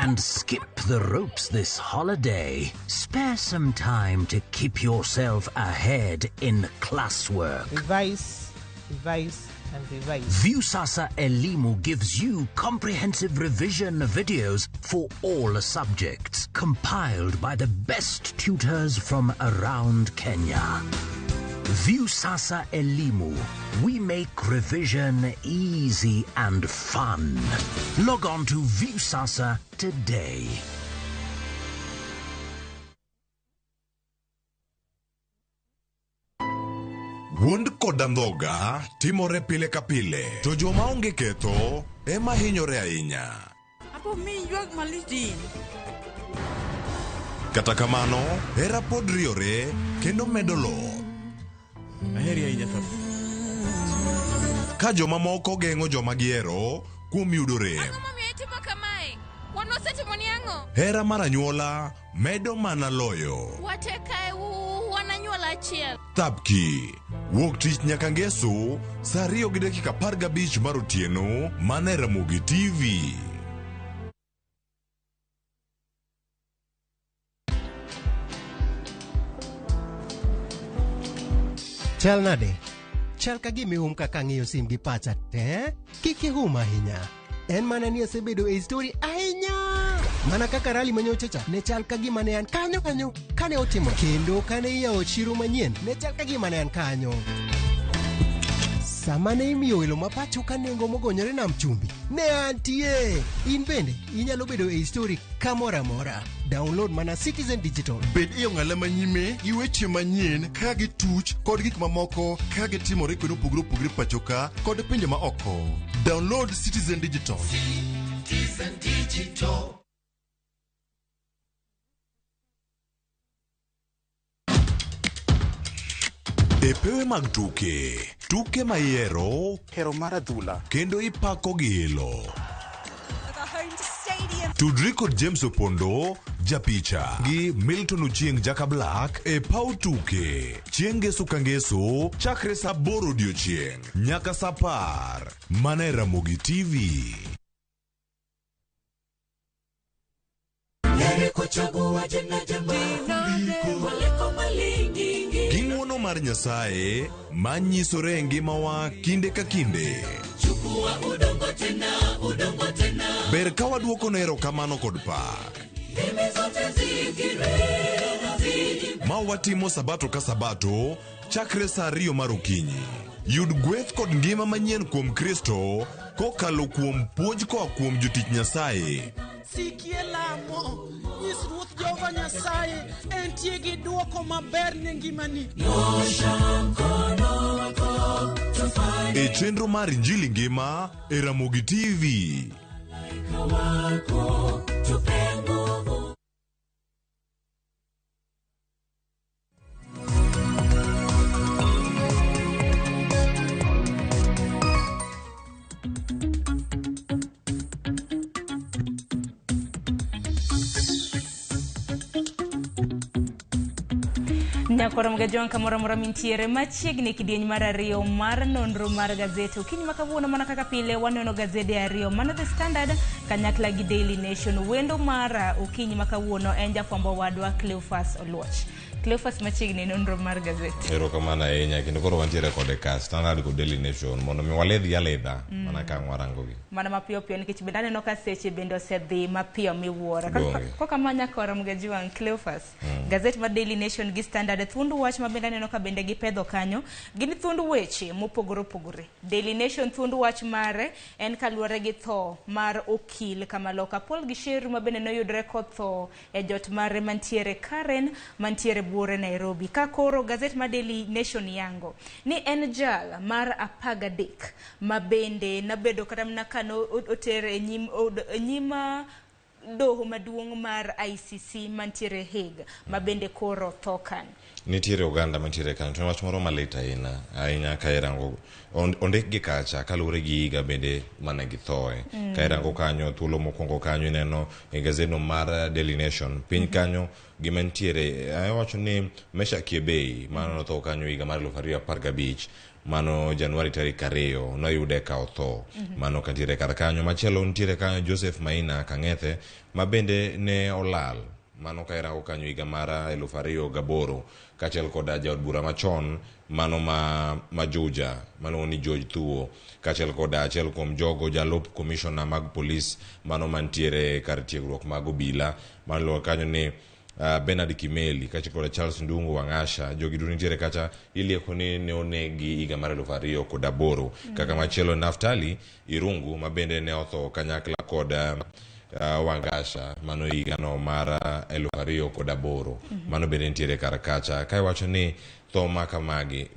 and skip the ropes this holiday. Spare some time to keep yourself ahead in classwork. Revise, revise, and revise. Viusasa Elimu gives you comprehensive revision videos for all subjects, compiled by the best tutors from around Kenya. Viusasa Elimu. We make revision easy and fun. Log on to Viusasa today. Wuond kod andhoga timore pile ka pile, to joma onge ketho ema hinyore ahinya. Apo mi ywak malich din. Kata kamano, hera pod riore kendo medo loth. Aheri ahinya tho. Ka jomamoko geng'o joma gihero kuom yudo rem. Ang'o momiyo itimo kamae? Wan wasetimoni ang'o? Hera mar anyuola medo mana loyo. Wate kae wan anyuola achiel. Thapki. Wuok tich nyaka ngeso saa ariyo gi dakika 15 mar otieno mana e Ramogi TV. Chal nade? Chal ka gima ihum kaka ang'iyo sim gi pacha te. Kik ihum ahinya. En mana ni asebedo e story ahinya. Mana kaka rali manyocha cha ne chal ka gima ne an kanyo kanyo kane otimo kendo kane iyawo chiro manyien ne chal ka gima ne an kanyo. Sama ne imiyo welo ma pacho ka nengo mogonyore nam chumbi, ne antie. In bende inyalo bedo e story kamoro amora. Download mana Citizen Digital. Bed e ong'ala manyime gi weche manyien ka gituch kod gik mamoko ka gitimore kuonde mopogore opogore pacho ka kod pinje ma oko. Download Citizen Digital. Citizen Digital. E pewe mag tuke, tuke ma ihero hero mar adhula kendo ipako gi ilo. Tudri kod James Opondo, japicha gi Milton Ochieng Jaka Black e paw tuke chieng' ngeso ka ngeso chakre saa aboro odiochieng' nyaka saa apar mana e Ramogi TV. Gi ng'wono mar Nyasaye ma nyisore e ngimawa kinde ka kinde. Ber ka waduoko ne erokamano kod pak. Ma watimo sabato ka sabato chakre saa ariyo mar okinyi. Yud gweth kod ngima manyien kuom Kristo kokalo kuom puonj koa kuom jotich Nyasaye. Sikie lamo, nyis Ruoth Jehova Nyasaye entie gi dwoko maber ne ngimani. E chenro mar Injili Ngima e Ramogi TV. Nyakwar Mgajwang' kamoro amora mintiere machiegni kidieny mar ariyo mar nonro mar gazeti. Okinyi ma kawuono mana kaka pile wanono gazede ariyo mano The Standard kanyakla gi Daily Nation. Wendo mara okinyi ma kawuono en jafwambo wadwa Cleophas Oluoch. Cleophas machiegni nonro mar gazeti. Erokamano ahinya kendo koro wantiere kode ka Standard kod Daily Nation mondo mi waledhgi aledha mana ka ang' warangogi. Mana mapiyo piyo nikech bende aneno ka seche bende osedhi mapiyo miwuoro. Donge. Kokamano nyakwar Mgajwang' Cleophas. Gazet mar Daily Nation gi Standard thuond wach ma bende aneno ka bende gipedho kanyo gin thuond weche mopogore opogore. Daily Nation thuond wach mare en kaluwore gi tho mar okil Kamaloka Paul Gicheru ma bende noyudre kotho e jot mare mantiere Karen mantiere buore Nairobi. Ka koro gazet mar Daily Nation yango ni en jal mar 13 ma bende nabedo kata mana ka oter e nyim, e nyim doho maduong' mar ICC mantiere Hague ma bende koro tho kanyo. Nitiere oganda mantiere kanyo to en wach moro malit ahinya ahinya ka irango ondik gi kacha kaluwore gi higa bende mane githoe. Ka irango kanyo thuolo mokwongo kanyo ineno e gazedno mar Daily Nation piny kanyo gima nitiere awacho ni Meshack Yebei mano notho kanyo higa mar 2015. Mano Januari tarik 2 noyude ka otho. Mano kantiere kar kanyo. Machielo nitiere kanyo Joseph Maina Kang'ethe ma bende ne olal. Mano ka irango kanyo higa mar 2008 kaachiel koda jaod bura machon mano ma Juja maluongo ni George Thuo kaachiel koda achiel kuom jogo jalup komishona mag polis mano mantiere kar tiegruok mag obila mano kanyo ni Bernard Kimeli kaachiel koda Charles Ndungu Wang'asha. Jogi duto nitiere kacha ilieko ni ne onegi higa mar 2008. Kaka machielo Naftali Irungu ma bende ne otho kanyakla kod Wangasha mano higano mar 2008. Mano bende nitiere kar kacha. Ka iwacho ni tho ma kamagi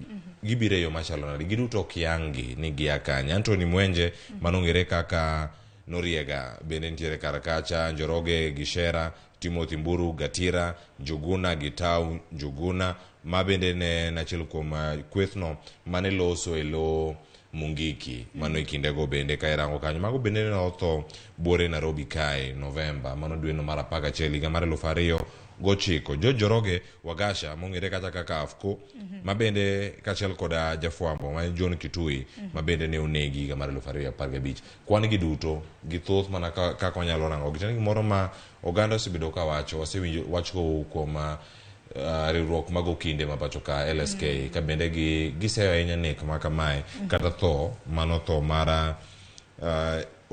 gibiro e yo machalo nade, giduto ok yang gi ni gia kanye. Anthony Mwenje manong'ere kaka Noriega bende nitiere kar kacha. Njoroge Gishera, Timothy Mburu Gatira, Njuguna Gitau Njuguna ma bende ne en achiel kuom kwethno mane loso e lo Mungiki mano e kindego bende ka irango kanyo mago bende ne otho buore Nairobi kae Novemba mano dweno mar 11 higa mar 2009. George Njoroge Wagasha mong'ere kata kaka Afco ma bende kaachiel koda jafwambo ma John Kitui ma bende ne onegi higa mar 2015. Kwan gi duto githoth mana kaka wanyalo rango gi. En gimoro ma oganda osebedo ka wacho, wasewinjo wach kowuok kuom riwruok mag okinde ma pacho ka LSK ka bende giseyo ahinya nek ma kamae kata tho mano tho mar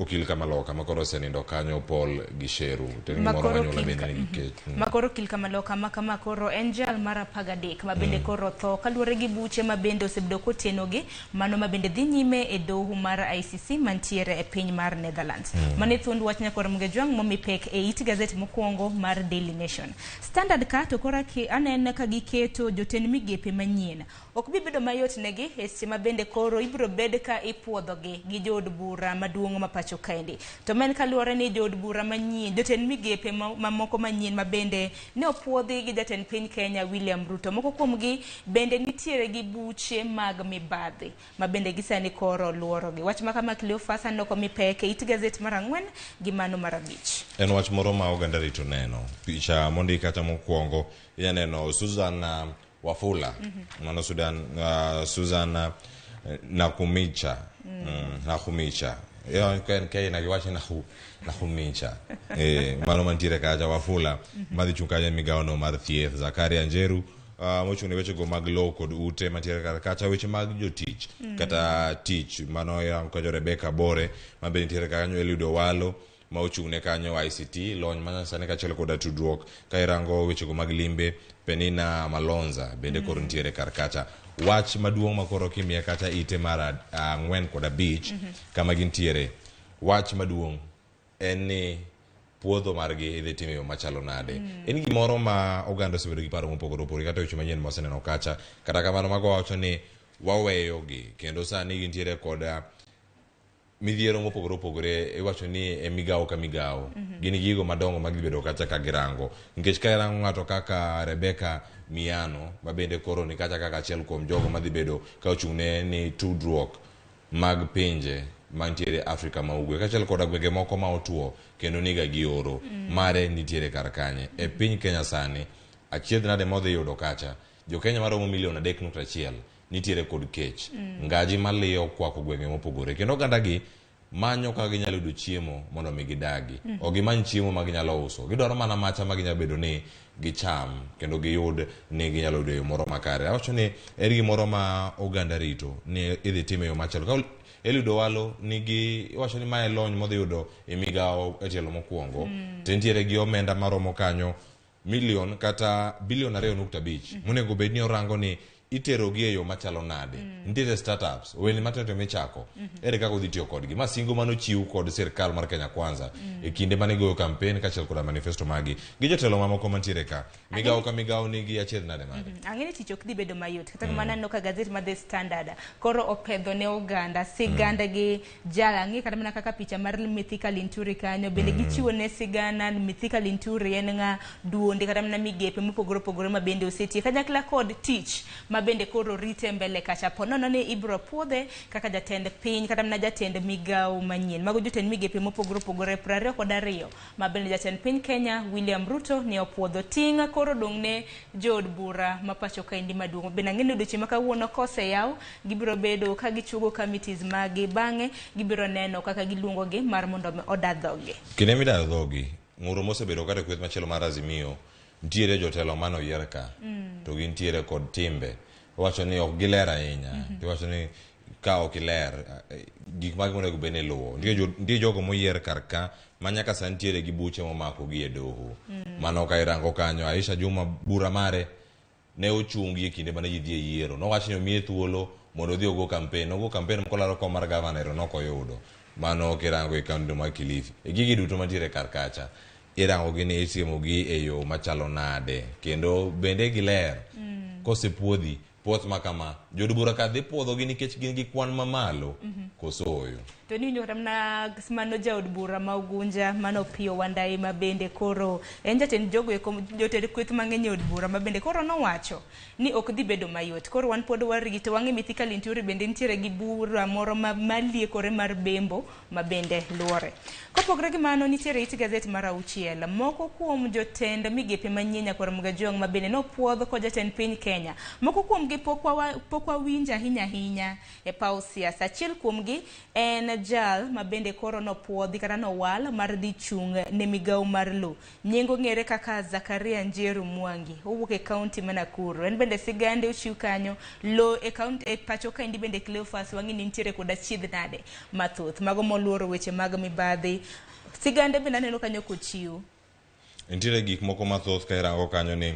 okil Kamaloka ma koro osenindo kanyo Paul Gicheru. To en gimoro Makoro ma anyuola bende nigi kech. Makoro okil Kamaloka ma kama koro en jal mar 13 ma bende koro tho kaluwore gi buche ma bende osebedo kotenogi mano ma bende dhi nyime e doho mar ICC mantiere e piny mar Netherlands. Mano e thuond wach nyakwar Mgejwang' momi pek e it gazet mokwongo mar Daily Nation. Standard ka to koro aneno ka giketo jotend migepe manyien. Ok bi bedo mayot negi e seche ma bende koro ibiro bed ka ipuodhogi gi jood bura maduong' ma pacho kaendi. To men kaluwore ni jood bura manyien, jotend migepe mamoko manyien ma bende ne opuodhi gi jatend piny Kenya William Ruto. Moko kuomgi bende nitiere gi buche mag mibadhi ma bende gisani koro luorogi. Wach ma kama Cleophas aneno komi pek e it gazet mar 4 gi mano mar 5. En wach moro ma oganda rito neno. Picha mondik kata mokwongo inya neno Susan Wafula. Mano Susan Nakumicha. Nakumicha. Yo ken ke na giwacho Nakumicha. Mano mantiere kacha Wafula madhi chung' kacha e migawo no mar thieth. Zakaria Njeru mochung' ne wechego mag lowo kod ute mantiere kar kacha, weche mag jotich kata tich mano irango kacha Rebecca Bore ma be nitiere kanyo, Eliud Owalo ma ochung' ne kanyo ICT lony manyasani kaachiel koda tudruok. Ka irango wechego mag limbe, Penina Malonza bende koro nitiere kar kacha. Wach maduong' ma koro kimiye kacha ite mar 4 kod 5 kama gintiere, wach maduong' en ni puodho margi idhi tim e yo machalo nade. En gimoro ma oganda osebedo gi paro mopogore opogore kata weche manyien mawaseneno kacha. Kata kamano mago wacho ni waweyogi kendo sani gintiere kod midhiero mopogore opogore. Iwacho ni e migawo ka migawo gin gigo madongo ma gibedo kacha ka girango, nikech ka irango ng'ato kaka Rebecca Miano ma bende koro ni kacha kaka achiel kuom jogo madhi bedo ka ochung' ne tudruok mag pinje mantiere Afrika ma ugwe kaachiel koda gwenge moko ma otuo kendo niga gi oro mare nitiere kar kanye e piny Kenya sani. Achiedh nade modhi yudo kacha jo Kenya maromo milion 3.1 nitiere kod kech ngaji maliyo kwako gwenge mopogore kendo oganda gi manyo kaka ginyalo yudo chiemo mondo mi gidagi. Ok gimany chiemo ma ginyalo uso, gidwaro mana macha ma ginyalo bedo ni gicham kendo giyud ni ginyalo yudo e yo moro makare. Awacho ni en gimoro ma oganda rito ni idhi tim e yo machalo ka Eliud Owalo nigi iwacho ni mae lony modhi yudo e migawo e tielo mokwongo to entiere gi omenda maromo kanyo milion kata bilion 2.5 monego bed ni orango ni iterogi e yo machalo nade. Nitiere startups, ohelni matindo tindo michako, ere kaka udhi tiyo kodgi. Ma singo manochiw kod sirkal mar Kenya Kwanza e kinde mane gigoyo campaign kaachiel koda manifesto magi gi jotelo mamoko mantiere ka. Migawo ka migawo nigi achiedh nade mage. Ang'e ni tich ok dhi bedo mayot. Kata kamano aneno ka gazet mar The Standard koro opedho ne oganda siganda gi jal ang'e kata mana kaka picha mar Mithika Linturi kanyo bende gichiwo ne sigana Mithika Linturi en ng'a, duonde kata mana migepe mopogore opogore ma bende osetiye kanyakla kod tich ma ma bende koro rite mbele kacha. Po nono ni ibiro puodhe kaka jatend piny kata mana jatend migawo manyien. Mago jotend migepe mopogore opogore 22 ma bende jatend piny Kenya William Ruto ne opuodho. Ting' koro dong' ne jood bura ma pacho kaendi maduong'. Bende ang'e ni odiochieng' ma kawuono koseyaw gibiro bedo ka gichuogo committees magi, bang'e gibiro neno kaka giluongogi mar mondo mi oda dhogi. Kinde midayo dhogi, ng'uro mosebedo kata e kweth machielo mar Azimio, nitiere jotelo mane oyier ka to gintiere kod timbe. Iwacho ni ok giler ahinya. Iwacho ni ka ok iler, gik mage monego bed ni iluwo. Nitie jogo moyier kar ka ma nyaka sani nitiere gi buche momako gi e doho. Mano ka irango kanyo, Aisha Juma bura mare ne ochungi e kinde mane ji dhi e yiero. Nowach ni omiye thuolo mondo odhi ogo campaign. Nogo campaign kolaro kom mar gavana ero nokoyudo. Mano kirango e kaunti mar Kilifi. E gigi duto mantiere kar kacha, irango gi ni itimo gi e yo machalo nade. Kendo bende giler. Kosepuodhi, puoth ma kama, jood bura ka dhi puodho gi nikech gin gi kwan mamalo, koso ooyo. To ni winjo kata mana mano jaod bura ma Ugunja, mano Opiyo Wandayi ma bende koro en jatend jogo eko, jotend kweth mang'eny e od bura ma bende koro nowacho ni ok dhi bedo mayot. Koro wan pod warito, wang'e Mithika Linturi bende nitiere gi bura moro maliekore mar Bembo ma bende luore. Kopogore gi mano, nitiere it gazet mar 6. Moko kuom jotend migepe manyien Nyakwar Mgajwang' ma bende nopuodh kod jatend piny Kenya. Moko kuom gi pok wawinjo ahinya ahinya e paw siasa. Achiel kuom gi en jal ma bende koro nopuodhi kata nowal mar dhi chung' ne migawo mar lo. Nying ong'ere kaka Zakaria Njeru Mwangi, owuok e kaunti ma Nakuru. En bende sigande ochiw kanyo lo e kaunti e pacho kaendi bende Cleophas wang'e ni nitiere koda chiedh nade mathoth. Mago moluoro weche mag mibadhi. Sigande bende aneno kanyo kochiw. Nitiere gik moko mathoth ka irango kanyo ni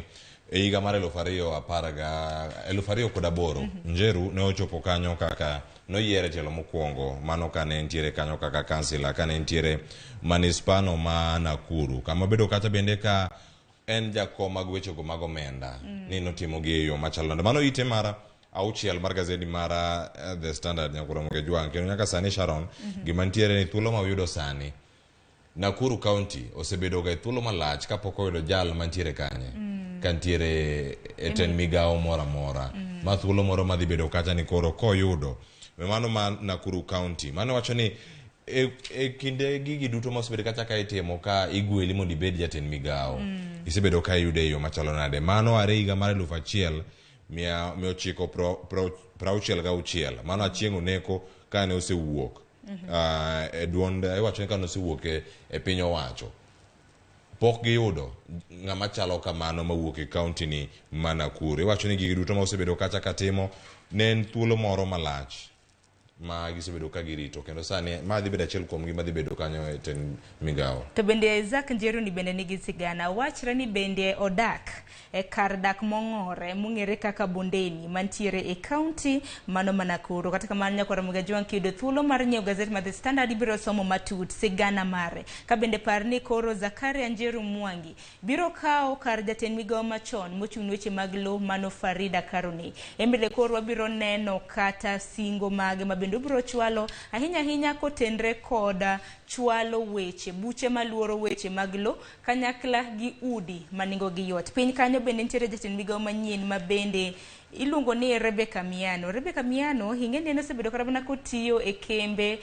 e higa mar 2018 Njeru ne ochopo kanyo kaka noyiere tielo mokwongo, mano kane nitiere kanyo kaka kansila, kane nitiere manispano ma Nakuru, kama bedo kata bende ka en jakom mag wechego mag omenda ni notimo gi e yo machalo nade. Mano ite mar 6 mar gazeti mar The Standard Nyakwar Mgajwang'. Kendo nyaka sani Sharon, gima nitiere ni thuolo ma wayudo sani Nakuru County osebedo ga e thuolo malach kapok oyudo jal mantiere kanye ka nitiere e tend migawo moro amora. Ma thuolo moro madhi bedo kacha ni koro koyudo mano ma Nakuru County. Mano wacho ni e kinde gigi duto mosebedo kacha ka itimo ka igweli mondo ibed jatend migawo, isebedo ka iyude e yo machalo nade. Mano are higa mar 1966. Mano Achieng' Oneko kane osewuok e duond, iwacho ni kane osewuok e piny owacho, pok giyudo ng'ama chalo kamano mawuok e kaunti ni ma Nakuru. Iwacho ni gigi duto ma osebedo kacha katimo ne en thuolo moro malach ma gisebedo ka girito, kendo sani ma dhi bedo achiel kuom gi madhi bedo kanyo e tend migawo. To bende Isaac Njeru ni bende nigi sigana. Wachre ni bende odak e kar dak mong'ore mong'ere kaka Bondeni mantiere e kaunti mano ma Nakuru. Kata kamano Nyakwar Mgajwang' kiyudo thuolo mar nyiewo gazet mar The Standard ibiro somo matut sigana mare. Ka bende par ni koro Zakaria Njeru Mwangi biro kawo kar jatend migawo machon mochung' ne weche mag lo mano Farida Karuni. En bende koro wabiro neno kata singo mage ma bende obiro chwalo ahinya ahinya kotenre kod chwalo weche buche maluoro weche mag lo kanyakla gi udi ma nengogi yot. Piny kanyo bende nitiere jatend migawo manyien ma bende iluongo ni Rebecca Miano. Rebecca Miano ing'e ni en osebedo kata mana kotiyo e kembe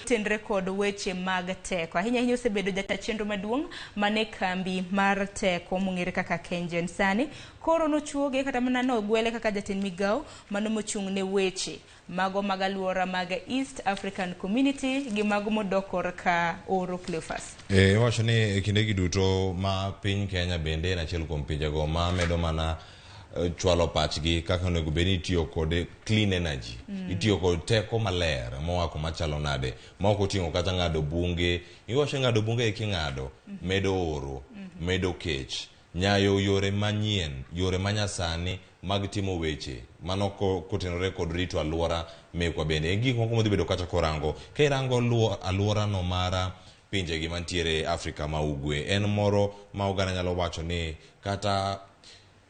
tenre kod weche mag teko. Ahinya ahinya osebedo jata chenro maduong' mane kambi mar teko mong'ere kaka Kengen. Sani koro nochuoge kata mana nogwele kaka jatend migawo mano mochung' ne weche mago mag aluora mag East African Community gi mago modok korka oro Cleophas. Iwacho ni e kindegi duto ma piny Kenya bende en achiel kuom pinjego ma medo mana chwalo pachgi kaka onego bed ni itiyo kod clean energy. Itiyo kod teko maler moa kuma chalo nade, ma ok oting'o kata ng'ado bunge. Iwacho ng'ado bunge king'ado medo oro, medo kech, nyayo yore manyien, yore manyasani mag timo weche mano kotenore kod rito aluora mekwa bende. En gik moko modhi bedo kata korango. Ka irango aluora no mar pinjegi mantiere Afrika ma Ugwe, en moro ma oganda nyalo wacho ni kata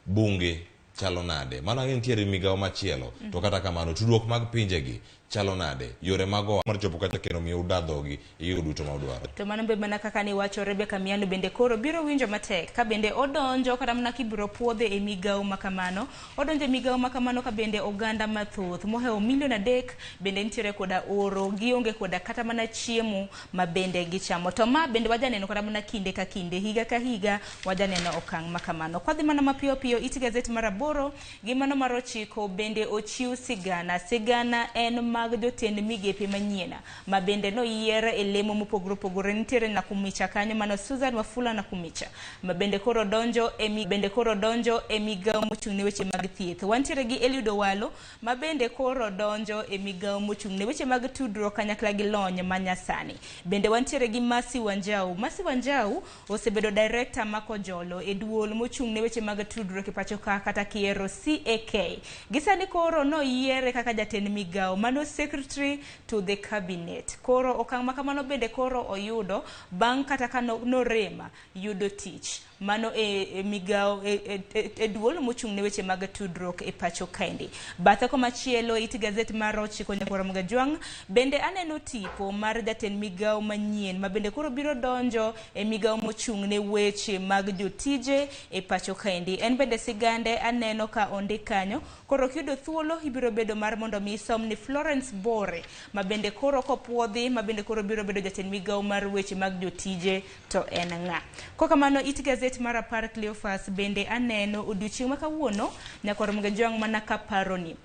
bunge chalo nade. Mano ang'e nitiere migawo machielo, to kata kamano tudruok mag pinjegi Chalo nade? Yore mag ohala mar chopo kacha kendo miyo uda dhogi e gigo duto ma udwaro. To mano be mana kaka niwacho Rebecca Miano bende koro biro winjo matek ka bende odonjo kata mana kibiro puodhe e migawo ma kamano. Odonjo e migawo ma kamano ka bende oganda mathoth mohewo milion 3 bende nitiere koda oro, gionge koda kata mana chiemo ma bende gichamo. To ma bende wajaneno kata mana kinde ka kinde, higa ka higa wajaneno okang' ma kamano. Kwadhi mana mapiyo piyo, it gazet mar 8 gi mano mar 9 bende ochiw sigana. Sigana en mag jotend migepe manyien ma bende noyier e lemo mopogore opogore. Nitiere Nakumicha kanyo, mano Susan Wafula Nakumicha ma bende koro donjo e bende koro donjo e migawo mochung' ne weche mag thieth. Wantiere gi Eliud Owalo ma bende koro donjo e migawo mochung' ne weche mag tudruok kanyakla gi lony manyasani. Bende wantiere gi Mercy Wanjau. Mercy Wanjau osebedo director ma Kojolo e duol mochung' ne weche mag tudruok e pacho ka kata kiero CAK. Gisani koro noyiere kaka jatend migawo mano secretary to the cabinet. Koro okang' ma kamano bende koro oyudo bang' kata ka norema yudo tich mano e migawo e duol mochung' ne weche mag tudruok e pacho kaendi. Bathe komachielo it gazet mar 9 Nyakwar Mgajwang' bende aneno tipo mar jatend migawo manyien ma bende koro biro donjo e migawo mochung' ne weche mag jotije e pacho kaendi. En bende sigande aneno ka ondik kanyo. Koro kiyudo thuolo ibiro bedo mar mondo mi isom ni Florence Bore ma bende koro kopuodhi ma bende koro biro bedo jatend migawo mar weche mag jotije to en ng'a. Kokamano it gazet mar 10 Cleophas bende aneno odiochieng' ma kawuono Nyakwar Mgajwang' mana kaparoni.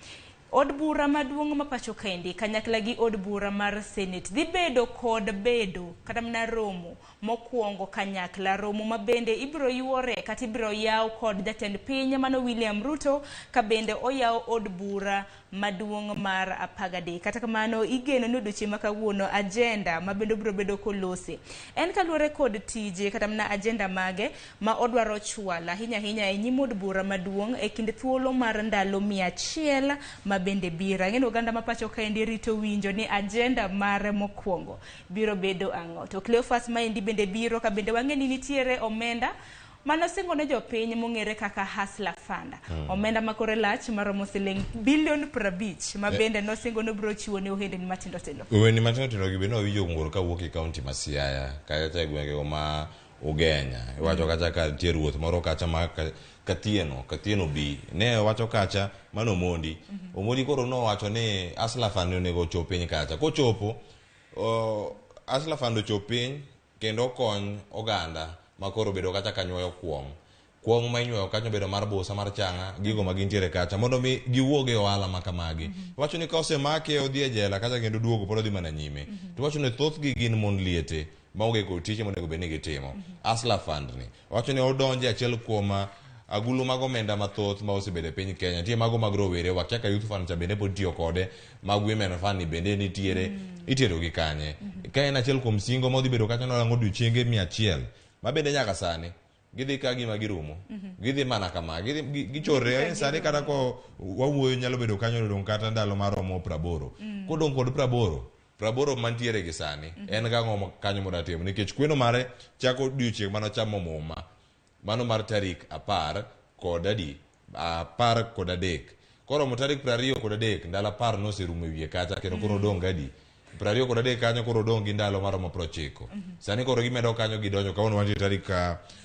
Od bura maduong' ma pacho kaendi kanyakla gi od bura mar Senate dhi bedo kod bedo kata mana romo mokwongo kanyakla, romo ma bende ibiro yuore kata ibiro yaw kod jatend piny mano William Ruto ka bende oyaw od bura maduong' mar 13. Kata kamano igeno ni odiochieng' ma kawuono agenda ma bende obiro bedo kolose en kaluwore kod tije kata mana agenda mage ma odwaro chwalo ahinya ahinya e nyim od bura maduong' e kind thuolo mar ndalo 100 ma bende biro. Ang'e ni oganda ma pacho kaendi rito winjo ni agenda mare mokwongo biro bedo ang'o. To Cleophas maendi bende biro ka bende wang'e ni nitiere omenda manosingo ne jopiny mong'ere kaka Hustler Fund. Omenda ma kore lach maromo siling bilion 50 ma bende nosingo ni obiro chiwo ne ohendni matindo tindo. Ohendni matindo tindo gi bende wawinjo ng'ur kawuok e kaunti ma Siaya kacha e gwenge ma Ugenya. Iwacho kacha ka nitie ruoth moro kacha ma Kathieno bi. Ne wacho kacha mano Omondi. Omondi koro nowacho ni Hustler Fund onego ochop piny kacha. Kochopo Hustler Fund ochop piny kendo okony oganda ma koro obedo kacha ka nyuoyo kuong'. Kuong' ma inyuoyo kacha obedo mar busa, mar chang'a, gigo ma gintiere kacha mondo mi giwuog e ohala ma kamagi. Wacho ni ka osemake odhi e jela kacha kendo duogo pod odhi mana nyime. To wacho ni thothgi gin mon liete maonge kod tije monego bed ni gitimo. Hustler Fund ni wacho ni odonje achiel kuom agulu mag omenda mathoth ma osebedo e piny Kenya. Nitie mago mag rowere, wakia ka Youth Fund cha bende pod tiyo kode, mag Women Fund ni bende nitiere, itero gi kanye. Ka en achiel kuom singo ma odhi bedo kacha norango odiochienge 100 ma bende nyaka sani gidhi ka gima girumo. Gidhi mana kama, gichorre. Sani kata ko wawuoyo nyalo bedo kanyo odong' kata ndalo maromo 80. Kodong' kod 80 mantiere gi sani, en gang'o kanyo moda timo nikech kweno mare chako odiochieng' manochamo muma. Mano mar tarik 10 kod adi? 13. Koromo tarik 23 ndalo 10 noserumo e wiye kacha kendo koro odong' gadi? 23 kanyo koro odong' gi ndalo maromo 90. Sani koro gimedo kanyo gidonjo kawuono wantie tarik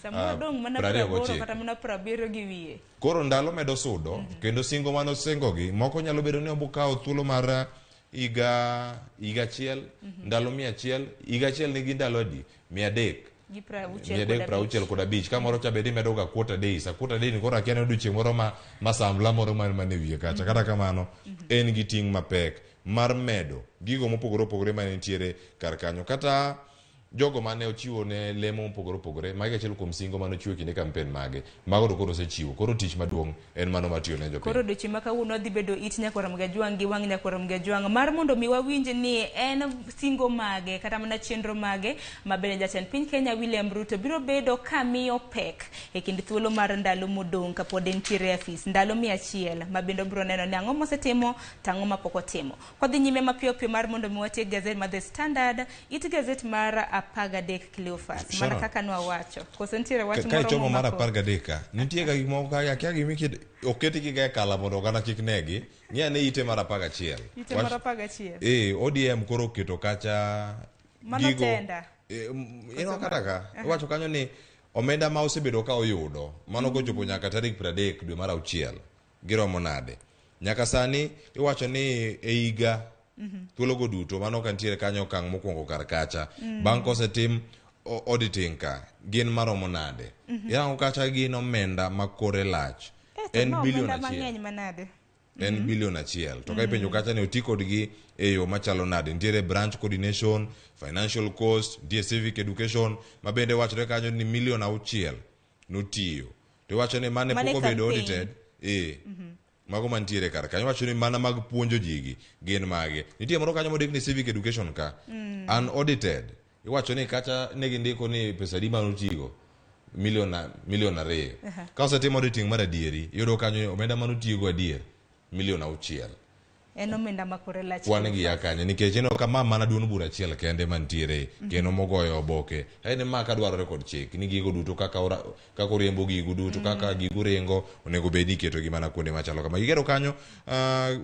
Samoro odong' mana 29. 80 kata mana 70 gi wiye. Koro ndalo medo sudo kendo singo manosingogi moko nyalo bedo ni obokawo thuolo mar higa achiel, ndalo 100, higa achiel nigi ndalo adi? 300. Gi 65. 365. Ka moro cha bende imedo ga quarter days. A quarter day ni koro akia ni odiochieng' moro ma sambla moro man e wiye kacha. Kata kamano, en gi ting' mapek mar medo gigo mopogore opogore mane nitiere kar kanyo. Kata jogo mane ochiwo ne lemo mopogore opogore, magi achiel kuom singo mane ochiwo e kinde campaign mage. Mago to koro osechiwo. Koro tich maduong' en mano matiyo ne jopiny. Koro odiochieng' ma kawuono wadhi bedo it Nyakwar Mgajwang' gi wang' Nyakwar Mgajwang' mar mondo mi wawinj ni en singo mage kata mana chenro mage ma bende jatend piny Kenya William Ruto biro bedo ka miyo pek e kind thuolo mar ndalo modong' kapod entiere e afis ndalo 100 ma bende obiro neno ni ang'o mosetimo to ang'o ma pok otimo. Kwadhi nyime mapiyo piyo mar mondo mi watiek gazet mar The Standard, it gazet mar 13 Cleophas mana Sharon. kaka nwawacho koso nitiere wach Ka moro ichomo mar momako? 13 ka nitie ga gik moko ka akia gima oketgi ga e kala mondo oganda kik negi ng'i ane ite mar 11 Ite mar 11 ODM koro oketo kacha Mano tenda. Ineno kata ka iwacho kanyo ni omenda ma osebedo ka oyudo mano kochopo nyaka tarik 30 dwe mar auchiel giromo nade nyaka sani iwacho ni e higa thuologo duto mano ka nitiere kanyo okang' mokwongo kar kacha bang' kosetim auditing ka gin maromo nade irango kacha gin omenda ma kore lach to en ma bilion omenda achiel mang'eny manade en bilion achiel to ka ipenjo kacha ni oti kodgi e yo machalo nade nitiere branch coordination financial cost nitie civic education ma bende wachore kanyo ni milion 6 notiyo to iwacho ni mane Mane pok obedo campaign. audited mago mantiere kar kanyo iwacho ni mana mag puonjo jigi gin mage nitie moro kanyo mondik ni civic education ka unaudited iwacho ni kacha ne gindiko ni pesa adi manotigo milion 2 ka osetim auditing mar adieri iyudo kanyo omenda manotigo adier milion 6 en omenda ma kore lach kwan gi ya kanyo nikech ineno ka ma mana duond bura achiel kende mantiere kendo mogoyo oboke en ma ka dwarore kod chik ni gigo duto kaka oriembo gigo duto kaka gigo ringo onego bed ni iketogi mana kuonde machalo kama gigero kanyo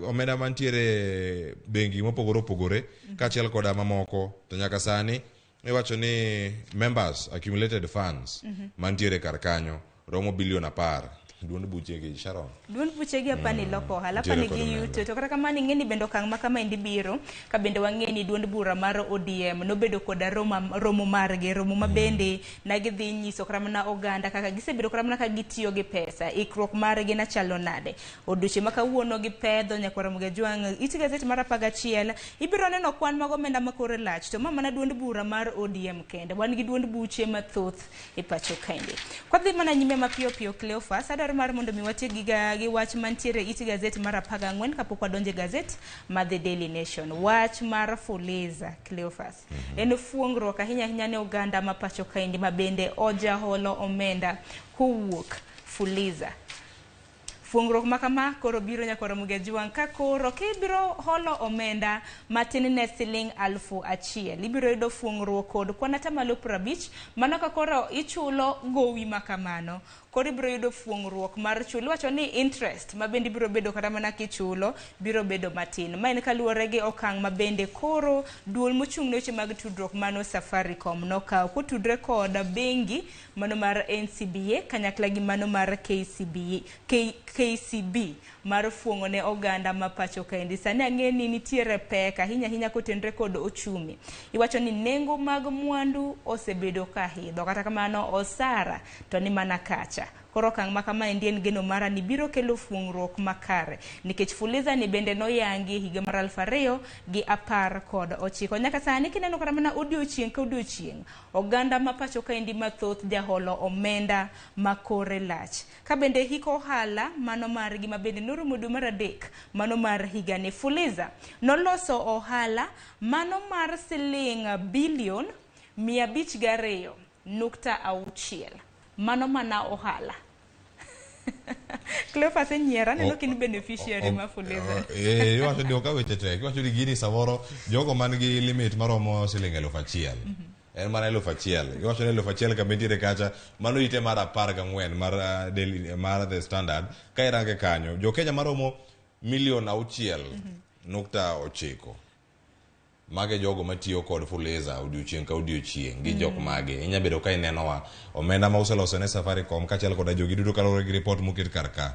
omenda mantiere bengi mopogore opogore kaachiel koda mamoko to nyaka sani iwacho ni members accumulated funds mantiere kar kanyo romo bilion 10 duond buchegi Sharon duond buchegi apani loko ohala nitiere apani kod gi omenda. yuto to kata kamano ing'e ni bende okang' ma kama endi biro ka bende wang'e ni duond bura mar ODM nobedo koda romo margi romo ma bende na gidhi nyiso kata mana oganda kaka gisebedo kata mana ka gitiyo gi pesa ikruok margi nachalo nade odiochieng' ma kawuono gipedho nyakwar Ramogi Ajwang' it gazet mar 11 ibiro neno kwan mag omenda ma kore lach to ma mana duond bura mar ODM kende wan gi duond buche mathoth e pacho kaendi kwadhi mana nyime mapiyo piyo Cleophas adwaro mar mondo mi watiek gi wach mantiere it gazet mar 14 kapok wadonjo e gazet mar The Daily Nation wach mar Fuliza Cleophas en fuongruok ahinya ahinya ne oganda ma pacho kaendi ma bende ojaholo omenda kowuok Fuliza Fuongruok ma kama koro biro nyakwar Ramogi Ajwang' ka koro kibiro holo omenda matin ne siling 1000 ibiro yudo fuongruok kod kwan atamalo 50 mano ka koro ichulo gowi ma kamano koro ibiro yudo fuongruok mar chulo iwacho ni interest ma bende ibiro bedo kata mana kichulo biro bedo matin ma en kaluwore gi okang' ma bende koro duol mochung' ne weche mag tudruok mano Safaricom nokawo kotudre kod bengi mano mar NCBA kanyakla gi mano mar KCB mar fuong'o ne oganda ma pacho kaendi sani ang'e ni nitiere pek ahinya ahinya kotenre kod ochumi iwacho ni nengo mag mwandu osebedo ka idho kata kamano osara to ni mana kacha koro okang' ma kama endi en geno mara ni biro kelo fuong'ruok makare nikech Fuliza ni bende noyangi higa mar 2019 nyaka sani kineno kata mana odiochieng' ka odiochieng' oganda ma pacho kaendi mathoth jaholo omenda ma kore lach ka bende hik ohala mano margi ma bende norumo dwe mar 3 mano mar higani Fuliza noloso ohala mano mar siling bilion 502.6 mano mana ohala Cleophas enyiera aneno ka in beneficiary ma Fuliza iwacho ni ok weche tek iwacho ni gini samoro jogo man gi limit maromo siling 1000 en mana 1000 iwacho ni 1000 kama nitiere kacha mano ite mar 14 mar Daily mar The Standard ka irange kanyo jo Kenya maromo milion 6.9 mage jogo matiyo kod Fuliza odiochieng' ka odiochieng' gi jok mage inya bedo ka inenowa omenda ma useloso ne Safaricom kaachiel koda jogi duto kaluwore gi report moket kar ka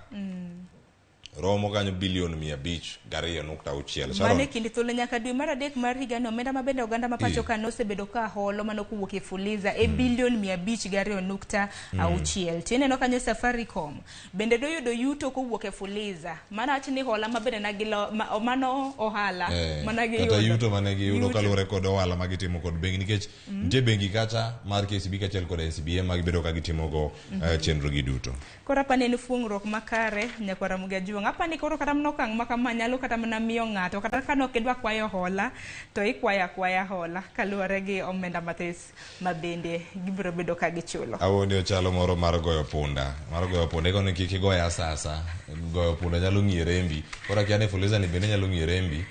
romo kanyo bilion 502.6 mane kind thuolo nyaka dwe mar 3 mar higani omenda ma bende oganda ma pacho ka nosebedo ka holo mano kowuok e Fuliza e bilion 502.6 to ineno kanyo Safaricom bende doyudo yuto kowuok e Fuliza mano wach ni hola ma bende nagilo mano ohala mana giyudo kata yuto mane giyudo kaluwore kod ohala ma gitimo kod bengi nikech nitie bengi kacha mar KCB kaachiel kod NCBA ma gibedo ka gitimogo chenro gi duto koro apani en fuongruok makare nyakwar Ramogi Ajwang' apani koro kata mana okang' ma kama nyalo kata mana miyo ng'ato kata ka nok idwa kwayo hola to ikwayo akwaya hola kaluwore gi omenda mathis ma bende gibiro bedo ka gichulo awuondi ochalo moro mar goyo punda ikono kik igoye asasa goyo punda nyalo ng'iyo rembi koro akia ni Fuliza ni bende nyalo ng'iyo rembi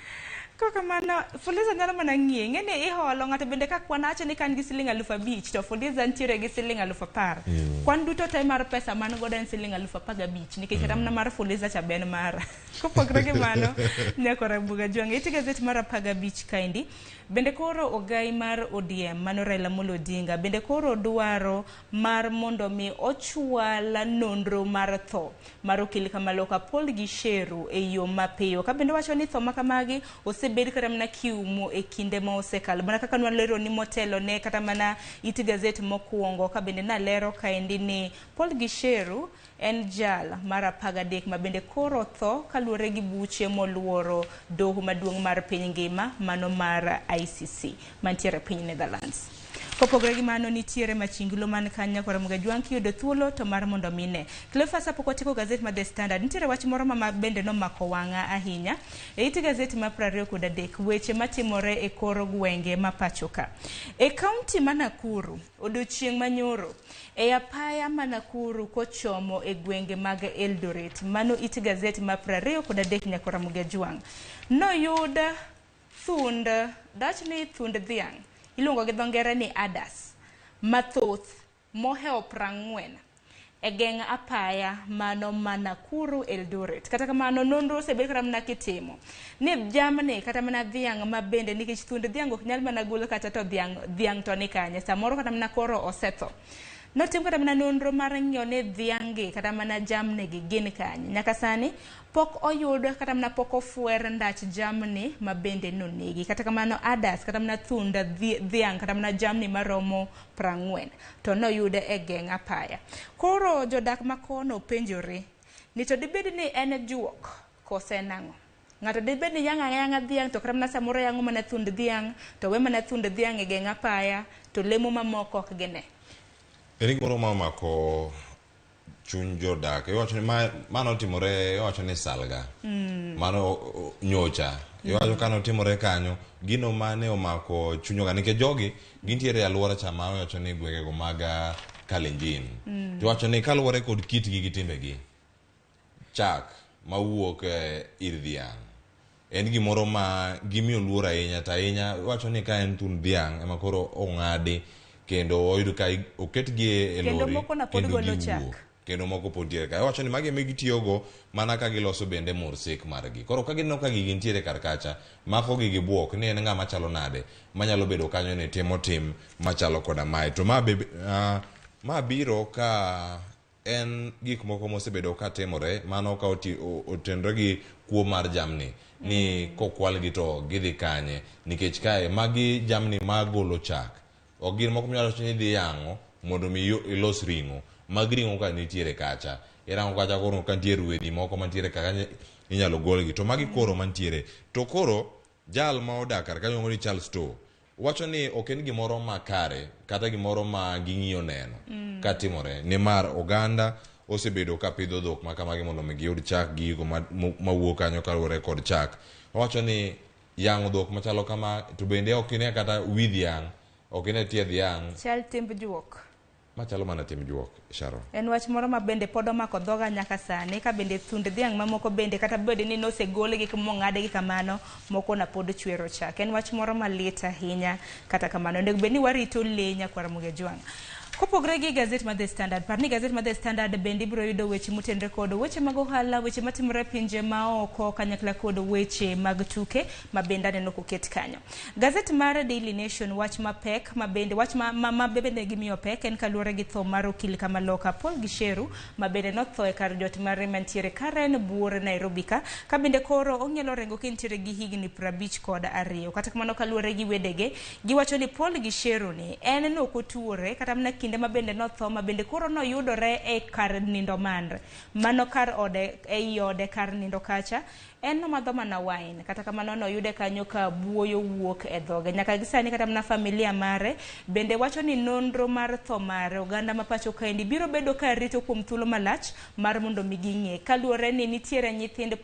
Kokamano, Fuliza nyalo mana ng'iye. Ing'e ni iholo ng'ato bende ka kwan awacho ni ka an gi siling 5,000 to Fuliza nitiere gi siling 10,000. Kwan duto te mar pesa man godo en siling 15,000 nikech kata mana mar Fuliza cha be en mara. Kopogore gi mano, nyakora Buga Jwang', ite gazet mar 15 kaendi. Bende koro ogai mar ODM mano Raila Amolo Odinga bende koro dwaro mar mondo mi ochwal nonro mar tho mar okil Kamaloka Paul Gicheru e yo mapiyo. Ka bende wacho ni tho makamagi osebed kata mana kiumo e kinde ma osekalo. Mana kaka nwalero ni motelo ne kata mana it gazet mokwongo ka bende nalero kaendi ni Paul Gicheru en jal mar 13 ma bende koro tho kaluwore gi buche moluoro doho maduong' mar piny ngima mano mar ICC mantiere piny Netherlands. Kopogore gi mano nitiere machingilo man kanyo koro Muga Jwang' kiyudo thuolo to mar mondo mine. Cleophas apok watieko gazet mar The Standard. Nitiere wach moro ma bende nomako wang'a ahinya. E it gazet mar 23 weche matimore e kor gwenge ma pacho ka. E kaunti ma Nakuru odiochieng' manyoro e apaya ma Nakuru kochomo e gwenge mag Eldoret. Mano it gazet mar 23 nyakora Muga Jwang'. Noyud thund, dach ni thund dhiang' iluongo gi dho ngere ni adas mathoth mohewo 40 e geng' apaya mano ma Nakuru Eldoret. Kata kamano nonro osebed kata mana kitimo ni jamni kata mana dhiang' ma bende nikech thund dhiang' ok nyal mana gol kata to dhiang' to ni kanye samoro kata mana koro osetho. Notim kata mana nonro mar ng'iyo ni dhiang' gi kata mana jamni gi gin kanye. Nyaka sani pok oyud kata mana pok ofwer ndach jamni ma bende nonegi. Kata kamano adas kata mana thund dhiang' kata mana jamni maromo 40 to noyude e geng' apaya. Koro jodak makono penjore ni to dibed ni en juok kose nang'o? Ng'ato dibed ni yang'o ayang'a dhiang' to kata mana samoro yang'o mana thund dhiang' to we mana thund dhiang' e geng' apaya to lemo mamoko ok gine. En gimoro ma omako chuny jodak. Iwacho ni mano otimore, iwacho ni Salga. Mano nyocha. Iwacho ka notimore kanyo, gino mane omako chuny oganda. Nikech jogi gintiere e alwora cha ma iwacho ni gwengego mag Kalenjin. Tiwacho ni kaluwore kod kitgi gi timbegi, chak mawuok ir dhiang' en gimoro ma gimiyo luor ahinya to ahinya iwacho ni ka en thund dhiang' ema koro ong'adi kendo oyud ka oketgi e Kendo lori moko na pod kendo golo giwuok. chak. Kendo moko pod ntiere ka. Iwacho ni magi ema gitiyogo mana ka giloso bende mursik margi. Koro ka gineno ka gigi ntiere kar kacha, mako gi gibuok ni en ng'ama chalo nade manyalo bedo kanyo ni timo tim machalo koda mae. To ma be ma biro ka en gik moko mosebedo ka timore mano ka otenore gi kuo mar jamni ni kokwalgi to gidhi kanye nikech kae magi jamni magolo chak ok gin moko minyalo wacho ni idhi yang'o mondo mi ilos ring'o mag ring'o ka nitiere kacha irango kacha koro ka nitie rwedhi moko mantiere kaka inyalo golgi to magi koro mantiere to koro jal ma odak kar kanyo iluongo ni Charles Too wacho ni ok en gimoro makare kata gimoro ma ging'iyo neno katimore nimar oganda osebedo ka pidho dhok ma kamagi mondo mi giyud chak gi gigo mawuok kanyo kaluwore kod chak. Owacho ni yang'o dhok machalo kama to bende ok ine kata wi dhiang' ok ine tie dhiang' Chal timb juok. Machalo mana tim juok, Sharon. En wach moro ma bende pod omako dhoga nyaka sani ka bende thund dhiang' mamoko bende kata bed ni nosegolgi mong'adgi kamano moko na pod chwero chak. En wach moro malit ahinya kata kamano. Onego bed ni warito lee nyakwar Muga Jwang'. Kopogore gi gazet mar The Standard, par ni gazet mar The Standard bende ibiro yudo weche motenore kod weche mag ohala, weche matimore e pinje maoko kanyakla kod weche mag tuke ma bende aneno koket kanyo. Gazet mar Daily Nation wach mapek ma bende wach ma bende gimiyo pek en kaluwore gi tho mar okil Kamaloka Paul Gicheru ma bende notho e kar jot mare mantiere Karen Buore Nairobi ka bende koro ong'ielo orengo ka entiere gi higni 52. Kata kamano kaluwore gi wedege giwacho ni Paul Gicheru ni en nokotuore kata mana kinde ma bende notho ma bende koro noyudore e kar nindo manre mano kar ode ei ode kar nindo kacha en nomadho mana wine kata kamano noyude kanyo ka buoyo wuok e dhoge. Nyaka gi sani kata mana familia mare bende wacho ni nonro mar tho mare oganda ma pacho kaendi biro bedo ka rito kuom thuolo malach mar mondo mi ging'e kaluwore ni nitiere nyithind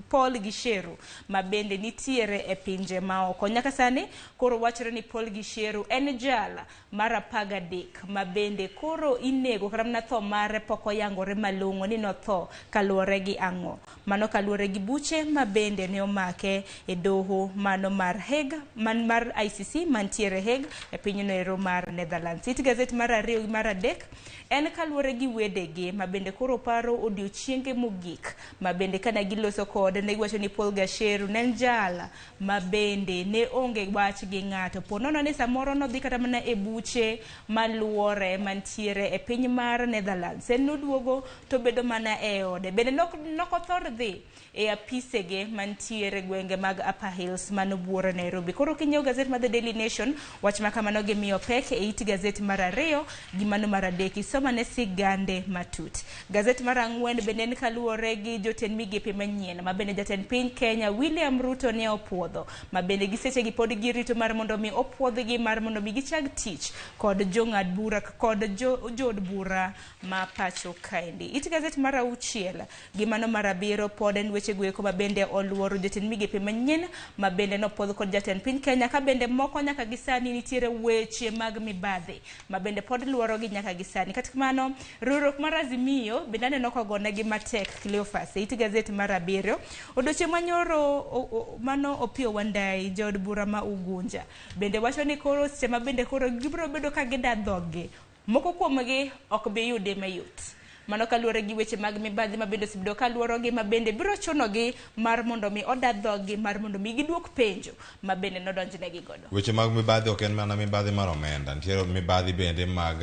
Paul Gicheru ma bende nitiere e pinje maoko. Nyaka sani koro wachore ni Paul Gicheru en jal mar 13 adek ma bende koro inego kata mana tho mare pok oyangore malong'o ni notho kaluwore gi ang'o. Mano kaluwore gi buche ma bende ne omake e doho mano mar Hague man mar ICC mantiere Hague e pinyno ero mar Netherlands. It gazet mar ariyo gi mar adek en kaluwore gi wedegi ma bende koro paro odiochienge mogik ma bende kane giloso kode ne giwacho ni Paul Gasheru ne en jal ma bende ne onge wach gi ng'ato. Po nono ni samoro nodhi kata mana e buche maluore mantiere e piny mar Netherlands. En noduogo to bedo mana e ode. Bende nok othor dhi e apisege mantiere gwenge mag Upper Hills mano buore Nairobi. Koro kinyiewo gazet mar The Daily Nation, wach ma kamano gimiyo pek e it gazet mar ariyo gi mano mar adek. Isomane sigande matut. Gazet mar ang'wen bende en kaluwore gi jotend migepe manyien ma bende jatend piny Kenya William Ruto ne opuodho, ma bende gi sechegi pod girito mar mondo mi opuodhgi mar mondo mi gichak tich kod jong'ad bura kod jood bura ma pacho kaendi. It gazet mar auchiel gi mano mar abiriyo pod en weche goeko ma bende oluoro jotend migepe manyien ma bende nopuodh kod jatend piny Kenya ka bende moko nyaka gi sani nitiere weche mag mibadhi ma bende pod luorogi nyaka gi sani. Kata kamano, riwruok mar Azimio bende aneno kogonegi matek Cleophas e it gazet mar abiriyo. Odiochieng' manyoro mano Opiyo Wandayi jaod bura ma Ugunja bende wacho ni koro seche ma bende koro gibiro bedo ka gida dhoggi moko kuomgi ok bi yude mayot. Mano kaluwore gi weche mag mibadhi ma bende osebedo ka luorogi ma bende biro chunogi mar mondo mi oda dhoggi mar mondo mi giduok penjo ma bende nodonjnegi godo. Weche mag mibadhi ok en mana mibadhi mar omenda, nitiere mibadhi bende mag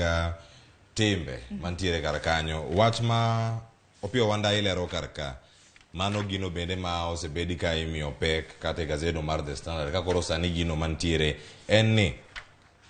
timbe mantiere kar kanyo. Wach ma Opiyo Wandayi lero kar ka, mano gino bende ma osebedi ka imiyo pek kata e gazedo mar The Standard ka koro sani gino mantiere en ni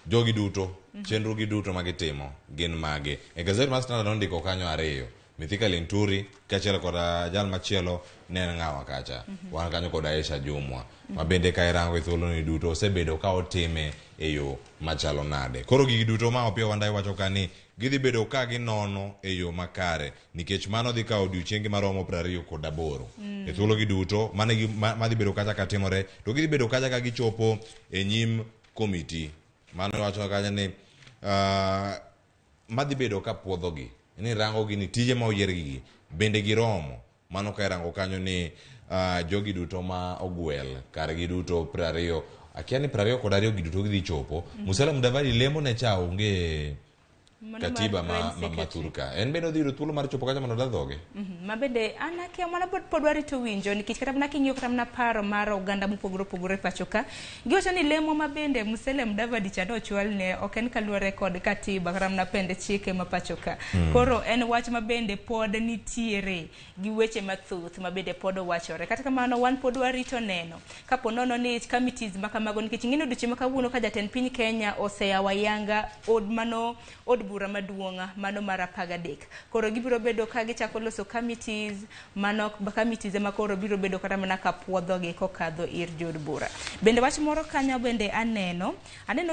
jogi duto chenro gi duto ma gitimo gin mage. E gazet mar Standard nondiko kanyo ariyo, Mithika Linturi kaachiel kod jal machielo ne en ng'awa kacha. Wan kanyo kod Aisha Jumwa ma bende ka irango e thuoloni duto osebedo ka otime e yo machalo nade. Koro gigi duto ma Opiyo Wandayi wacho ka ni gidhi bedo ka ginono e yo makare nikech mano dhi kawo odiochienge maromo 28. E thuologi duto mano e madhi bedo kacha ka timore to gidhi bedo kacha ka gichopo e nyim komiti. Mano wacho kanyo ni madhi bedo ka puodhogi ni rango gi ni tije ma oyier gi bende giromo. Mano ka irango kanyo ni jogi duto ma ogwel kargi duto 20 akia ni 22 gi duto gidhi chopo. Musalia Mudavadi lemo ne cha onge katiba ma thur ka. En bende odhi yudo thuolo mar chopo kacha mondo oda dhoge. Ma bende an akia mana pod warito winjo nikech kata mana king'iyo kata mana paro mar oganda mopogore opogore pacho ka giwacho ni lemo ma bende Musalia Mudavadi cha nochwal ne ok en kaluwore kod katiba kata mana pend chike ma pacho ka. Koro en wach ma bende pod nitiere gi weche mathoth ma bende pod owachore. Kata kamano wan pod warito neno kapo nono ni committees ma kamago nikech ing'e ni odiochieng' ma kawuono ka jatend piny Kenya oseyawo ayanga od mano od bura maduong' mano mar 13. Koro gibiro bedo ka gichako loso committees, mano committees ema koro biro bedo kata mana ka puodhogi kokadho ir jood bura. Bende wach moro kanyo bende aneno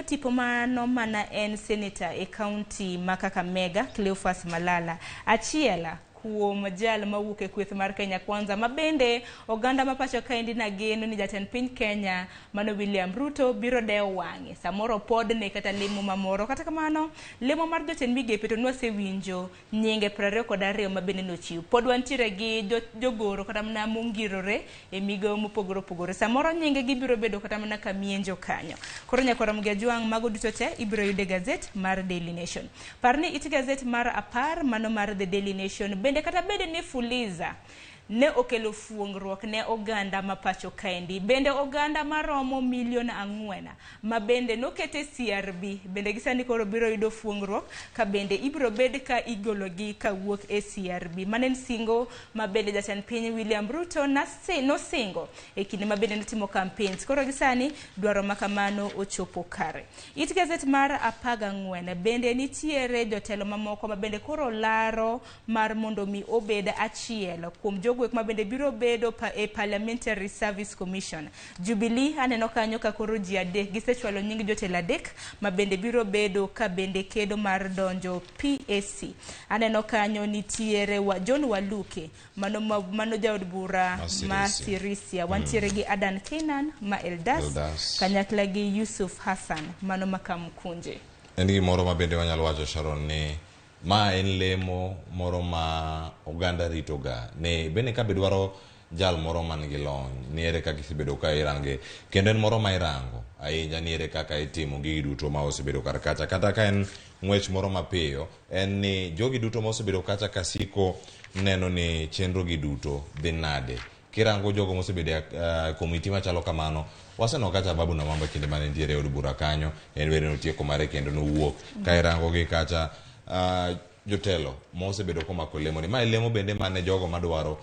tipo mano mana en senator e county ma Kakamega Cleophas Malala, achiel kuom jal mawuok e kweth mar Kenya Kwanza ma bende oganda ma pacho kaendi nageno ni jatend piny Kenya mano William Ruto biro dewo wang'e samoro podne kata lemo mamoro. Kata kamano lemo mar jotend migepe to nwasewinjo nyinge 22 ma bende nochiw. Pod wantiere gi jogoro kata mana mongirore e migawo mopogore opogore. Samoro nyinge gibiro bedo kata mana kamienjo kanyo. Koro nyakwara Mugia Jwang' mago duto te ibiro yudo e gazet mar Daily Nation. Par ni it gazet mar 10 mano mar The Daily Nation bende kata bede ni Fuliza ne okelo fuongruok ne oganda ma pacho kaendi. Bende oganda maromo milion 4 ma bende nokete CRB bende gisani koro biro yudo fuongruok ka bende ibiro bed ka igologi kawuok e CRB. Mano en singo ma bende jatend piny William Ruto nosingo e kinde ma bende notimo campaigns. Koro gisani dwaro ma kamano ochopo kare. It gazet mar 14 bende nitiere jotelo mamoko ma bende koro laro mar mondo mi obed achiel kuom jogo ma bende biro bedo e Parliamentary Service Commission. Jubilee aneno kanyo ka koro ji 3 gisechwalo nying jotelo 3 ma bende biro bedo ka bende kedo mar donjo PAC. Aneno kanyo nitiere John Waluke mano jaod bura ma Sirisia. Wantiere gi Adan Kenan ma Eldas, kanyakla gi Yusuf Hassan mano ma Kamkunje. En gimoro ma bende wanyalo wacho, Sharon, ni ma en lemo moro ma oganda ritoga ni bende ka be dwaro jal moro man gi lony ni ere kaka isebedo ka irange, kendo en moro ma irango ahinya ni ere kaka itimo gigi duto ma osebedo kar kacha. Kata ka en ng'wech moro mapiyo, en ni jogi duto ma osebedo kacha kasiko neno ni chenro gi duto dhi nade. Kirango jogo mosebedo e komiti machalo kamano, waseneno kacha Babu Namwamba kinde mane nitiere e od bura kanyo, en bende notieko mare kendo nowuok. Ka irango gi kacha jotelo mosebedo komako lemo ni, mae lemo bende mane jogo madwaro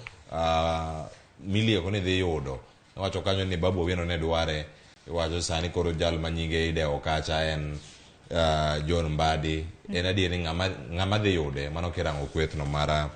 milieko ni dhi yudo. Iwacho kanyo ni Babu Owino ne dware, iwacho sani koro jal ma nyinge idewo kacha en John Mbadi. En adier ni ng'ama dhi yude, mano kirango kweth no mar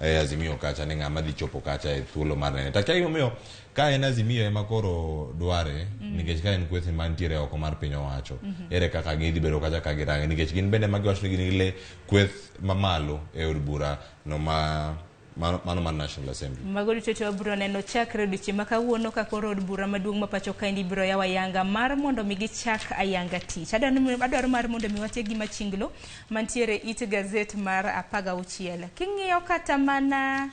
Azimio kacha ni ng'ama dhi chopo kacha e thuolo mar nene. Takia gimomiyo ka en Azimio ema koro dware, nikech ka en kweth mantiere oko mar piny owacho, ere kaka gidhi bedo kacha ka girange, nikech gin bende magiwacho ni gin gi le kweth mamalo e od bura no ma mano mar National Assembly. Mago duto te wabiro neno chakre odiochieng' ma kawuono ka koro od bura maduong' ma pacho kaendi biro yawo ayanga mar mondo mi gichak ayanga tich. Adwaro mar mondo mi watiek gi machinglo mantiere it gazet mar 16. King'iyo kata mana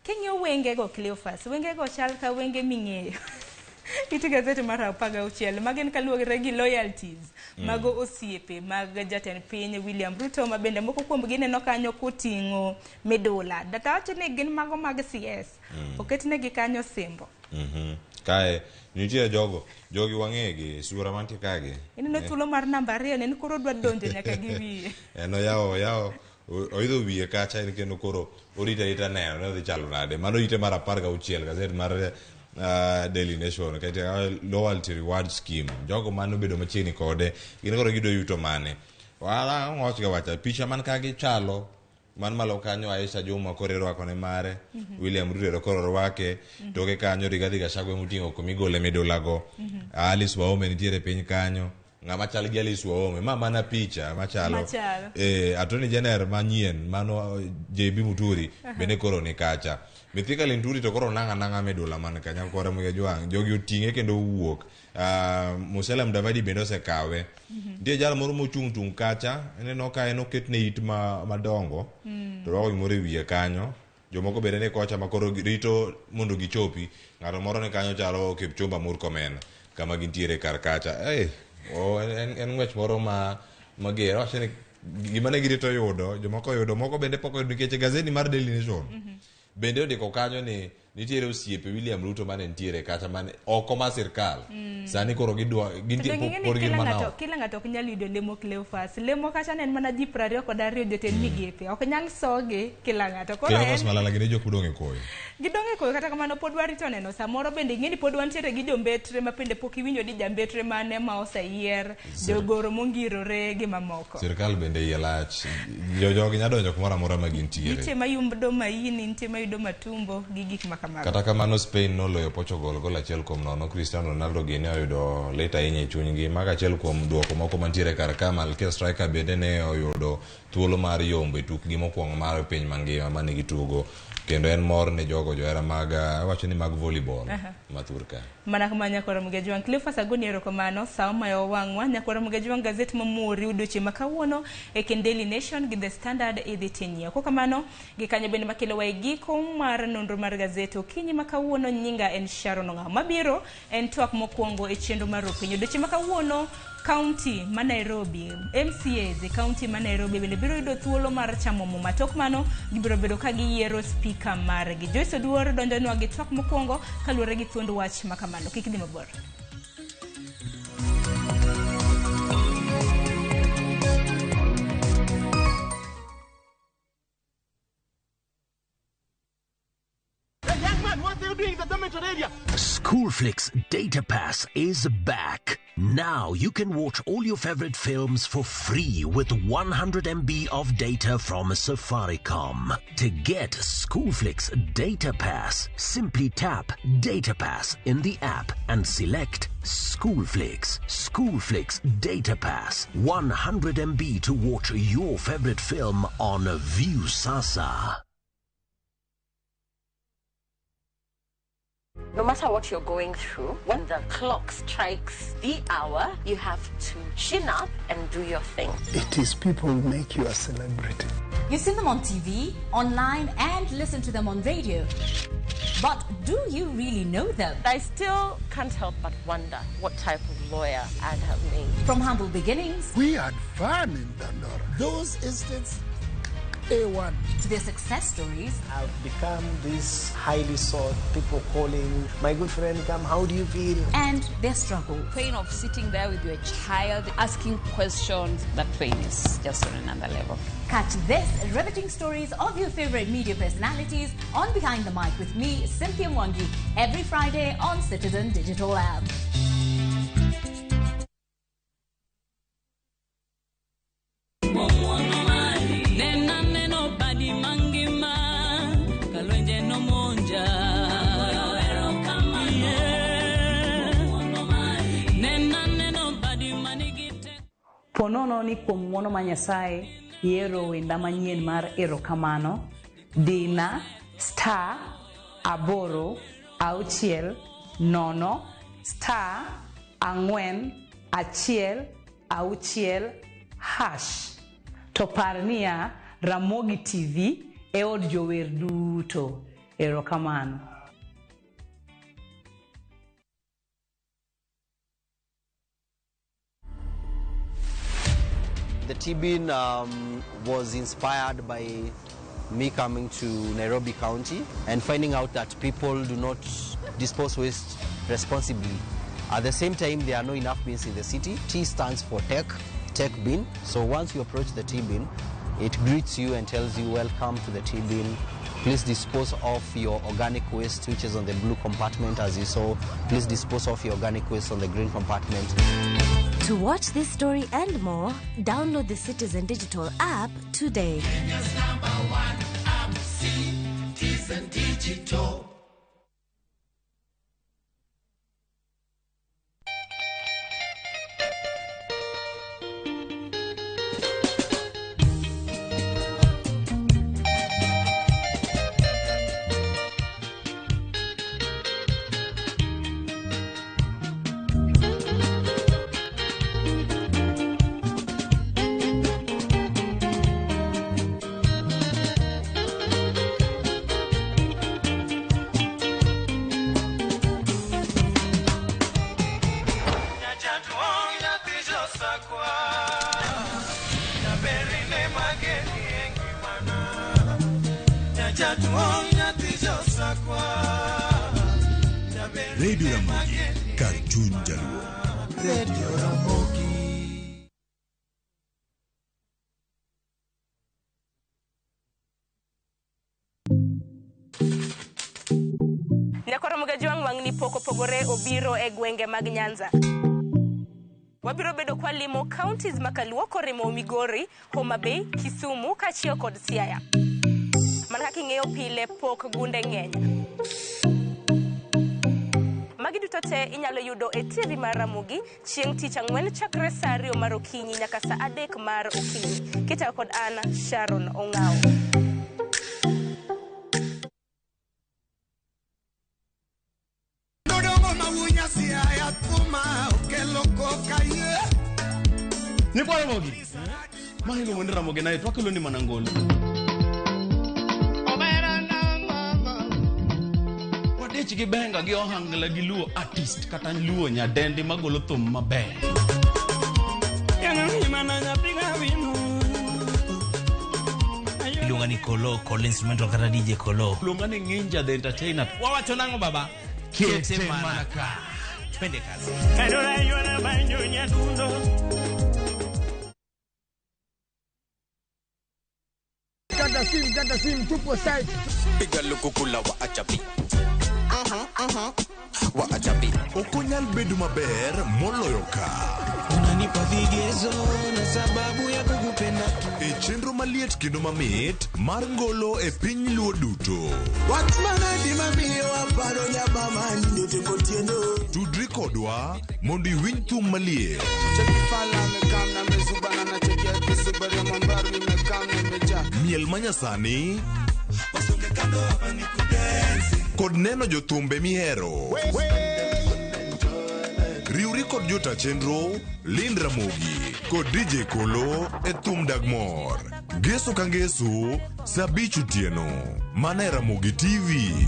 king'iyo wengego, Cleophas, wengego chal ka wenge ming'eyo. It gazet mar 16 magen kaluwore gi loyalties mago osiepe mag jatend piny William Ruto, ma bende moko kuomgi neno kanyo koting'o midula. Datawacho ni gin mago mag CS. Oketnegi kanyo simbo. Kae nitie jogo, jogi wang'egi, sura mantie kagi. Ineno thuolo mar namba 2 en koro dwa donjo nyaka gi wiye. En oyawo oidho wiye kacha, en kendo koro orito arita neno ne odhi chalo nade. Mano ite mar 16 gazet mar Daily Nation kata loyalty reward scheme. Jogo mane obedo machiegni kode gin koro giyudo yuto mane. Wala wacho ga wacha picha man ka gichalo man malo kanyo Aisha Juma koro irwako ne mare, William Ruto koro rwake, toke kanyo Rigathi Gachagua moting'o kumigole midula go, Alice Wahome nitiere piny kanyo, ng'ama chal gi Alice Wahome ma mana picha machalo. Attorney General manyien mano JB Muturi bende koro ni kacha. Mithika Linturi to koro nang'a nang'a midula man kanyo kore Mugejwang' jogi oting'e kendo owuok. Musalia Mudavadi bende osekawe. Nitie jal moro mochung' tung' kacha, ineno ka en oketne it madongo, to orwako gimoro e wiye kanyo. Jomoko bende ni kocha ma koro rito mondo gichopi. Ng'ato moro ni kanyo chalo Kipchumba Murkomen kama gintiere kar kacha. En ng'wech moro ma mager. Awacho ni gima ne girito yudo, jomoko oyudo, moko bende pok oyudo nikech gazeti mar Daily Nation bende ondiko kanyo ni nitiere osiepe William Ruto mane nitiere kacha mane oko mar sirkal. Sani koro gidwa gintie pod gin mana kila ng'ato ok nyal yudo lemo Cleophas. Lemo kacha ne en mana ji 22 jotend migepe. Ok nyal sogi kila ng'ato. Koro Cleophas Malala gin jok modong' e koyo. Gidong' e koyo, kata kamano pod warito neno. Samoro bende ing'e ni pod wantiere gi jombetre ma bende pok iwinjo ni jambetre mane ma oseyier, jogoro mongirore gi mamoko. Sirkal bende iye lach. Jogi nyalo donjo kumoro amora ma gintiere. Nitie mayudo maini, nitie mayudo matumbo gi gik ma kamago. Kata kamano Spain noloyo Portugal gol 1-0. Cristiano Ronaldo gi ne oyudo lit ahinya e chunygi. Mago achiel kuom duoko moko mantiere kar ka. Malkia Striker bende ne oyudo thuolo mar yombo e tukgi mokwongo mar piny mangima mane gitugo, kendo en mor ne jogo johera mag awacho ni mag volleyball mathur ka. Mana kama nyakwara Mugejwang' Cleophas agoni erokamano sawa mayo wang'wa. Nyakwara Mugejwang' gazet mamori odiochieng' ma kawuono e kind Daily Nation gi The Standard idhi tinyiewo. Kokamano gi kanyo bende makelo wa e giko mar nonro mar gazet okinyi ma kawuono. Nyinga en Sharon Ong'awo. Mabiro en twak mokwongo e chenro mar Opinio. Odiochieng' ma kawuono County ma Nairobi, MCAs e county ma Nairobi bende biro yudo thuolo mar chamo muma. Tok mano gibiro bedo ka giyiero speaker margi. Joyce Oduor donjonwa gi twak mokwongo kaluwore gi thuond wach ma kamano. Kik idhi mabor. Schoolflix Data Pass is back. Now you can watch all your favorite films for free with 100 MB of data from Safaricom. To get Schoolflix Data Pass, simply tap Data Pass in the app and select Schoolflix. Schoolflix Data Pass, 100 MB to watch your favorite film on Viusasa. No matter what you're going through, when the clock strikes the hour, you have to chin up and do your thing. It is people who make you a celebrity. You've seen them on TV, online, and listen to them on radio. But do you really know them? I still can't help but wonder what type of lawyer I'd have made. From humble beginnings. We had fun in Dandora. Those estates, A1. To their success stories. I've become this highly sought, people calling, my good friend, come, how do you feel? And their struggle. Pain of sitting there with your child, asking questions, that pain is just on another level. Catch this riveting stories of your favorite media personalities on Behind the Mic with me, Cynthia Mwangi, every Friday on Citizen Digital App. Ponono ni kuom ng'wono ma Nyasaye ihero wenda manyien mar erokamano, dina star 8 6 0 star 4 1 6 hash. To par niya, Ramogi TV e od jower duto. Erokamano. The T-bin was inspired by me coming to Nairobi County and finding out that people do not dispose waste responsibly. At the same time, there are no enough bins in the city. T stands for tech, tech bin. So once you approach the T-bin, it greets you and tells you, welcome to the T-bin. Please dispose of your organic waste, which is on the blue compartment, as you saw. Please dispose of your organic waste on the green compartment. To watch this story and more, download the Citizen Digital app today. Kenya's number one app, Citizen Digital. Radio Ramogi, kar chuny Jaluo. Radio Ramogi. Nyakoro Mugajwang' wang'ni pok opogore obiro e gwenge mag Nyanza. Wabiro bedo kwa limo counties makaluo korimo Migori, Homa Bay, Kisumu kaachiel kod Siaya. Mana kaka ing'eyo pile pok gunde ng'eny. Magi duto te inyalo yudo e TV mar Ramogi chieng' tich ang'wen chakre saa 2 mar okinyi nyaka saa 3 mar okinyi. Kitayo kod an Sharon Ong'ao. Nyikwa Ramogi. Ma iluongo ni Ramogi naye to wakelo ni mana ngolo. Wadich gi benga gi ohangla gi luo artist kata luo nyadendi magolo thum maber. Iluonga ni Kolo, Kolo instrumental kata DJ Kolo. Iluonga ni Nginja the entertainer. Wawacho nang'o baba? Kete mana ka. Twende kazi. Kata sim, tupo site. Piga lukukula wa achapi. Wa achapi. Ok onyal bedo maber moloyo ka. Unanipa vigezo na sababu ya kukupenda. E chenro maliet kendo mamit mar ngolo e piny Luo duto. Wach manadi mamiyo aparo nyabama nyote kotieno. Tudri kodwa mondo iwinj thum maliet. Cheki fala amekam na mezubana na cheki ya kisubari ya mambaru imekam na imejaa. Miel manyasani. Wasonge kando hapa ni kudensi. Kod neno jothumbe mihero. Riwri kod jota chenro Lynn Ramogi kod DJ Kolo e thum dag mor. Ngeso ka ngeso saa 5 otieno. Mana e Ramogi TV.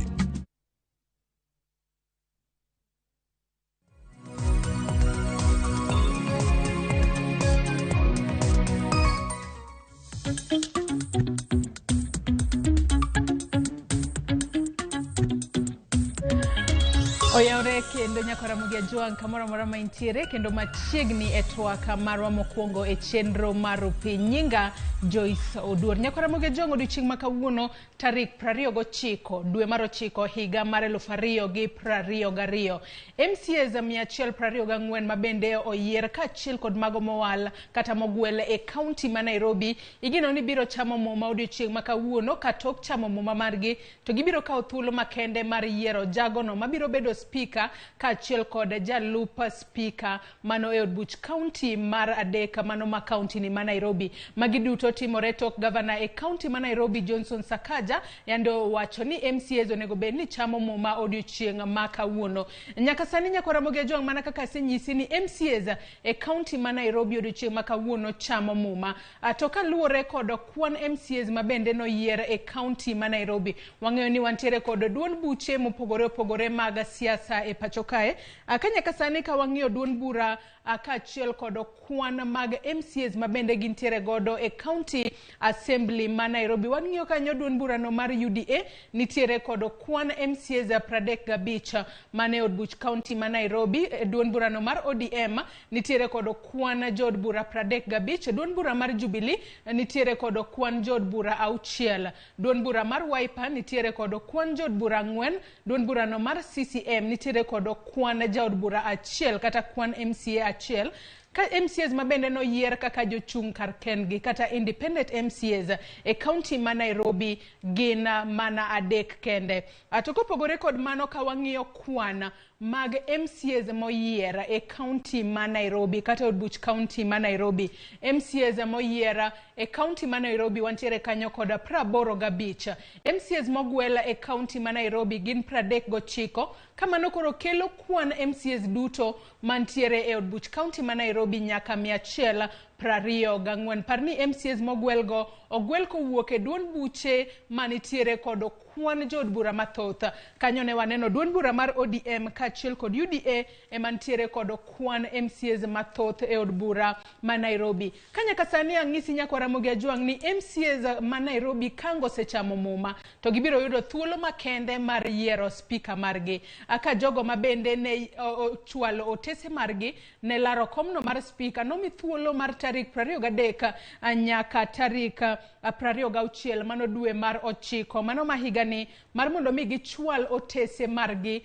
Oyawre kendo nyakwa Ramogi Ajwang' kamoro amora ma intiere kendo machiegni e twak marwa mokwongo e chenro mar Rupiny. Nyinga Joyce Oduor. Nyakwa Ramogi Ajwang' odiochieng' ma kawuono tarik 29 dwe mar 9 higa mar 2022. MCAs 124 ma bende oyier kaachiel kod mago mowal kata mogwel e kaunti ma Nairobi igeno ni biro chamo muma odiochieng' ma kawuono ka tok chamo muma margi to gibiro kawo thuolo makende mar yiero jagono mabiro bedo spika kaachiel kod jalup spika mano e od buch kaunti mar 3 mano ma kaunti ni ma Nairobi. Magi duto timore tok gavana e kaunti ma Nairobi Johnson Sakaja yande owacho ni MCAs onego bed ni chamo muma odiochieng' ma kawuono. Nyaka sani nyakwa Ramogi Ajwang' mana kaka asenyisi ni MCAs e kaunti ma Nairobi odiochieng' ma kawuono chamo muma. To kaluwore kod kwan MCAs ma bende noyier e kaunti ma Nairobi, wang'eyo ni wantiere kod duond buche mopogore opogore mag siasa e pacho kae. Ka nyaka sani ka wang'iyo duond bura kaachiel kod kwan mag MCAs ma bende gintiere godo e County Assembly ma Nairobi, wang'iyo kanyo duond burano mar UDA nitiere kod kwan MCAs 35 mane od buch kaunti ma Nairobi. Duond burano mar ODM nitiere kod kwan jood bura 35. Duond bura mar Jubilee nitiere kod kwan jood bura 6. Duond bura mar Wiper nitiere kod kwan jood bura 4. Duond burano mar CCM nitiere kod kwan jaod bura 1 kata kwan MCA 1. Ka MCAs ma bende noyier kaka jochung' kar kendgi kata independent MCAs e kaunti ma Nairobi gin mana 3 kende. To kopogore kod mano ka wang'iyo kwan mag MCAs moyier e kaunti ma Nairobi kata od buch kaunti ma Nairobi, MCAs moyier e kaunti ma Nairobi wantiere kanyo kod 85. MCAs mogwel e kaunti ma Nairobi gin 39. Kamano koro kelo kwan MCAs duto mantiere e od buch kaunti ma Nairobi nyaka 124. Par ni MCAs mogwelgo ogwel kowuok e duond buche manitiere kod kwan jood bura mathoth. Kanyo ne waneno duond bura mar ODM kaachiel kod UDA ema nitiere kod kwan MCAs mathoth e od bura ma Nairobi. Ka nyaka sani ang'isi nyakwa Ramogi Ajwang' ni MCAs ma Nairobi kango osechamo muma to gibiro yudo thuolo makende mar yiero spika margi. Ka jogo ma bende ne ochwalo otese margi ne laro komno mar spika nomi thuolo mar tarik 23 nyaka tarik 26 mano dwe mar 9 mano ma higani mar mondo mi gichwal otese margi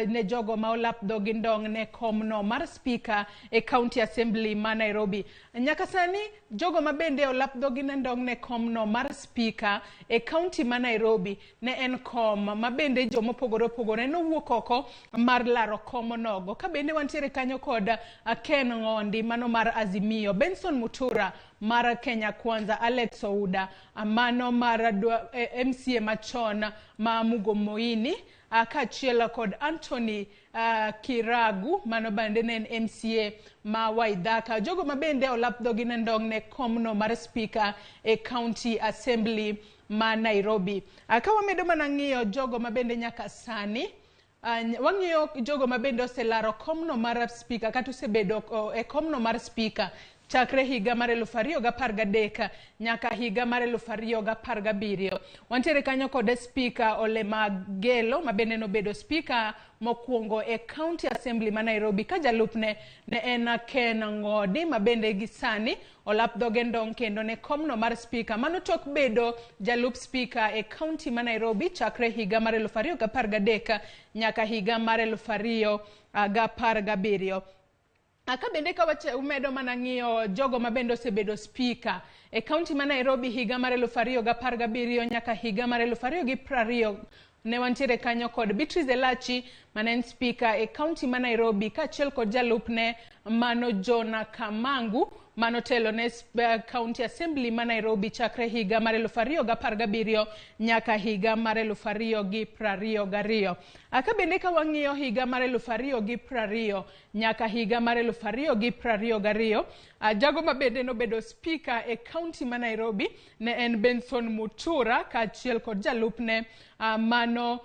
ne jogo ma olap dhogi ndong' ne komno mar spika e County Assembly ma Nairobi. Nyaka sani jogo ma bende olap dhogi ne ndong' ne komno mar spika e kaunti ma Nairobi ne en kom ma bende jomopogore opogore nowuok oko mar laro kom nogo. Ka bende wantiere kanyo kod Ken Ng'ondi mano mar Azimio, Benson Mutura mar Kenya Kwanza, Alex Ouda mano mar MCA machon ma Mugo Moini, kaachiel kod Anthony Kiragu mano bende ne en MCA ma Waithaka. Jogo ma bende olap dhogi ne ndong' ne komno mar spika e County Assembly ma Nairobi. Ka wamedo mana ng'iyo jogo ma bende nyaka sani, wang'iyo jogo ma bende oselaro komno mar spika kata osebedo e komno mar spika chakre higa mar 2013 nyaka higa mar 2017. Wantiere kanyo kod spika Ole Magelo ma bende nobedo spika mokwongo e County Assembly ma Nairobi ka jalupne ne en Ken Ng'odi ma bende gi sani olap dhoge ndong' kendo ne komno mar spika. Mano tok bedo jalup spika e County ma Nairobi chakre higa mar 2013 nyaka higa mar 2017. Ka bende ka umedo mana ng'iyo jogo ma bende osebedo spika e kaunti ma Nairobi higa mar 2017 nyaka higa mar 2020 ne wantiere kanyo kod Beatrice Elachi mane en spika e kaunti ma Nairobi kaachiel kod jalupne mano Jonah Kamangu manotelo ne County Assembly ma Nairobi chakre higa mar 2017 nyaka higa mar 2022. Aka bende ka wang'iyo higa mar 2020 nyaka higa mar 2022, jago ma bende nobedo spika e county ma Nairobi ne en Benson Mutura kaachiel kod jalupne mano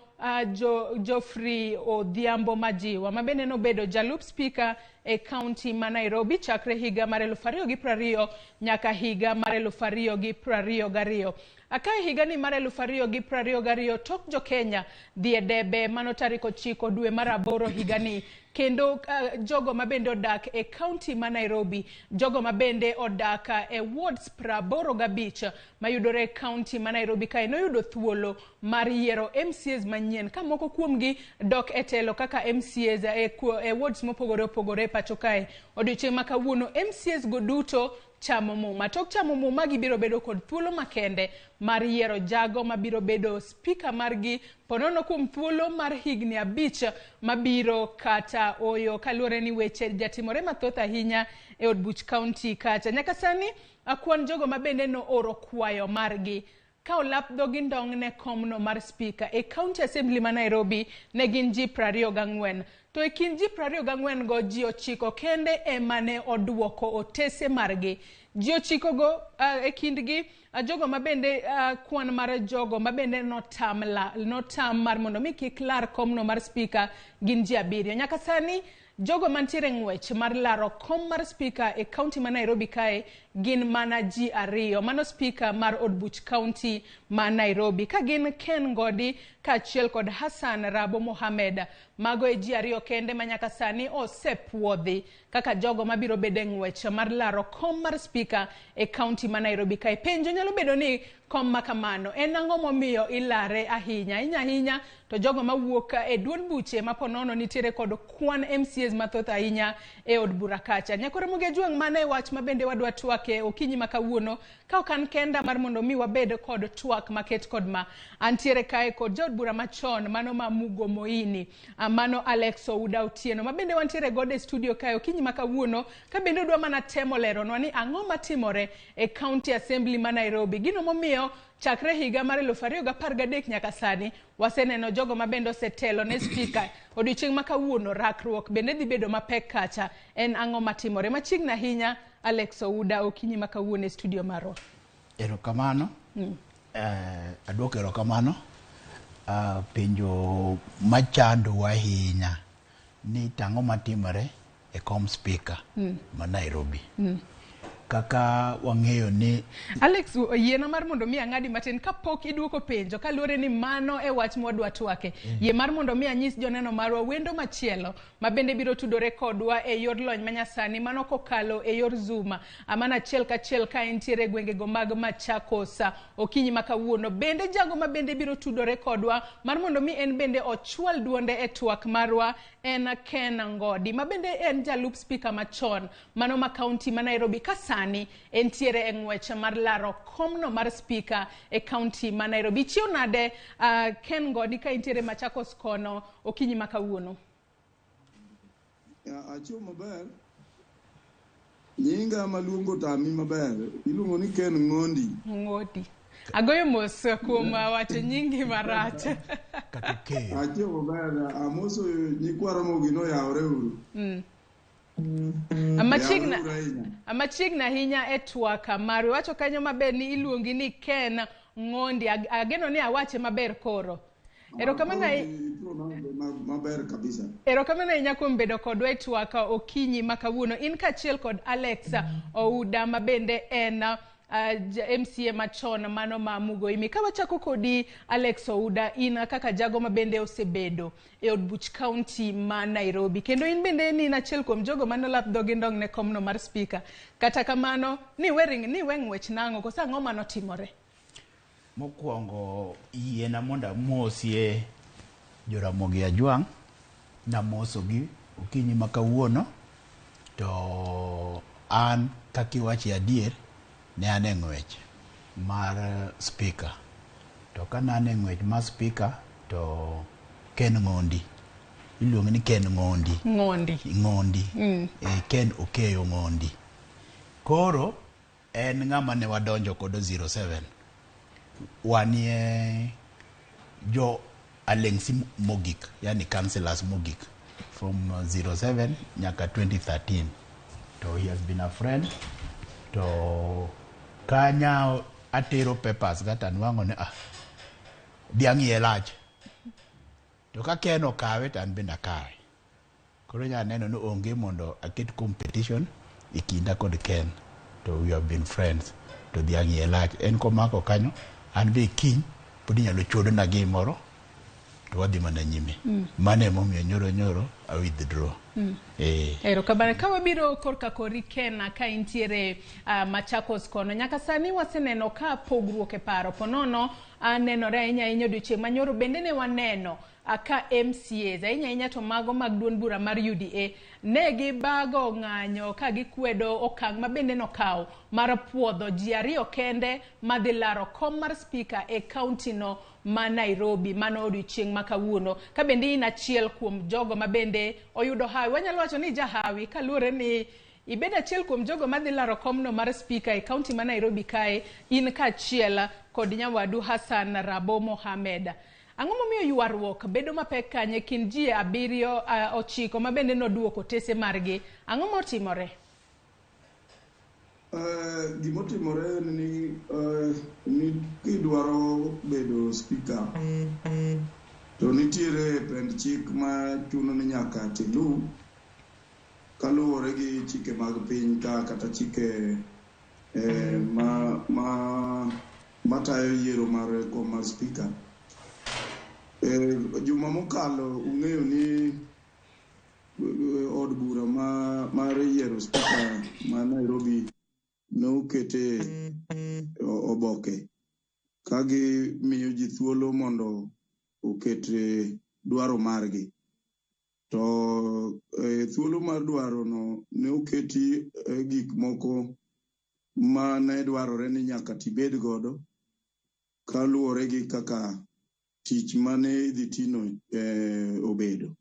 Geoffrey Odhiambo Majiwa ma bende nobedo jalup spika e county ma Nairobi chakre higa mar 2020 nyaka higa mar 2022. Aka e higa ni mar 2022 tok jo Kenya dhi e debe mano tarik 9 dwe mar 8 higani, kendo jogo mabende odak e county ma Nairobi, jogo mabende odak e wards 85 mayudore e county ma Nairobi kae noyudo thuolo mar yiero MCAs manyien ka moko kuomgi dok e telo kaka MCAs e wards mopogore opogore e pacho kae. Odiochieng' ma kawuono MCAs go duto chamo muma. Tok chamo muma gibiro bedo kod thuolo makende mar yiero jago mabiro bedo spika margi ponono kuom thuolo mar higni 5 mabiro kata oyo, kaluwore ni weche jatimore mathoth ahinya e od buch county kacha. Nyaka sani kwan jogo mabende nooro kwayo margi ka olap dhogi ndong' ne komno mar spika e county assembly ma Nairobi ne gin ji 24. To e kind ji 24 go ji 9 kende ema ne oduoko otese margi. Ji 9 go e kindgi jogo mabende kwan mar jogo mabende notam mar mondo mi kik lar komno mar spika gin ji 7. Nyaka sani jogo mantiere ng'wech mar laro kom mar spika e county ma Nairobi kae gin mana ji 2. Mano spika mar od buch county ma Nairobi ka gin Ken Ngodi kaachiel kod Hassan Rabo Mohamed. Mago e ji 2 kende ma nyaka sani osepuodhi kaka jogo mabiro bedo e ng'wech mar laro kom mar spika e county ma Nairobi kae. Penjo nyalo bedo ni kom ma kamano en ang'o momiyo ilare ahinya ahinya ahinya to jogo mawuok e duond buche ma ponono nitiere kod kwan MCAs mathoth ahinya e od bura kacha. Nyakore Mogejuang', mano e wach ma bende wadwa twake okinyi ma kawuono ka ok an kenda mar mondo mi wabed kod twak maket kod ma. Antiere kae kod jaod bura machon mano ma Mugo Moini, mano Alex Ouda Otieno ma bende wantiere godo e studio kae okinyi ma kawuono ka bende odwa mana temo leronwa ni ang'o matimore e county assembly ma Nairobi. Gino momiyo chakre higa mar 2013 nyaka sani waseneno jogo mabende osetelo ne spika. Odiochieng' ma kawuono rakruok bende dhi bedo mapek kacha. En ang'o matimore machiegni ahinya? Alex Ouda okinyi ma kawuono e studio marwa. Erokamano. Aduoko erokamano. Penjo machandowa ahinya ni tang'o matimore e kom spika ma Nairobi. Kaka wang'eyo ni Alex, yiena mar mondo mi ang'adi matin kapok iduoko penjo kaluwore ni mano e wach mwadwa twake. Yie mar mondo mi anyis joneno marwa wendo machielo ma bende biro tudore kodwa e yor lony manyasani mano kokalo e yor Zoom amana achiel kachiel ka entiere e gwengego mag Machakos okinyi ma kawuono. Bende jago ma bende biro tudore kodwa mar mondo mi en bende ochwal duonde e twak marwa en Ken Ngodi ma bende en jalup spika machon mano ma county ma Nairobi ka sani entiere e ng'wech mar laro komno mar spika e county ma Nairobi. Chiew nade Ken Ngodi ka entiere Machakos kono okinyi ma kawuono? Achiew maber. Nyinga maluongo tami maber. Iluongo ni Ken Ng'ondi. Ng'ondi. Agoyo mos kuom wacho nyingi marach. Achiew maber. Amoso nyikwa Ramogi noyawre uru. Amachiegni ahinya e twak marwa. Iwacho kanyo maber ni iluongi ni Ken Ng'ondi. Ageno ni awache maber koro. Erokamano maber kabisa. Erokamano ahinya kuom bedo kodwa e twak okinyi ma kawuono. In kaachiel kod Alex Ouda ma bende en MCA machon mano ma Mugoimi. Ka wachako kodi Alex Ouda, in kaka jago ma bende osebedo e od buch county ma Nairobi, kendo in bende ni in achiel kuom jogo manolap dhogi ndong' ne komno mar spika. Kata kamano ni we ng'wech nang'o koso ang'o manotimore? Mokwongo yiena mondo amosie Joramogi Ajwang'. Namosogi okinyi ma kawuono to an kaka iwacho adier ne an e ng'wech mar spika. To ka ne an e ng'wech mar spika to Ken Ng'ondi iluongo ni Ken Ng'ondi. Ng'ondi. Ng'ondi. Ken Okeyo Ng'ondi. Koro en ng'ama ne wadonjo kodo 07. Wanie jo alengsi mogik, yani councillors mogik from 07 nyaka 2013. To he has been a friend. To kanya atero papers kata nwang'o ni ah, dhiang' iye lach. To ka Ken okawe to an bende akawe. Koro inya neno ni onge mondo aket competition e kinda kod Ken. To we have been friends. To dhiang' iye lach. En komako kanyo, an be kiny pod inyalo chodona gimoro to wadhi mana nyime. Mano emomiyo nyoro nyoro a withdraw. Erokamano. Ka wabiro korka kori Ken ka intiere Machakos kono, nyaka sani waseneno ka pogruok e paro ponono nenore ahinya ahinya odiochieng' manyoro bende ne waneno ka MCAs ahinya ahinya to mago mag duond bura mar UDA ne gibago ng'anyo ka gikwedo okang' ma bende nokaw mar puodho ji ariyo kende madhi laro kom mar spika e kaunti no ma Nairobi. Mano odiochieng' ma kawuono. Ka bende in achiel kuom jogo ma bende oyudo hawi, wanyalo wacho ni jahawi kaluwore ni ibedo achiel kuom jogo madhi laro komno mar spika e kaunti ma Nairobi kae, in kaachiel kod nyawadu Hassan Rabo Mohamed. Ang'o momiyo ywaruok bedo mapek kanyo e kind ji 7 9 ma bende noduoko otese margi? Ang'o motimore? Gimotimore en ni kidwaro bedo speaker to nitiere pend chik ma chuno ni nyaka tilu kaluwore gi chike mag piny ka kata chike matayo yiero mar kom mar speaker. Juma mokalo ung'eyo ni od bura mar yiero speaker ma Nairobi nokete oboke ka gimiyo ji thuolo mondo oket dwaro margi. To thuolo mar dwaro no ne oketi gik moko ma ne dwarore ni nyaka tibed godo kaluwore gi kaka tich mane idhi tino obedo.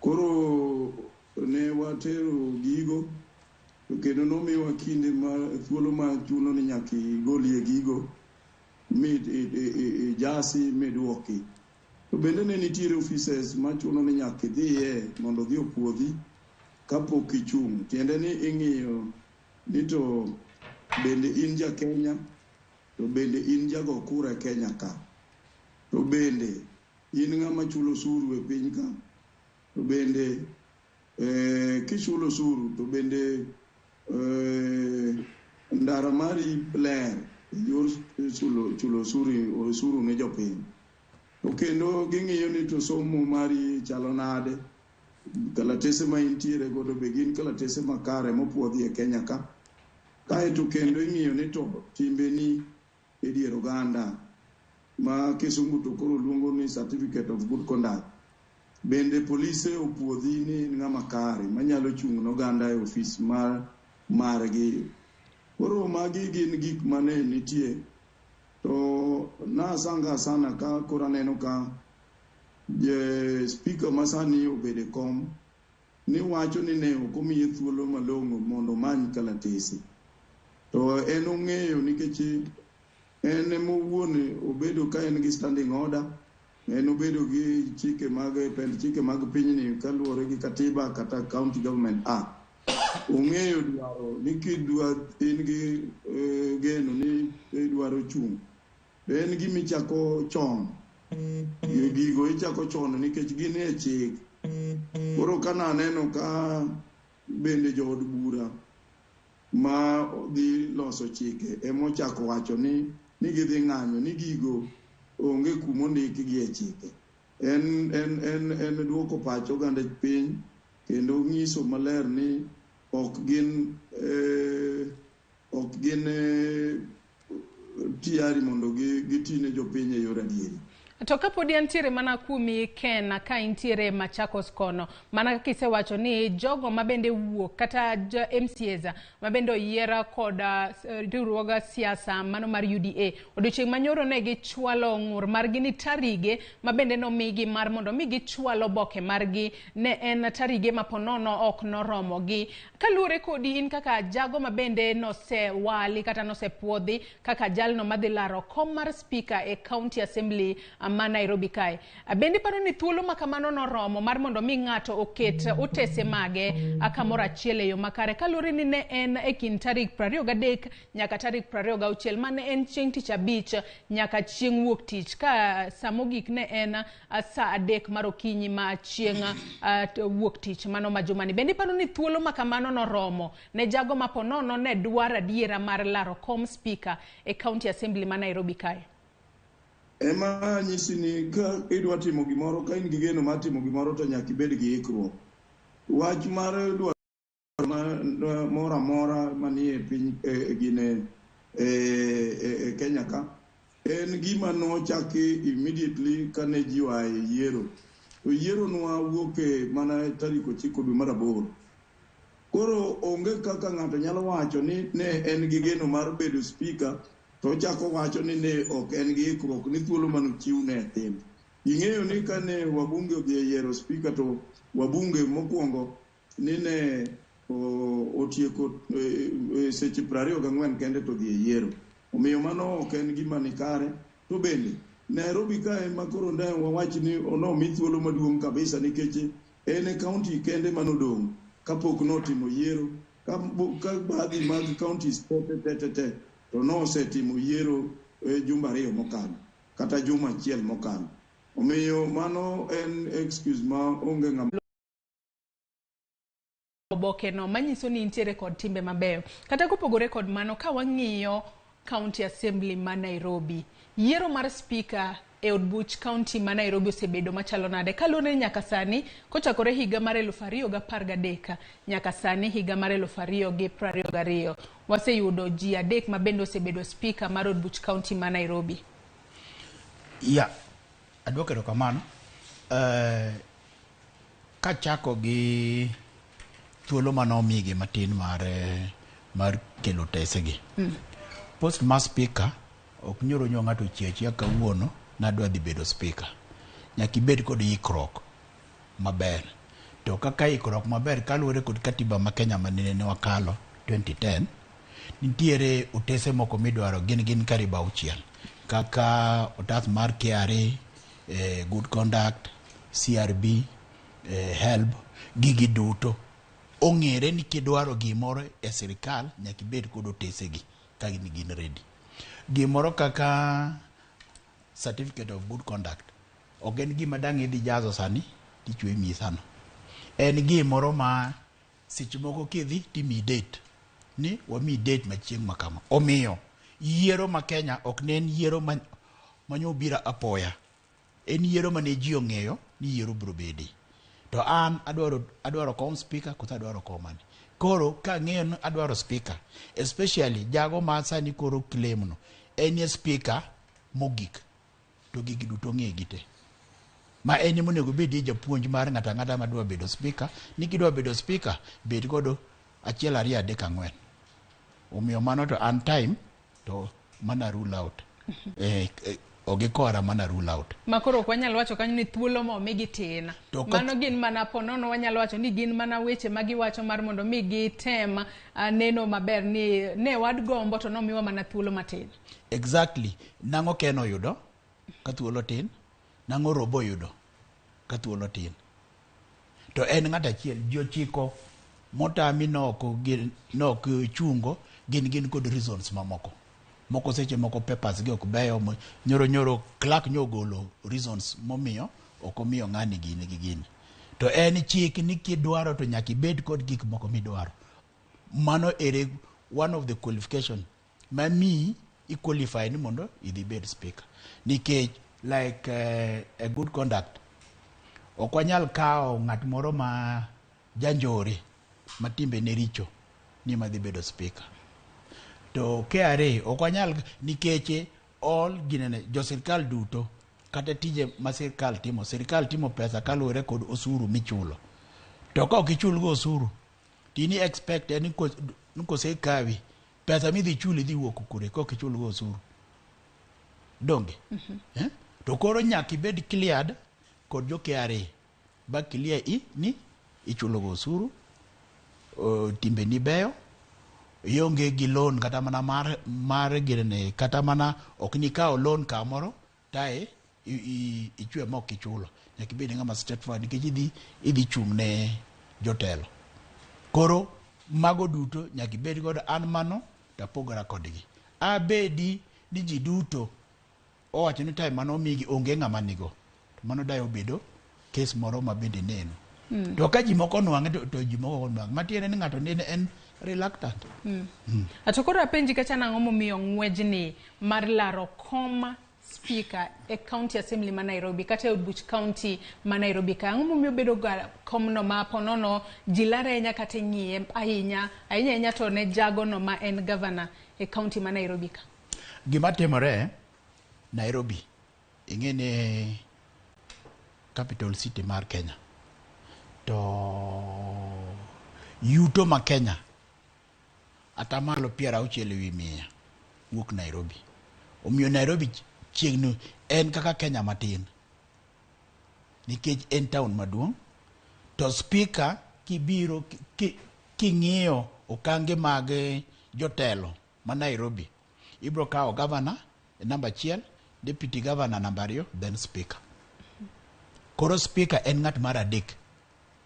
Koro ne watero gigo to kendo nomiwa kinde ma thuolo ma chuno ni nyaka igolie gigo mi ijasi miduoki. To bende ne nitiere offices machuno ni nyaka idhiye mondo odhi opuodhi kapok ichung'. Tiende ni ing'iyo ni to bende in ja Kenya, to bende in jago kura e Kenya ka, to bende in ng'ama chulo osuru e piny ka, to bende kichulo osuru to bende ndara mari ler e yor chulo osuru ne jopiny. To kendo ging'iyo ni to somo mari chalo nade, kalatese ma intiere godo be gin kalatese makare mopuodhi e Kenya ka. Kaeto kendo ing'iyo ni to timbeni e dier oganda ma kisungu to koro luongo ni certificate of good conduct. Bende polise opuodhi ni in ng'ama kare manyalo chung' ne oganda e ofis margi. Koro magi gin gik mane nitie. To nasanga sana ka koro aneno ka speaker masani obedo e kom ni wacho ni ne ok omiye thuolo malong'o mondo omany kalatese. To en ong'eyo nikech en ema owuon obedo ka en gi standing order, en obedo gi chike mag pend chike mag pinyni kaluwore gi katiba kata County Government Act. Ong'eyo dwaro ni kidwa in gi geno ni idwaro chung', to en gima ichako chon. Gigo ichako chon nikech gin e chik. Koro ka naneno ka bende jood bura ma dhi loso chike emochako wacho ni gidhi ng'anyo ni gigo onge kuma ondikgi e chike. En duoko pach oganda piny kendo nyiso maler ni ok gin tiyari mondo giti ne jopiny e yor adieri. To kapodi antiere mana kuomi Ken, ka intiere Machakos kono, mana kaka isewacho ni jogo mabende wuok kata MCAs mabende oyier kod riwruog siasa mano mar UDA, odiochieng' manyoro ne gichwalo ng'ur margi ni tarige mabende nomigi mar mondo mi gichwal oboke margi ne en tarige ma ponono ok noromogi. Kaluwore kodi in kaka jago mabende nosewali kata nosepuodhi kaka jalno madhi laro kom mar speaker e County Assembly ma Nairobi kae, bende iparo ni thuolo ma kamano noromo mar mondo mi ng'ato oket otese mage kamoro achiel e yo makare, kaluwore ni ne en e kind tarik 23 nyaka tarik 26 mane en chieng' tich abich nyaka chieng' wuok tich, ka sa mogik ne en sa 3 mar okinyi ma chieng' wuok tich mano ma jumani. Bende iparo ni thuolo ma kamano noromo ne jago ma ponono ne dwaro adiera mar laro kom speaker e County Assembly ma Nairobi kae? Ema nyisi ni ka idwa timo gimoro, ka in gi geno mar timo gimoro, to nyaka ibed gi ikruok. Wach mar dwaro moro amora manie piny gine e Kenya ka en gima nochaki immediately kane ji oa e yiero. To yiero nwa wuok mana tarik 9 dwe mar 8. Koro onge kaka ng'ato nyalo wacho ni ne en gi geno mar bedo speaker to ochako wacho ni ne ok en gi ikruok ni thuolo manochiw ne tin. Ing'eyo ni kane wabunge odhi e yiero speaker to wabunge mokwongo ni ne otieko seche 24 kende to dhi e yiero. Omiyo mano ok en gima ni kare. To bende Nairobi ka ema koro ne wawach ni onomi thuolo maduong' kabisa nikech en e county kende manodong' kapok notimo yiero. Ka baadhi mag counties te to nosetimo yiero jumbe 2 mokalo kata juma 1 mokalo. Omiyo mano en excuse ma onge ng'ama oboke no manyiso ni intiere kod timbe mabeyo. Kata kopogore kod mano, ka wang'iyo County Assembly ma Nairobi, yiero mar speaker e od buch county ma Nairobi osebedo machalo nade? Kaluwore ni nyaka sani, kochakore higa mar 2013 nyaka sani higa mar 2022, waseyudo ji 3 mabende osebedo speaker mar od buch county ma Nairobi. Ya, aduoko erokamano. Kachako gi thuolo manomigi matin mar kelo tesegi. Post mar speaker ok nyoro nyo ng'ato ochiew achiewa kawuono nadwa dhi bedo speaker. Nyaka ibed kod ikruok maber. To kaka ikruok maber kaluwore kod katiba ma Kenya manene wakalo 2010, nitiere otese moko midwaro gin karibu 6 kaka otas mar KRA, good conduct, CRB, HELB, gigi duto ong'ere ni kidwaro gimoro e sirikal nyaka ibed kod otesegi ka gin ready. Gimoro kaka certificate of good conduct ok en gima dang' idhi jazo sani tichwe miyi sano. En gimoro ma seche moko kidhi timiyi date ni wamiyi date machieng' ma kama. Omiyo yiero ma Kenya ok ne en yiero manyo biro apoya. En yiero mane ji ong'eyo ni yiero biro bede. To an adwaro kom speaker koso adwaro kom mane. Koro kang'eyo ni adwaro speaker, especially jago ma sani koro claim no, en e speaker mogik to gigi duto ong'e gi te. Ma en ema onego bedie japuonj mar ng'ato ang'ata madwa bedo speaker, ni kidwa bedo speaker, bed godo 1 2 3 4. Omiyo mano to an time to mana rule out. Ogikora mana rule out. Ma koro ok wanyal wacho kanyo ni thuolo ma omigi tin. Mano gin mana ponono wanyalo wacho ni gin mana weche ma giwacho mar mondo mi gitem neno maber ni ne wad gombo to nomiwa mana thuolo matin. Exactly. Nang'o Ken oyudo ka thuolo tin, nang'o Robo oyudo ka thuolo tin. To en ng'at achiel, ji ochiko motami nok chungo gin kod reasons mamoko. Moko seche moko papers gi ok beyo, nyoro clerk nyogolo reasons momiyo ok omiyo ng'ani gini gi gini. To en chik ni kidwaro to nyaka ibed kod gik moko midwaro. Mano ere one of the qualification ma miyi i qualify ni mondo idhi bed speaker. Nikech like a good conduct, ok wanyal kawo ng'at moro ma janjore ma timbene richo ni ema dhi bedo speaker. To KRA ok wanyal nikech all ginene jo sirkal duto Kata tije ma sirkal timo, sirkal timo pesa kaluwore kod osuru michulo. To ka ok ichul go osuru, to in expect ni kosekawi, pesa midhi chuli dhi wuok kure ka ok ichul go osuru. Donge? Eh? To koro nyaka ibed cleared kod jo KRA ba clear i ni ichulo go osuru, timbeni beyo, ionge gi loan kata mana mar girene, kata mana ok nikawo loan kamoro tae ichwe ma ok ichulo. Nyaka ibed ng'ama straightforward nikech idhi chung' ne jotelo. Koro mago duto nyaka ibed godo. An mano tapogora kodgi. Abedi ni ji duto owacho ni time mano omigi onge ng'ama nigo. To mano dayo obedo kes moro ma bende neno. To ka ji moko onwang'e to ji moko ok onwang'e. Matiende ni ng'ato nene en reluctant. To koro apenji kacha nang'o momiyo ng'wejni mar laro kom speaker e county assembly ma Nairobi kata e od buch county ma Nairobi ka, ang'o momiyo bedo ga komno ma ponono ji lare ahinya kata ing'iye ahinya ahinya ahinya to ne jagono ma en governor e county ma Nairobi ka? Gima timore Nairobi, ing'e ni capital city mar Kenya. To yuto ma Kenya 60% wuok Nairobi. Omiyo Nairobi chiegni en kaka Kenya matin. Nikech en town maduong'. To speaker kibiro king'iyo okange mag jotelo ma Nairobi, ibro kawo governor e namba 1, deputy governor namba 2, then speaker. Koro speaker en ng'at mar 3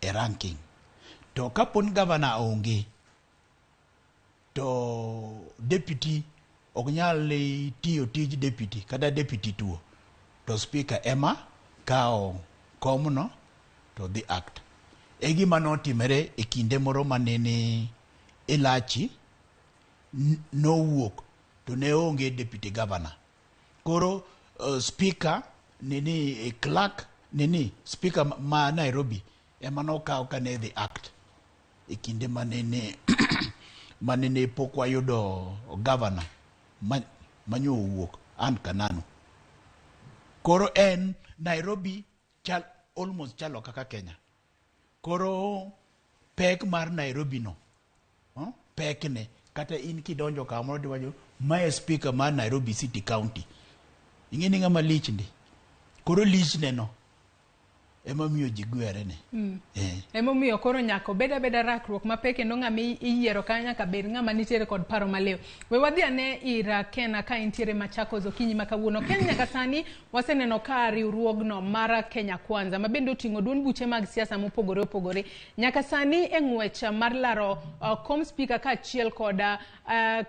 e ranking. To kapo ni governor onge, to deputy ok nyal tiyo tij deputy, kata deputy tuo, to speaker ema kawo komno to dhi act. E gima notimore e kinde moro manene Elachi nowuok to ne onge deputy governor. Koro speaker nini clerk nini speaker ma Nairobi ema nokawo kane dhi act e kinde manene pok wayudo governor manyo owuok Ann Kananu. Koro en Nairobi chal almost chalo kaka Kenya. Koro pek mar Nairobi no, pekne kata in kidonjo kamoro tiwacho mae speaker mar Nairobi City County. Ing'e ni ng'ama lich ndi. Koro lichne no ema miyo ji gwere ne. Emomiyo koro nyaka obed abeda rakruok mapek kendo ng'ama iyiero kanyo nyaka bed ng'ama nitiere kod paro maliw. We wadhi ane ir Kena ka intiere Machakos okinyi ma kawuono. Ken, nyaka sani waseneno ka riwruogno mar Kenya Kwanza ma bende oting'o duond buche mag siasa mopogore opogore. Nyaka sani e ng'wech mar laro kom speaker kaachiel kod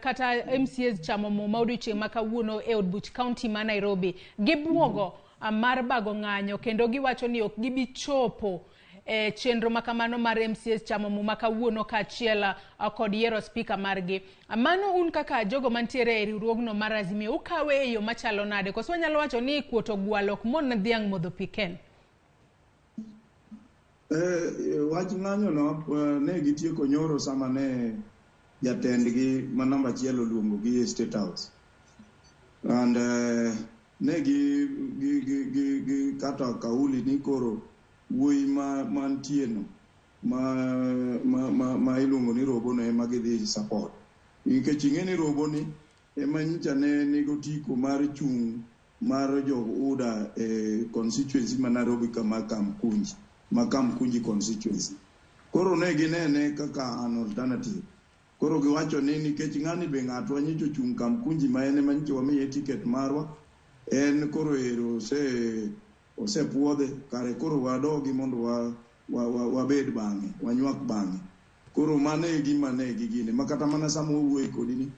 kata MCAs chamo muma odiochieng' ma kawuono e od buch county ma Nairobi. Gibuogo mar bago ng'anyo kendo giwacho ni ok gibi chopo e chenro makamano mar MCAs chamo muma kawuono kaachiel kod yiero speaker margi. Mano un kaka jogo mantiere e riwruogno mar Azimio ukawe e yo machalo nade? Koso wanyalo wacho ni kuoto gwalo ok mon dhiang' modho pi Ken? Wach ng'anyo no ne gitieko nyoro sama ne jatendgi ma namba 1 oluongo gi e State House. And ne gi kata kauli ni koro wuoyi mantie no ma iluongo ni Robo no ema gidhi support. Nikech ing'e ni Robo ni ema nyicha ne nigo tiko mar chung' mar jo UDA e constituency ma Nairobi kama Kamkunji, ma Kamkunji constituency. Koro ne ginene kaka an alternative. Koro giwacho ni nikech ng'ani be ng'atwa nyicha ochung' Kamkunji ma en ema nyicha wamiye ticket marwa, en koro ero osepuodhe, kare koro wadogi mondo wabed bang'e, wanywak bang'e. Koro mano e gima ne gigine. Ma kata mana sama wawuoye kodi ni,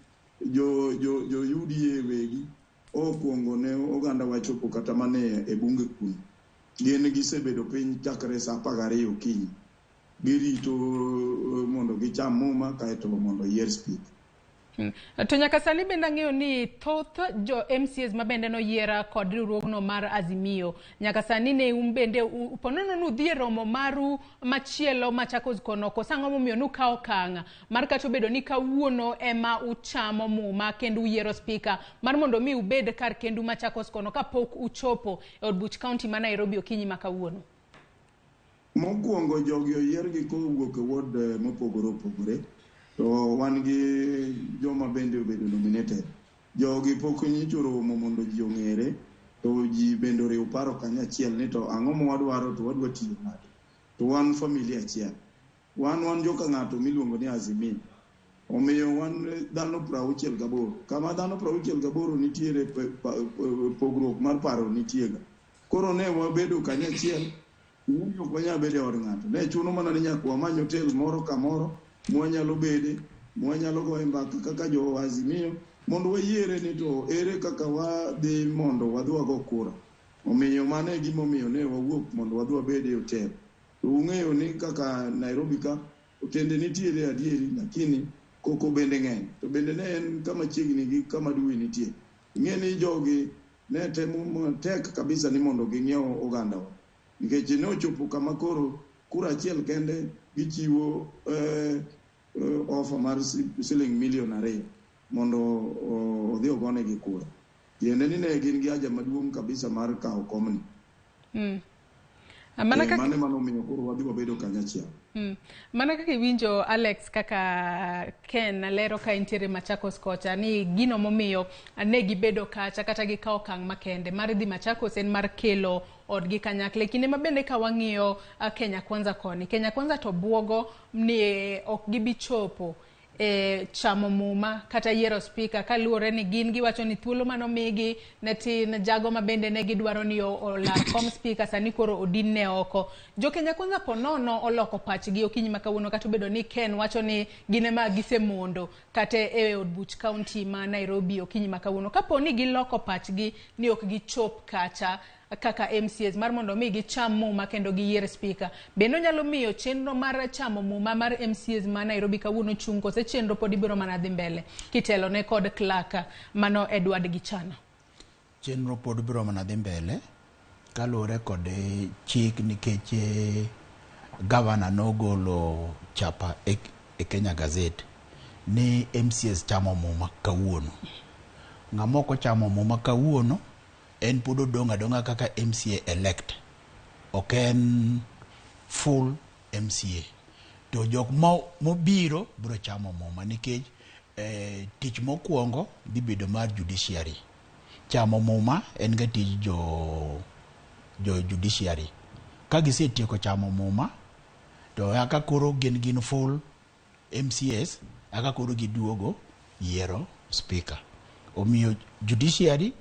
jo UDA wegi okuongo ne oganda wachopo kata mana e bunge kuno. Gin gisebedo piny chakre saa 12 okinyi. Girito mondo gicham muma kaeto mondo yier speaker. To nyaka sani bende ang'eyo ni thoth jo MCAs ma bende noyiera kod riwruogno mar Azimio nyaka sani ne un bende ponono nudhi e romo maru machielo Machakos kono koso ang'o momiyo nukawo okang' mar kata obedo ni kawuono ema uchamo muma kendo uyiero spika mar mondo mi ubed kar kendu Machakos kono kapok uchopo e od buch kaunti ma Nairobi okinyi ma kawuono? Mokwongo jogi oyiergi kowuok e ward mopogore opogore, to wan gi joma bende obedo nominated. Jogi pok nyicho romo mondo ji ong'ere, to ji bende oriw paro kanyachiel ni to ang'o ma wadwaro to wadwa tiyo nade. To wan familia achiel. Wan joka ng'ato miluongo ni Azimio. Omiyo wan dhano 68. Kama dhano 68 nitiere pogruok mar paro nitiega. Koro ne wabedo kanyachiel, ok wanyal bedo e od ng'ato. Ne chuno mana ni nyaka wamany hotel moro kamoro mwanyalo bede, mwanyalo goye mbaka kaka jo Azimio, mondo wayiere ni to ere kaka wadhi mondo wadhi wago kura. Omiyo mano e gimomiyo ne wawuok mondo wadhi wabed e hotel. To ung'eyo ni kaka Nairobi ka, otende nitiere adieri, lakini koko bende ng'eny. To bende ne en kama chiegni gi kama dwe nitie. Ing'e ni jogi ne temo matek kabisa ni mondo ging'iew ogandawa. Nikech ne ochopo kama koro kura achiel kende gichiwo offer mar siling milion 2 mondo odhi ogonegi kura. Tiende ni ne gin gi haja maduong' kabisa mar kawo komni. Mana kaka Mano ema nomiyo koro wadhi wabedo kanyachiel. Mana kaka iwinjo Alex kaka Ken lero ka entiere Machakos kocha ni gino momiyo ne gibedo kacha kata gikawo okang' makende mar dhi Machakos en mar kelo odgi kanyakla. E kinde ma bende ka wang'iyo Kenya Kwanza koni, Kenya Kwanza to buogo ni ok gibi chopo e chamo muma kata yiero spika kaluwore ni gin giwacho ni thuolo manomigi ne tin, jago ma bende ne gidwaro ni olar kom spika sani koro odin ne oko. Jo Kenya Kwanza po nono oloko pachgi okinyi ma kawuono kata obedo ni Ken wacho ni gin ema gisemondo kata e od buch kaunti ma Nairobi okinyi ma kawuono. Kapo ni giloko pachgi ni ok gichop kacha kaka MCAs mar mondo mi gicham muma kendo giyier spika, bende onyalo miyo chenro mar chamo muma mar MCAs ma Nairobi kawuono chung' kose chenro pod ibiro mana dhi mbele kitelo ne kod clerk mano Edward Gichana? Chenro pod biro mana dhi mbele kaluwore kod chik nikech gavana nogolo chapa e Kenya Gazette ni MCAs chamo muma kawuono. Ng'ama ok ochamo muma kawuono en pod odong' adong'a kaka MCA elect, ok en full MCA. To jok mobiro biro chamo muma nikech tich mokwongo dhi bedo mar judiciary. Chamo muma en ga tij jo judiciary. Ka gisetieko chamo muma to aka koro gin full MCAs, aka koro giduogo yiero speaker. Omiyo judiciary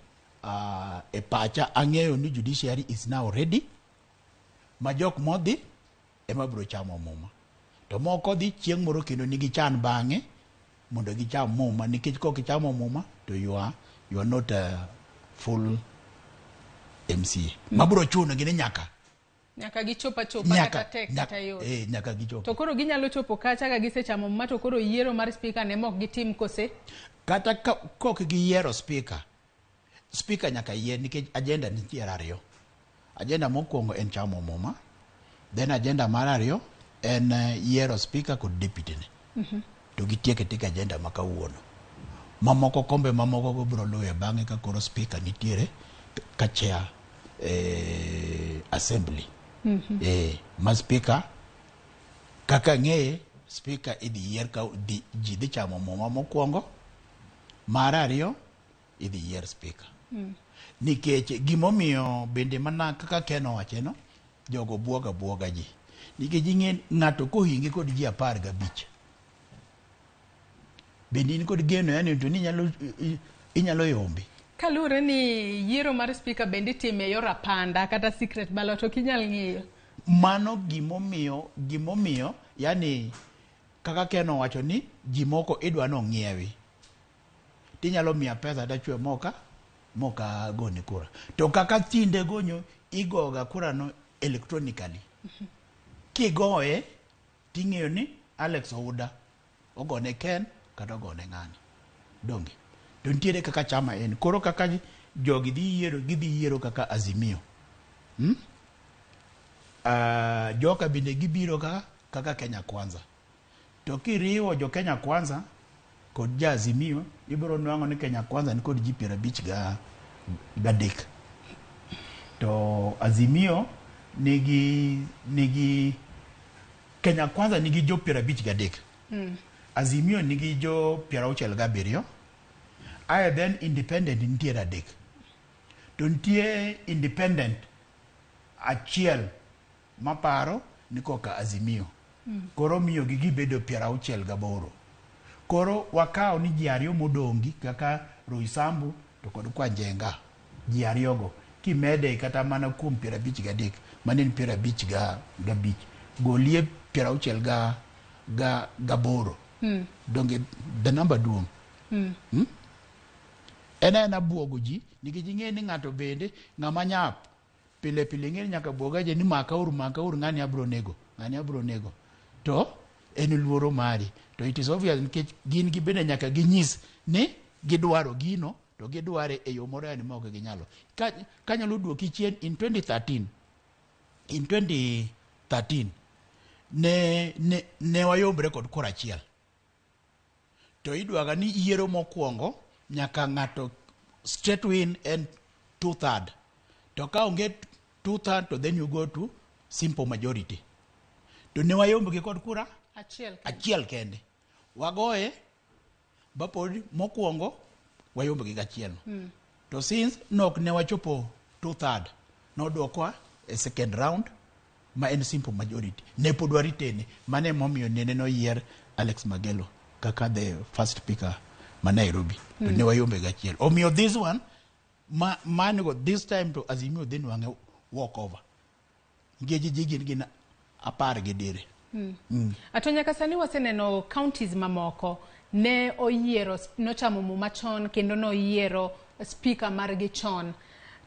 e pacha ang'eyo ni judiciary is now ready ma jok modhi ema biro chamo muma. To moko dhi chieng' moro kendo nigi chan bang'e mondo gicham muma nikech kok ichamo muma to you are not a full MCA. Mabiro chuno gi ni nyaka gichop achopa kata tek kata yot. Nyaka gichop. To koro ginyalo chopo kacha ka gisechamo muma to koro yiero mar spika ne mok gitim kose? Kata kok giyiero spika, spika nyaka yier nikech agenda nitie ariyo. Agenda mokwongo en chamo muma, then agenda mar ariyo en yiero spika kod deputy ne. To gitieke tika agenda ma kawuono. Mamoko kombe mamoko go biro luwe bang'e ka koro spika nitiere ka chair assembly. Ma spika kaka ng'eye spika idhi yier ka ji dhi chamo muma mokwongo, mar ariyo idhi yier spika. Nikech gimomiyo bende mana kaka Ken owache no, jogo buoga buoga ji. Nikech ing'e ng'ato kohingi kod ji 15. Bende in kod geno yani to ni inyalo yombi. Kaluwore ni yiero mar spika bende itime e yor apanda kata secret ballot ok inyal ng'iyo. Mano gimomiyo yani kaka Ken owacho ni ji moko idwa ni ong'iewi. Tinyalo miya pesa tachwe moka goni kura. To kaka tinde gonyo igoga kura no electronically. Kigoye ting'eyo ni Alex Ouda ogone Ken kata ogone ng'ani. Donge. To nitiere kaka chama en. Koro kaka jogi dhi yiero, gidhi yiero kaka Azimio. Joka bende gibiro kaka Kenya Kwanza. To kiriwo jo Kenya Kwanza kod ja Azimio, ibiro nwang'o ni Kenya Kwanza ni kod ji 53. To Azimio nigi Kenya Kwanza nigi jo 53. Azimio nigi jo 67. Aya then independent nitie 3. To nitie independent achiel maparo ni koka Azimio. Koro miyo gi gibedo 68. Koro wakawo ni ji ariyo modongi kaka Roysambu to kod Kwanjenga. Ji ariyogo kimede kata mana kuom 53, mano en 55. Golie 68. Donge the number duong'. En aena buogo ji nikech ing'e ni ng'ato bende ng'ama nyap pile pile ing'e ni nyaka buoga je ni makauru ng'ani abro nego, ng'ani abro nego. To en luoro mari. To it is obvious nikech gin gi bende nyaka ginyis ni gidwaro gino to gidware e yo moro yani ma ok ginyalo. Kanyalo duoki chien in 2013 ne wayombre kod kura achiel. To idwaga ni yiero mokwongo nyaka ng'ato straight win en 2/3. To ka onge 2/3 to then you go to simple majority. To ne wayombe kod kura achiel kende. Wagoye bapod mokwongo wayombe gi achiel. To since nok ne wachopo 2/3 nodwokwa e second round ma en simple majority. Ne pod waritene mane momiyo nene noyier Alex Magelo kaka the first speaker ma Nairobi. To ne wayombe gi achiel. Omiyo this one manigo this time to Azimio dhi nwang'e walk over. Nikech ji gin 10 gi dire. Ato nyaka sani waseneno counties mamoko ne oyiero nochamo muma chon kendo noyiero speaker margi chon.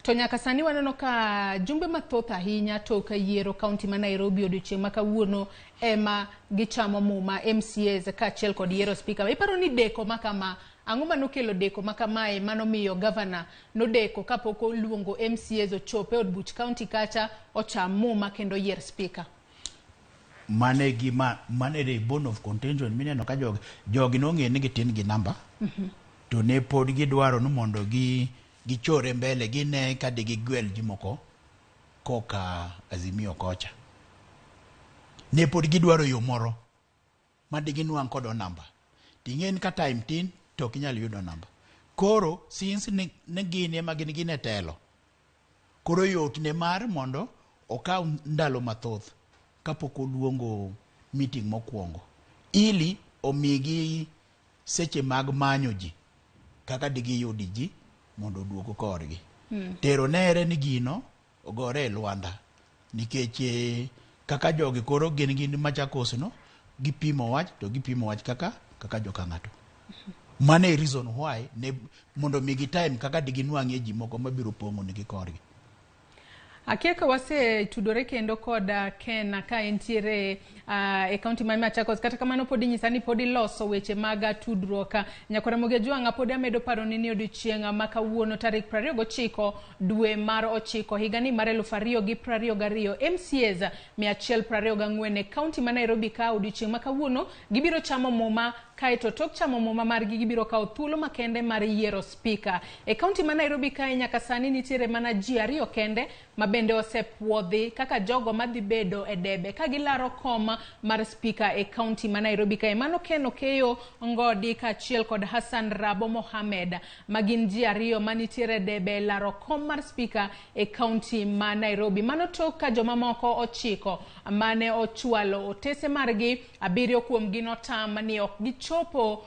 To nyaka sani waneno ka jumbe mathoth ahinya tok yiero county ma Nairobi odiochieng' ma kawuono ema gichamo muma MCAs kaachiel kod yiero speaker. Iparo ni deko makama, ang'o manokelo deko makamae manomiyo governor nodeko kapok oluongo MCAs ochope od buch county kacha ocham muma kendo yier speaker? Mane gima mane the bone of contention mineno ka jogi nong'e ni gitin gi namba. To ne pod gidwaro ni mondo gichore mbele gine ka digigwel ji moko koka Azimio kocha. Ne pod gidwaro yo moro ma diginwang' kodo namba. Ting'e ni ka time tin to ok inyal yudo namba. Koro since ne gin ema gin e telo, koro yot ne mar mondo okaw ndalo mathoth kapok oluongo meeting mokwongo ili omigi seche mag manyo ji kaka digiyudi ji mondo oduog korgi. Tero nere ni gino ogore e lwanda nikech kaka jogi koro gin Machakos no gipimo wach to gipimo wach kaka joka ng'ato. Mano e reason why ne mondo migi time kaka diginwang'ie ji moko mabiro pong'o nigi korgi. Akia ka wasetudore kendo kod Ken ka entiere e county ma Machakos. Kata kamano pod inyisa ni pod iloso weche mag tudruok. Nyakwar Ramogi Ajwang' pod amedo paroni ni odiochieng' ma kawuono tarik 29 dwe mar 9 higani mar 2022 MCAs 124 e county ma Nairobi ka odiochieng' ma kawuono gibiro chamo muma kaeto tok chamo muma margi gibiro kawo thuolo makende mar yiero speaker. E county ma Nairobi kae nyaka sani nitiere mana ji ariyo kende ma bende osepuodhi kaka jogo madhi bedo e debe ka gilaro kom mar speaker e county ma Nairobi kae. Mano Ken Okeyo Ngodi kaachiel kod Hassan Rabo Mohamed ma gin ji ariyo manitiere e debe laro kom mar speaker e county ma Nairobi. Mano tok ka jomamoko 9 mane ochwalo otese margi, 7 kuomgi notam ni ok gichopo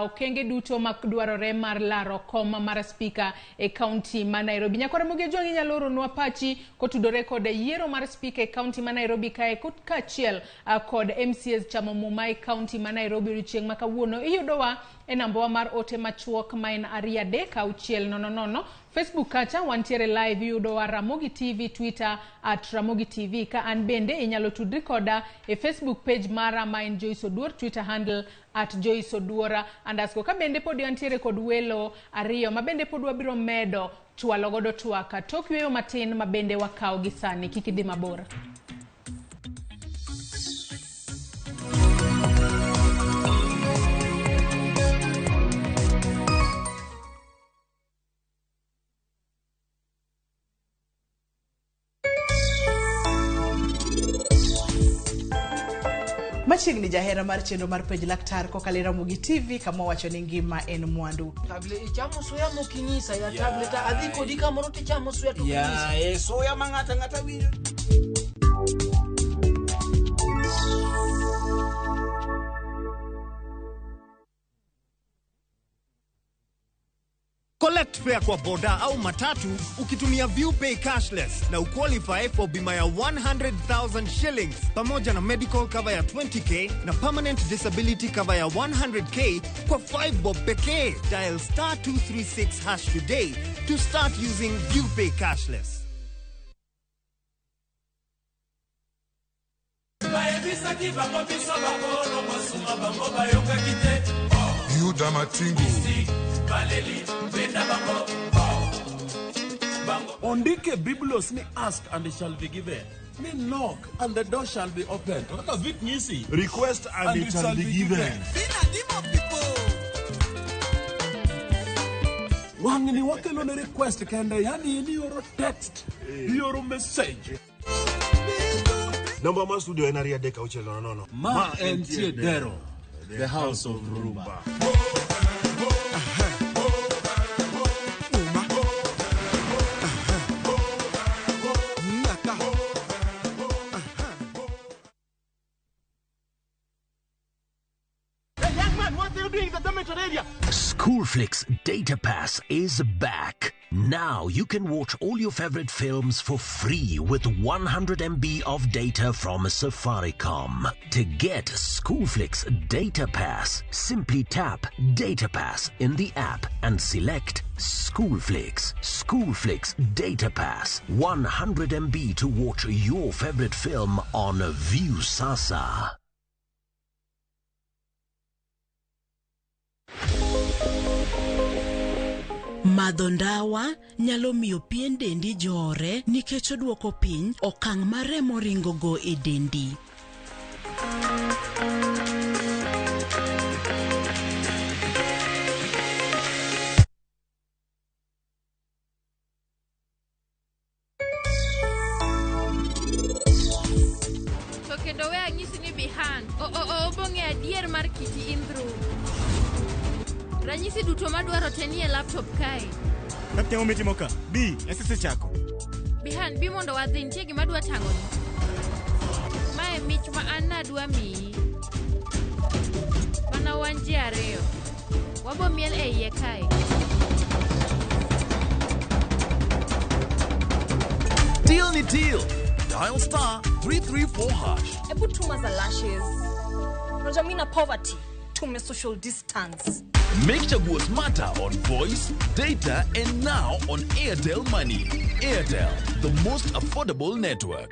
okenge duto madwarore mar laro kom mar speaker e county ma Nairobi. Nyakwar Ramogi Ajwang' inyalo oronwa pachi kotudore kod yiero mar speaker e county ma Nairobi kae kaachiel kod MCAs chamo muma e county ma Nairobi odiochieng' ma kawuono. Iyudowa e nambawa mar ote machuok ma en 2 3 6 0 0 Facebook kacha wantiere live iyudowa Ramogi TV, Twitter at Ramogi TV. Ka an bende inyalo tudri koda e Facebook page mara ma en Joyce Oduor, Twitter handle at Joyce Oduora underscore. Ka bende pod wantiere kod welo ariyo ma bende pod wabiro medo chwalo godo twaka tok yweyo matin ma bende wakawo gi sani. Kik idhi mabor. Machiegni jahera mar chenro mar penj laktar kokalo e Ramogi TV kama wacho ni ngima en mwandu. Table ichamo suya mokinyisa ya table ta adhi kodi kamoro tichamo suya to kinyisa. Ya, e suya ma ng'ato ang'ata winjo. Collect fare kwa boda au matatu ukitumia ViewPay cashless na uqualify for bima ya 100,000 shillings pamoja na medical cover ya 20k na permanent disability cover ya 100k kwa 5 bob pekee. Dial star 236 hash today to start using ViewPay cashless. Bayebisaki bango biso bakolo masuma bango bayokaki te. Yuda Matingu. Baleli benda bango. Bango. Ondike Biblos ni ask and it shall be given. Ni knock and the door shall be opened. Kaka vit nyisi. Request and it shall be given. Wang'ni wakelo ne request kende, yani in ioro text, ioro message. Namba mar studio en 23600. Ma entie Dero, the house of Rumba. Hey, young man, what are you doing in the dormitory area? Schoolflix Data Pass is back. Now you can watch all your favorite films for free with 100 MB of data from Safaricom. To get Schoolflix Data Pass, simply tap Data Pass in the app and select Schoolflix. Schoolflix Data Pass. 100 MB to watch your favorite film on Viusasa. Madho ndawa nyalo miyo pien dendi jore nikech oduoko piny okang' ma remo ringogo e dendi. To kendo we anyisi ni Bihan, obong'e adier mar kiti in through. Ranyisi duto madwaro te nie laptop kae. Kaptemo mitimo ka. Bi, asesechako. Bihan, bi mondo wadhi, nitie gima adwa tang'oni. Mae mich ma an nadwa miyi. Mana wan ji ariyo. Wabo miel e iye kae. Deal ni deal. Dial star 334 hash. Hebu tuma za lashes. Unajua mimi na poverty. Tume social distance. Make Chaguo smarter on voice, data, and now on Airtel Money. Airtel, the most affordable network.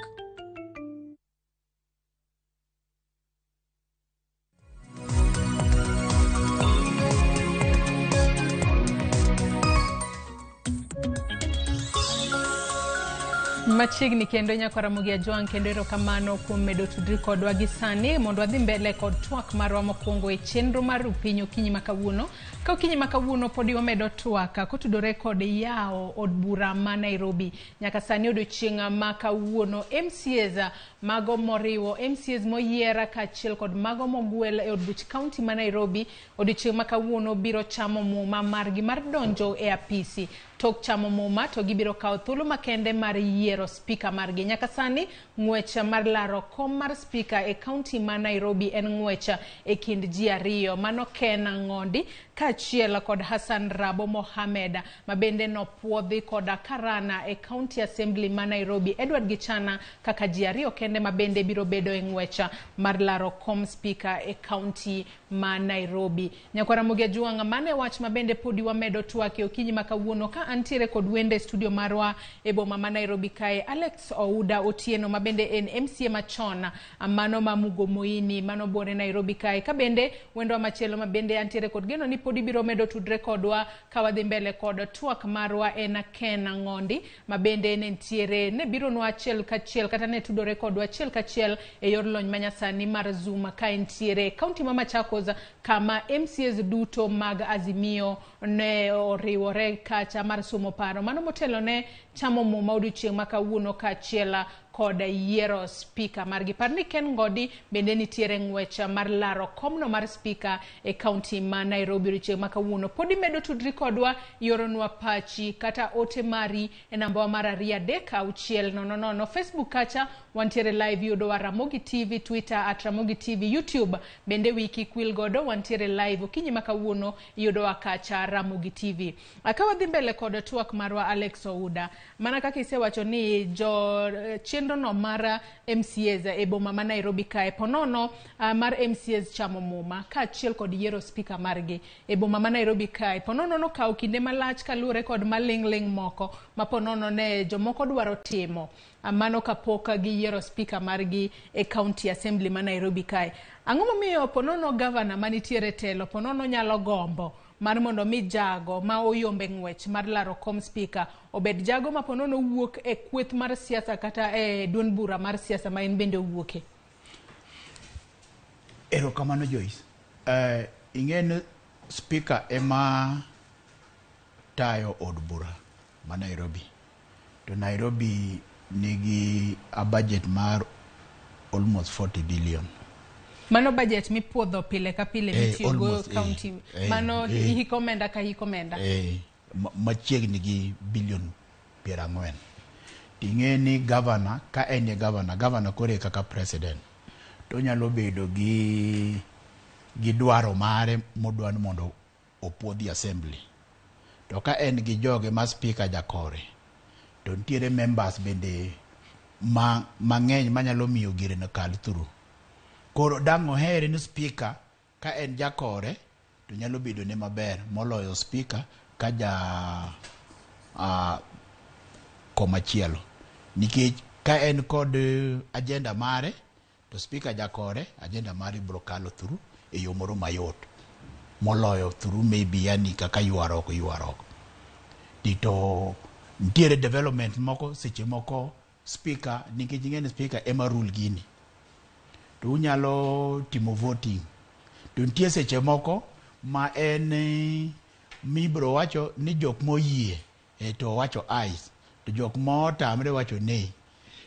Machiegni kendo nyakwa Ramogi Ajwang', kendo erokamano kuom medo tudri kodwa gi sani mondo wadhi mbele kod twak marwa mokwongo e chenro mar Rupiny okinyi ma kawuono. Ka okinyi ma kawuono podi wamedo twak kotudore kod yawo od bura ma Nairobi. Nyaka sani odiochieng' ma kawuono MCAs mago moriwo MCAs moyier kaachiel kod mago mogwel e od buch kaunti ma Nairobi odiochieng' ma kawuono biro chamo muma margi mar donjo e apisi. Tok chamo muma to gibiro kawo thuolo makende mar yiero spika margi. Nyaka sani ng'wech mar laro kom mar spika e kaunti ma Nairobi en ng'wech e kind ji ariyo, mano Ken Ng'ondi kaachiel kod Hassan Rabo Mohamed ma bende nopuodhi koda Karana e County Assembly ma Nairobi Edward Gichana kaka ji ariyo kende ma bende biro bedo e ng'wech mar laro kom spika e kaunti ma Nairobi. Nyakwar Ramogi Ajwang', mano e wach ma bende podi wamedo twak e okinyi ma kawuono ka antiere kod wende e studio marwa e boma ma Nairobi kae, Alex Ouda Otieno ma bende en MCA machon mano ma Mugo Moini mano buore Nairobi kae, ka bende wendwa machielo ma bende antiere kod geno ni podi biro medo tudre kodwa ka wadhi mbele kod twak marwa en Ken Ng'ondi ma bende ne ntiere ne bironwa achiel kachiel kata ne tudore kodwa achiel kachiel e yor lony manyasani mar Zoom ka entiere e kaunti ma Machakos kama MCAs duto mag Azimio ne oriwore kacha mar somo paro mano motelo ne chamo muma odiochieng' ma kawuono kaachiel kod yiero spika margi. Par ni Ken Ngodi bende nitiere ng'wech mar laro komno mar spika e kaunti ma Nairobi odiochieng' ma kawuono. Pod imedo tudri kodwa, ioronwa pachi kata ote mari e nambawa mar 2 3 6 0 0. Facebook kacha wantiere live, yudowa Ramogi TV, Twitter at Ramogi TV, YouTube bende wiyi kik wil godo wantiere live okinyi ma kawuono yudowa kacha Ramogi TV. Ka wadhi mbele kod twak marwa Alex Ouda, mana kaka isewacho ni jo chenro no mar MCAs e boma ma Nairobi kae ponono mar MCAs chamo muma kaachiel kod yiero spika margi e boma ma Nairobi kae ponono nokawo kinde malach kaluwore kod maling'ling' moko ma ponono ne jomoko dwaro timo mano kapok giyiero spika margi e county assembly ma Nairobi kae. Ang'o momiyo ponono gavana manitiere telo ponono nyalo gombo mar mondo mi jago ma oyombe ng'wech mar laro kom spika obed jago ma ponono wuok e kweth mar siasa kata e duond bura mar siasa ma en bende owuoke? Erokamano Joyce. Ing'e ni spika ema tayo od bura ma Nairobi. To Nairobi nigi a budget mar almost 40 billion. Mano budget mipuodho pile ka pile mitiyogo county. Mano hik omenda ka hik omenda. Machiegni gi billion 40. Ting'e ni governor, ka en e governor, governor koro e kaka president. To onyalo bedo gi dwaro mare modwa ni mondo opuodhi assembly. To ka en gi joge ma speaker jakore, to nitiere members bende mang'eny manyalo miyo gire no kal through. Koro dang' ohere ni speaker ka en jakore to nyalo bedo ne maber moloyo speaker ka ja komachielo. Nikech ka en kod agenda mare to speaker jakore, agenda mare biro kalo through e yo moro mayot moloyo through maybe yani kaka ywaruok. To nitiere development moko seche moko speaker, nikech ing'e ni speaker ema rule gini, to unyalo timo voting. To nitie seche moko ma en mibiro wacho ni jok moyie to wacho ayes, to jok motamre wacho nay.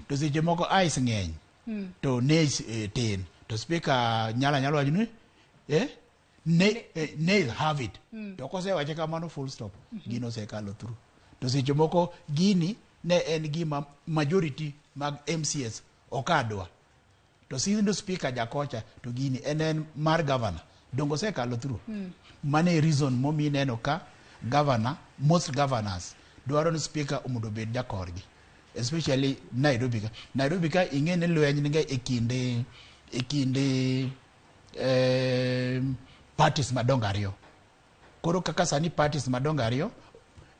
To seche moko ayes ng'eny to nays tin, to speaker nyalo wacho ni nays have it. To kosewache kamano full stop, gino osekalo through. To seche moko gini ne en gima majority mag MCS okadwa, to since speaker jakocha to gini en mar governor dongo osekalo through. Mano e reason momiyo ineno ka governor, most governors dwaro ni speaker mondo obed jakorgi, especially Nairobi ka. Nairobi ka ing'e ni lweny niga e kinde parties madongo ariyo. Koro kaka sani parties madongo ariyo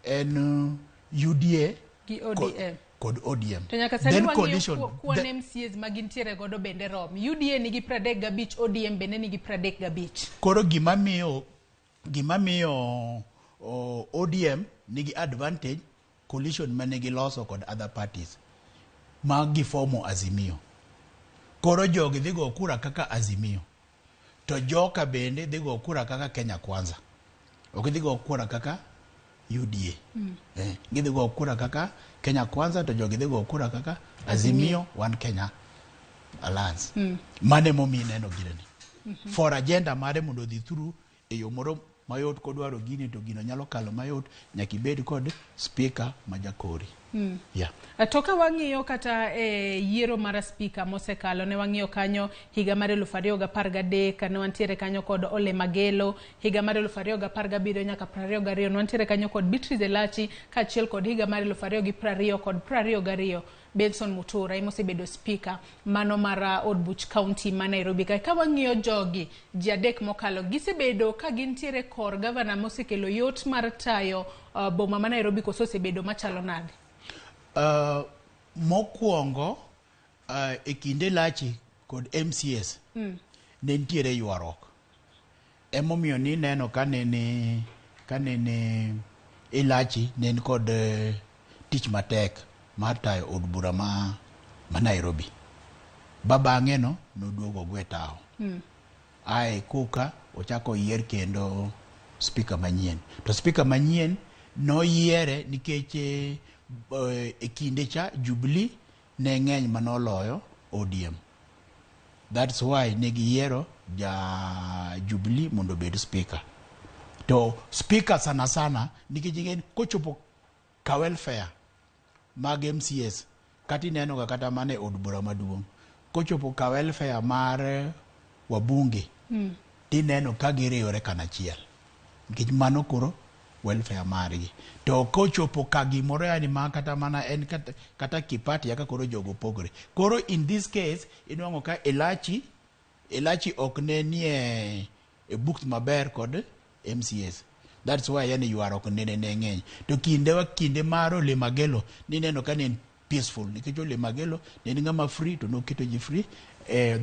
en UDA gi ODM kod ODM. To nyaka sani wang'iyo kwan MCAs ma gintiere godo bende rom. UDA nigi 35, ODM bende nigi 35. Koro gima miyo ODM nigi advantage, coalition mane giloso kod other parties ma gifomo Azimio. Koro jogi dhi go kura kaka Azimio, to joka bende dhi go kura kaka Kenya Kwanza. Ok dhi go kura kaka UDA. Gidhi go kura kaka Kenya Kwanza, to jogi dhi go kura kaka Azimio One Kenya Alliance. Mane momiyo ineno gireni. For agenda mare mondo odhi through e yo moro mayot kodwaro gini to gino nyalo kalo mayot, nyaka ibed kod speaker ma jakori. Yeah. To ka wang'iyo kata e yiero mar spika mosekalo, ne wang'iyo kanyo higa mar 2013, ne wantiere kanyo kod Ole Magelo, higa mar 2017 nyaka 22 ne wantiere kanyo kod Beatrice Elachi, kaachiel kod higa mar 2020 kod 22 Benson Mutura ema osebedo spika mano mar od buch county ma Nairobi kae. Ka wang'iyo jogi ji adek mokalo, gisebedo ka gintiere kor gavana mosekelo yot mar tayo boma ma Nairobi, koso osebedo machalo nade? Mokwongo e kinde Lachi kod MCS ne nitiere ywaruok. Emomiyo nineno ka nene Elachi ne en kod tich matek mar tayo od bura ma Nairobi. Ba bang'e no noduogo ogwe tawo. Ae koka ochako yier kendo spika manyien. To spika manyien noyiere nikech e kinde cha Jubilee ne ng'eny manoloyo ODM. That's why ne giyiero ja Jubilee mondo obed speaker. To speaker sana sana nikech ing'e kochopo ka welfare mag MCS kata ineno ga kata mana e od bura maduong', kochopo ka welfare mar wabunge tineno ka giriwore kanachiel nikech mano koro welfare margi. To kochopo ka gimoro yani ma kata mana en kata kipati yaka koro jogo pogore. Koro in this case inwang'o ka Elachi ok ne nie e books maber kod MCS. That's why yani ywaruok nene ne ng'eny. To kinde mar Ole Magelo nineno ka ne en peaceful nikech Ole Magelo ne en ng'ama free to noketo ji free.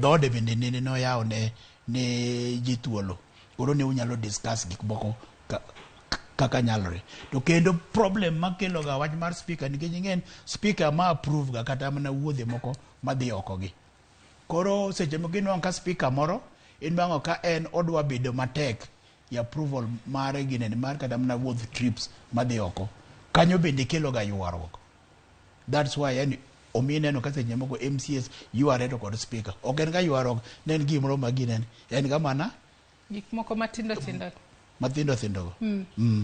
Dhoode bende nene noyawo ne ji thuolo. Koro ne unyalo discuss gik moko kaka nyalore. To kendo problem makelo ga wach mar speaker nikech ing'en speaker ma approve ga kata mana wuodhe moko madhi oko gi. Koro seche moko inwang'o ka speaker moro inwang'o ka en odwa bedo matek e approval mare ginene mar kata mana wuodh trips madhi oko. Kanyo bende kelo ga ywaruok. That's why yani omiyo ineno ka seche moko MCS yware to kod speaker. Ok en ga ywaruok, ne en gimoro ma ginene. En ga mana gik moko matindo tindo. Mathindo thindo go.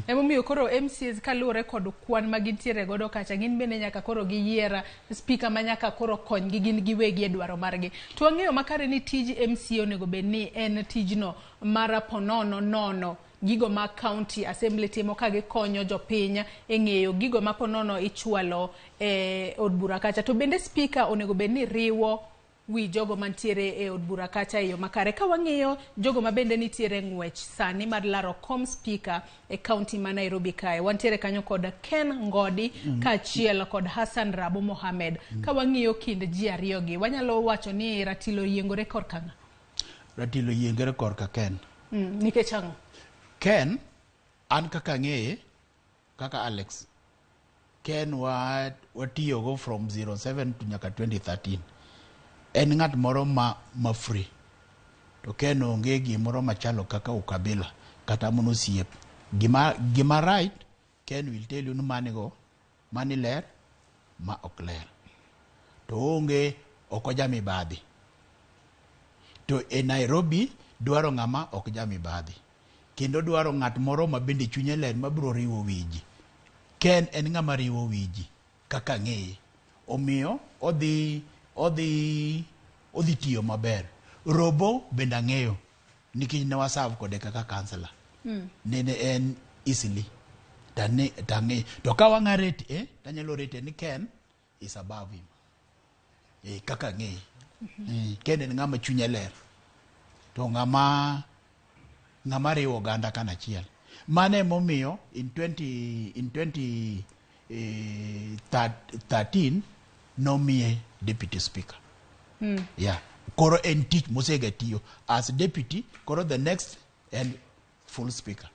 Emomiyo koro MCAs kaluwore kod kwan ma gintiere godo kacha, gin bende nyaka koro giyier speaker ma nyaka koro konygi gin giwegi e dwaro margi. To wang'eyo makare ni tij MCA onego bed ni en tijno mar ponono nono gigo ma county assembly timo ka gikonyo jopiny e ng'eyo gigo ma ponono ichwalo e od bura kacha. To bende speaker onego bed ni riwo wi jogo mantiere e od bura kacha e yo makare. Ka wang'iyo jogo ma bende nitiere ng'wech sani mar laro kom speaker e county ma Nairobi kae, wantiere kanyo kod Ken Ngodi kaachiel kod Hassan Rabo Mohamed. Ka wang'iyo kind ji ariyo gi, wanyalo wacho ni ratilo yiengore korka ng'a? Ratilo yiengore korka Ken. Nikech ang'o? Ken, an kaka ang'eye, kaka Alex, Ken watiyogo from 07 to nyaka 2013. En ng'at moro ma free. To Ken onge gimoro machalo kaka ukabila kata mana osiep. Gima right, Ken will tell you ni mani go, mani ler, ma ok ler. To onge ok ojamibadhi. To e Nairobi dwaro ng'ama ok jamibadhi. Kendo dwaro ng'at moro ma bende chunye ler mabiro riwo wi ji. Ken en ng'ama riwo wi ji kaka ng'eye. Omiyo odhi tiyo maber. Robo bende ang'eyo nikech ne waserve kode kaka councillor. Nene en easily. Tang'eyo. To ka wang'a rate, tanyalo rate ni Ken is above him. Kaka ang'eye. Ken en ng'ama chunye ler. To ng'ama riwo oganda kanachiel. Mano emomiyo in 2013 nomiye deputy speaker. Yeah. Koro en tich mosega tiyo as deputy, koro the next en full speaker.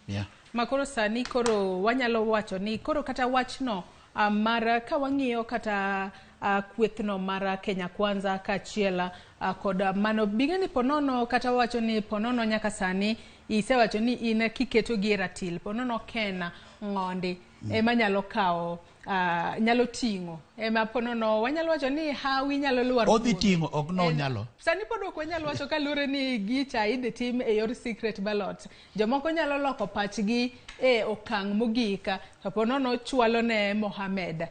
Yeah. Ma koro sani koro wanyalo wacho ni koro kata wachno mar ka wang'iyo kata kwethno mar Kenya Kwanza kaachiel kod mano bing'e ni ponono kata wacho ni ponono nyaka sani isewacho ni in kiketo gi e ratil ponono Ken Ng'ondi ema nyalo kawo nyalo ting'o ema ponono wanyalo wacho ni hawi nyalo lwar Odhi kuome. ting'o ok no nyalo. Sani pod ok wanyal wacho kaluwore ni gicha idhi tim e yor secret ballot. Jomoko nyalo loko pachgi e okang' mogik to ponono chwalo ne Mohamed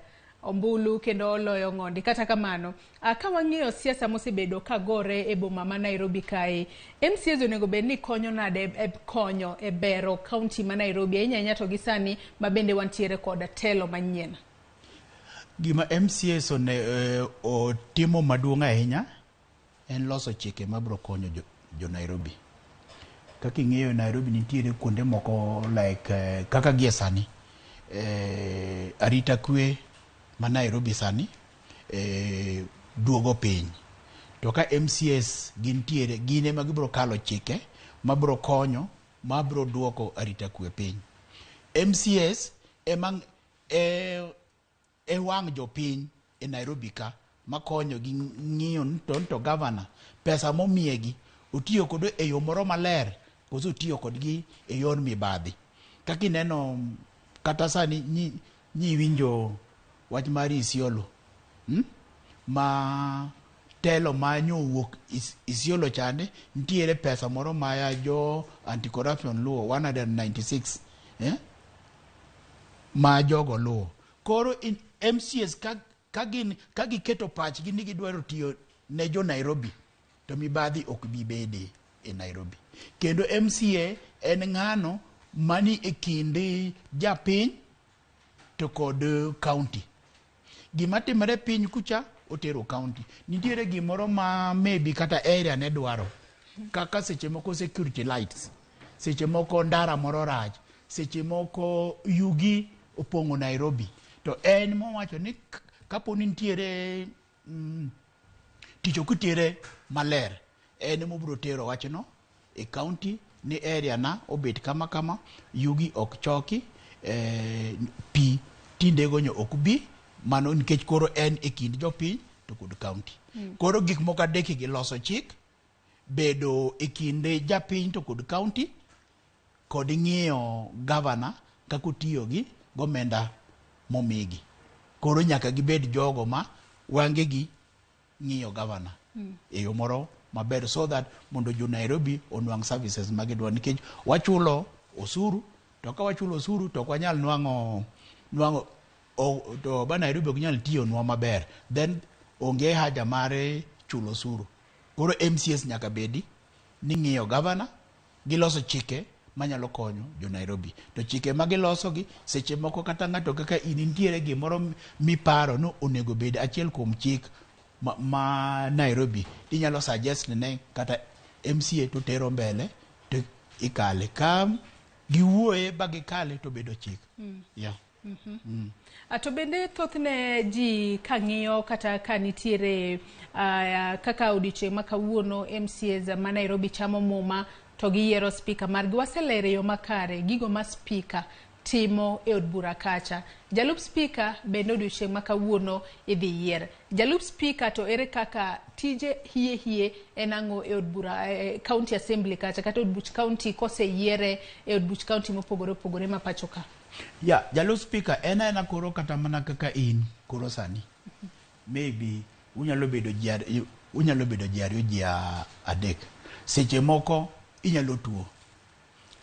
ombulu kendo oloyo ng'ondi. Kata kamano, ka wang'iyo siasa mosebedo ka gore e boma ma Nairobi kae, MCAs onego bed ni konyo nade e konyo e bero kaunti ma Nairobi ahinya ahinya to gi sani ma bende wantiere kod telo manyien. Gima MCAs otimo maduong' ahinya en loso chike mabiro konyo jo Nairobi. Kaka ing'eyo Nairobi nitiere kuonde moko like kaka gie sani arita kwe ma Nairobi sani duogo piny. To ka MCAs gintiere, gin ema gibiro kalo chike mabiro konyo, mabiro duoko arita kwe piny. MCAs ema e wang' jopiny e Nairobi ka makonyo gi ng'iyo ni to governor pesa momiyegi otiyo kodo e yo moro maler koso otiyo kodgi e yor mibadhi. Kaka ineno kata sani nyiwinjo wach mar Isiolo, ma telo ma nyowuok Isiolo chande nitiere pesa moro ma ya jo anti-corruption luwo 196 ma jogo luwo. Koro MCAs ka giketo pachgi ni gidwaro tiyo ne jo Nairobi to mibadhi ok bi bede e Nairobi. Kendo MCA en ng'ano mani e kind japiny to kod county. Gima timore piny kucha otero county. Nitiere gimoro ma maybe kata area ne dwaro kaka seche moko security lights, seche moko ndara moro rach, seche moko yugi opong'o Nairobi. To en mowacho ni kapo ni nitiere tich ok otere maler, en mobiro tero wachno e county ni area na obet kama kama, yugi ok choki, pi tinde gonyo ok bi, mano nikech koro en e kind jopiny to kod county. Koro gik moko adek gi loso chik, bedo e kind japiny to kod county, kod ng'iyo governor kaka otiyo gi gomenda momigi. Koro nyaka gibed jogo ma wangegi ng'iyo governor e yo moro maber so that mondo jo Nairobi onwang' services magidwaro, nikech wachulo osuru, to ka wachulo osuru to ok wanyal nwang'o to ba Nairobi ok nyal tiyonwa maber, then onge haja mar chulo osuru. Koro MCAs nyaka bedi ni ng'iyo governor giloso chike manyalo konyo jo Nairobi. To chike magiloso gi seche moko kata ng'ato kaka in nitiere gimoro miparo ni onego bed achiel kuom chik ma Nairobi, inyalo suggest ne kata MCA to tero mbele to ikale. Ka giwuoye ba gikale to bedo chik. Yeah. To bende thothne ji kang'iyo kata ka nitiere kaka odiochieng' ma kawuono MCAs ma Nairobi chamo muma to giyiero speaker margi, waselero e yo makare gigo ma speaker timo e od bura kacha. Jalup speaker bende odiochieng' ma kawuono idhi yier. Jalup speaker to ere kaka tije hie hie en ang'o e od bura county assembly kacha kata od buch county koseyiere e od buch county mopogore opogore ma pacho ka? Ya, jalup speaker en aena koro kata mana kaka in koro sani. Maybe unyalo bedo ji unyalo bedo ji ariyo ji adek. Seche moko inyalo tuo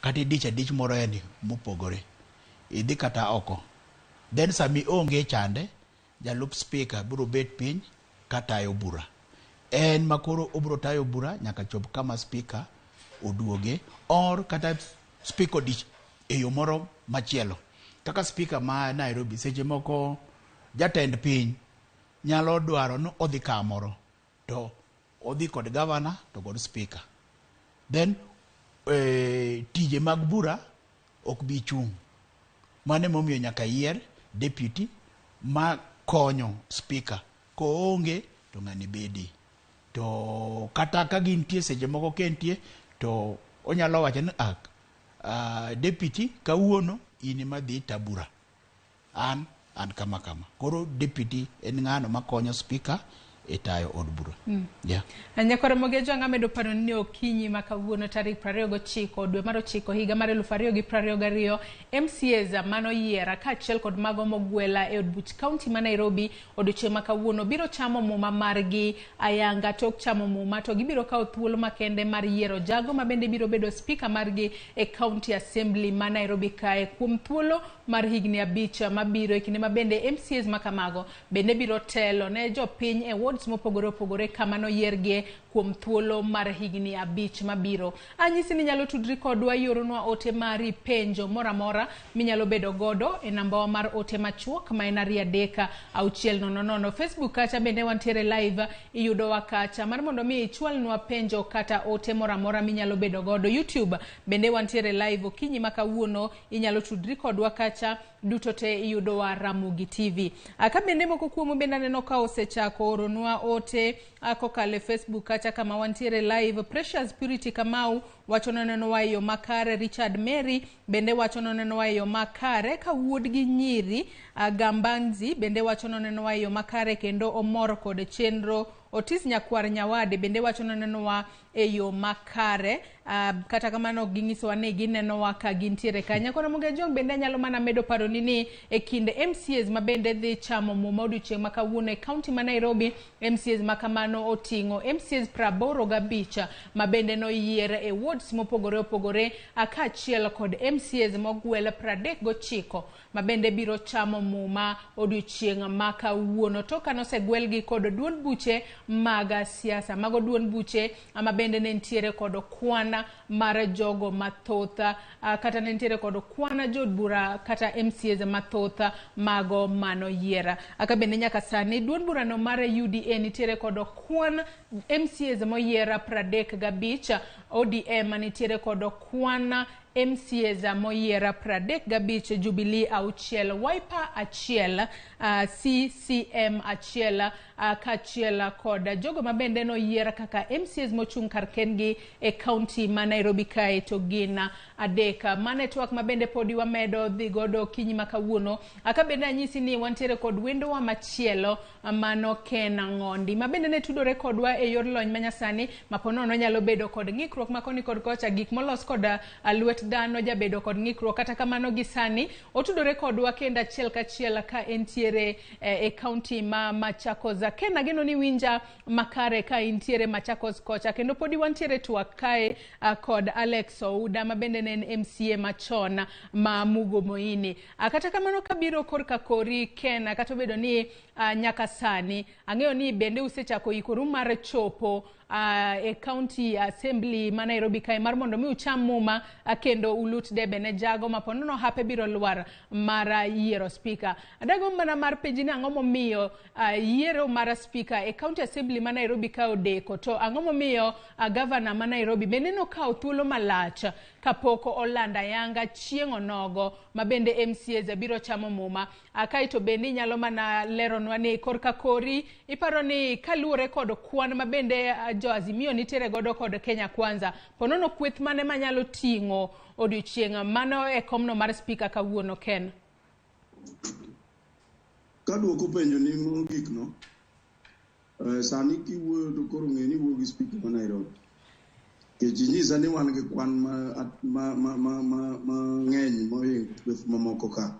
kata idich adich moro en mopogore. Idhi kata oko. Then sami onge chande, jalup speaker biro bet piny katayo bura. En makoro obiro tayo bura nyaka chop kama speaker oduoge or kata speaker odich e yo moro machielo. Kaka speaker ma Nairobi seche moko jatend piny nyalo dwaro ni odhi kamoro to odhi kod governor to kod speaker. Then tije mag bura ok bi chung'. Mano emomiyo nyaka yier deputy ma konyo speaker. Koonge to ng'ani bedi. To kata ka gintie seche moko ka entie to onyalo wacho ni deputy kawuono in ema dhi ta bura. An kama kama. Koro deputy en ng'ano makonyo speaker e tayo od bura. Yeah. Nyakwar Ramogi Ajwang' amedo paro ni okinyi ma kawuono tarik 29 dwe mar ochiko higa mar 2022 MCAs manoyiera kaachiel kod mago mogwela e od buch kaunti ma Nairobi odiochieng' ma kawuono biro chamo muma margi ayanga. Tok chamo muma to gibiro kawo thuolo makende mar yiero jago ma bende biro bedo spika margi e county assembly ma Nairobi kae kuom thuolo mar higni 5 mabiro, e kinde ma bende MCAs ma kamago bende biro telo ne jopiny e wards mopogore opogore kama noyiergie kuom thuolo mar higni 5 mabiro. Anyisi ni inyalo tudri kodwa, ioronwa ote mari, penjo moro amora minyalo bedo godo e nambawa mar ote machuok ma en 2 3 6 0 0. Facebook kacha bende wantiere live, iyudowa kacha mar mondo mi ichwalnwa penjo kata ote moro amora minyalo bedo godo. YouTube bende wantiere live okinyi ma kawuono, inyalo tudri kodwa kacha, duto te iyudowa Ramogi TV. Ka bende moko kuomu bende aneno ka osechako oronwa ote kokalo e Facebook kacha kama wantiere live. Precious Purity Kamau wacho nonenowa e yo makare. Richard Mary bende wacho nonenowa e yo makare. Ka wuod gi nyiri Gambanzi bende wacho nonenowa e yo makare kendo omor kod chenro. Otis Nyakwar Nyawade bende wacho nonenowa e yo makare. Kata kamano ok ginyisowa ni ginenowa ka gintiere ka. Nyakwar Ramogi Ajwang' bende anyalo mana medo paroni ni e kind MCAs ma bende dhi chamo muma odiochieng' ma kawuono e kaunti ma Nairobi, MCAs ma kamano oting'o MCAs 85 ma bende noyier e wards mopogore opogore, kaachiel kod MCAs mogwel 39 ma bende biro chamo muma odiochieng' ma kawuono. To kanosegwelgi kod duond buche mag siasa, mago duond buche ma bende ne nitiere kod kwan mar jogo mathoth, kata ne nitiere kod kwan jood bura kata MCAs mathoth mago manoyier. Ka bende nyaka sani duond burano mar UDA nitiere kod kwan MCAs moyier 35, ODM nitiere kod kwan MCAs moyier 35, Jubilee 6, Wiper 1, CCM 1, kaachiel kod jogo ma bende noyier kaka MCAs mochung' kar kendgi e kaunti ma Nairobi kae to gin 3. Mano e twak ma bende podi wamedo dhi godo okinyi ma kawuono. Ka bende anyisi ni wantiere kod wendowa machielo, mano Ken Ng'ondi ma bende ne tudore kodwa e yor lony manyasani ma ponono nyalo bedo kod ng'ikruok ma koni kod kocha, gik molos kod lwet dhano jabedo kod ng'ikruok. Kata kamano gi sani otudore kodwa kendo achiel kachiel ka entiere e kaunti ma Machakos. Ken, ageno ni winja makare ka intiere Machakos kocha, kendo podi wantiere twak kae kod Alex Ouda ma bende ne en MCA machon ma Mugo Moini. Kata kamano kabiro korka kori Ken, kata obedo ni nyaka sani ang'eyo ni bende usechako ikoru mar chopo e county assembly ma Nairobi kae mar mondo mi ucham muma, kendo ulut debe ne jago ma ponono hape biro lwar mar yiero spika. Adago mana mar penji ni ang'o momiyo yiero mar spika e county assembly ma Nairobi ka odeko, to ang'o momiyo governor ma Nairobi bende nokawo thuolo malach kapok olando ayanga chieng' onogo ma bende MCAs biro chamo muma. Kaeto bende inyalo mana leronwa ni korka kori iparo ni kaluwore kod kwan ma bende jo Azimio nitiere godo kod Kenya Kwanza, ponono kweth mane manyalo ting'o odiochieng' mano e komno mar spika kawuono, Ken? Kaduoko penjo ni mogik no, sani kiwuoyo to koro ng'e ni iwuoyo gi spika ma Nairobi. Nikech inyisa ni wan gi kwan mang'eny mohingo kweth mamoko ka.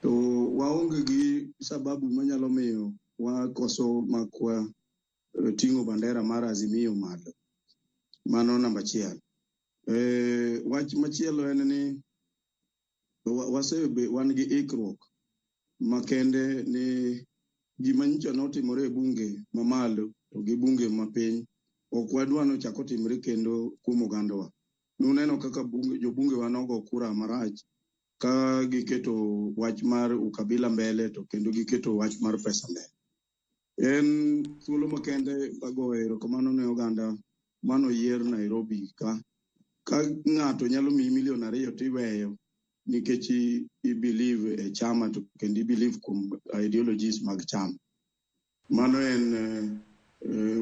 To waonge gi sababu manyalo miyo wakoso makwa ting'o bandera mar Azimio malo. Mano namba achiel. Wach machielo en ni wan gi ikruok makende ni gima nyocha notimore e bunge mamalo to gi bunge mapiny ok wadwa ni ochak otimre kendo kuom ogandawa. Nuneno kaka jobungewa nogo kura marach ka giketo wach mar ukabila mbele to kendo giketo wach mar pesa mbele. En thuolo makende agoyo erokamano ne oganda manoyier Nairobi ka. Ka ng'ato nyalo miyi milion 2 tiweyo nikech i believe e chama to kendo i believe kuom ideologies mag chama. Mano en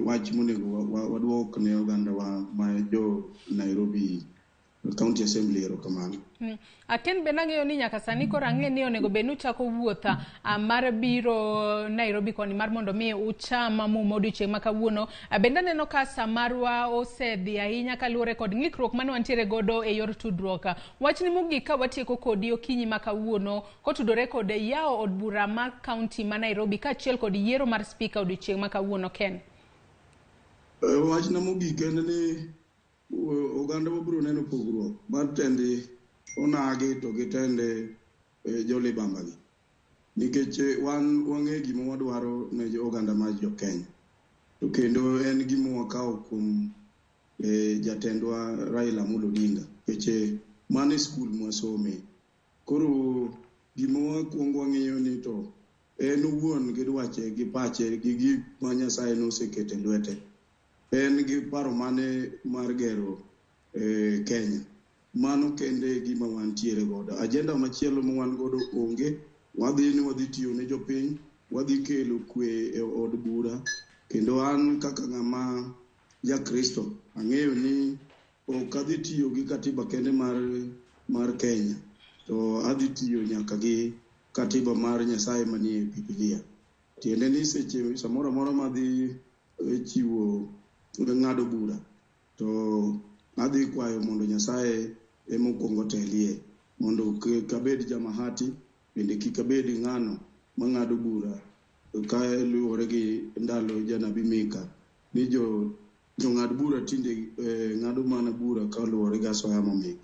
wach monego waduok ne ogandawa ma jo Nairobi County Assembly. Erokamano. Aken bende ang'eyo ni nyaka sani koro ang'e ni onego bed ni uchako wuoth mar biro Nairobi koni mar mondo mi ucham muma odiochieng' ma kawuono. Bende aneno ka sa marwa osedhi ahinya kaluwore kod ng'ikruok mane wantiere godo e yor tudruok. Wachni mogik ka watieko kodi okinyi ma kawuono kotudore kod yawo od bura mar kaunti ma Nairobi kaachiel kod yiero mar spika odiochieng' ma kawuono Ken. Wachna mogik en ni oganda wabiro neno pogruok mar tend onagi to gi tend jolibamba gi. Nikech wan wang'e gima wadwaro ne oganda mar jo Kenya. To kendo en gima wakawo kuom jatendwa Raila Amolo Odinga. Nikech mano e skul mwasome. Koro gima wakwongo wang'iyo ni to en owuon gi dwache gi pache gi gik ma Nyasaye nosekete lwete. En gi paro mane mar gero Kenya. Mano kende e gima wantiere godo. Agenda machielo ma wan godo onge. Wadhi ni wadhi tiyo ne jopiny, wadhi kelo kwe e od bura. Kendo an kaka ng'ama ja Kristo, ang'eyo ni ok adhi tiyo gi katiba kende mar Kenya, to adhi tiyo nyaka gi katiba mar Nyasaye manie Biblia. Tiende ni seche samoro amora madhi chiwo ng'ado bura, to adhi kwayo mondo Nyasaye ema okwongo otelie, mondo kik abed jamahati, bende kik abed ng'ano mang'ado bura ka luwore gi ndalo janabi Mika ni jong'ad bura tinde ng'ado mana bura kaluwore gi asoya momigi.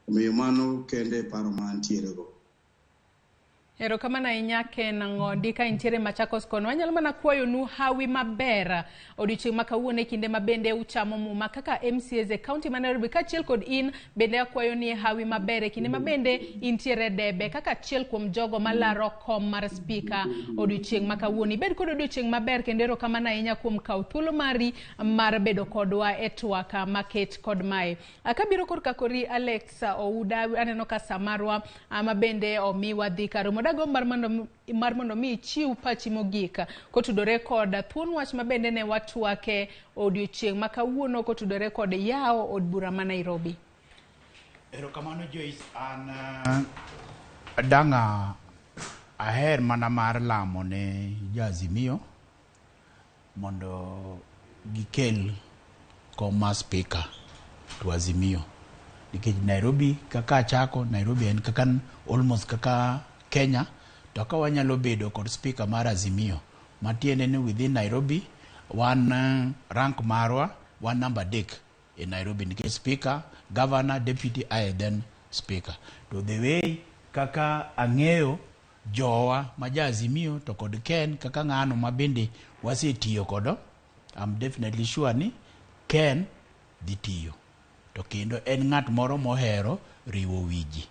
Omiyo mano kende e paro ma antiere go. Erokamano ahinya Ken Ng'ondi ka intiere Machakos kono. Wanyalo mana kwayonu hawi maber odiochieng' ma kawuono e kinde ma bende uchamo muma kaka MCAs e kaunti ma Nairobi kaachiel kod in bende akwayo ni hawi maber e kinde ma bende intiere debe kaka achiel kuom jogo malaro kom mar spika odiochieng' ma kawuono. Ibed kod odiochieng' maber kendo erokamano ahinya kuom kawo thuolo mari mar bedo kodwa e twak maket kod mae. Kabiro korka kori Alex Ouda, aneno ka sa marwa ma bende omiwa dhi kar romo. Dago mar mondo mi ichiw pachi mogik kotudore kod thuon wach ma bende ne watwake odiochieng' ma kawuono kotudore kod yawo od bura ma Nairobi. Erokamano Joyce, an danga aher mana mar lamo ne jo-Azimio mondo gikel kom mar spika to Azimio. Nikech Nairobi kaka achako, Nairobi en kaka almost kaka Kenya, to ka wanyalo bedo kod spika mar Azimio, matiende ni within Nairobi, wan rank marwa, wan namba 3 e Nairobi, nikech speaker, governor, deputy, aye then speaker. To the way kaka ang'eyo jowa ma ja Azimio to kod Ken kaka ng'ano ma bende wasetiyo kodo, I'm definitely sure ni Ken dhi tiyo. To kendo en ng'at moro mohero riwo wiji.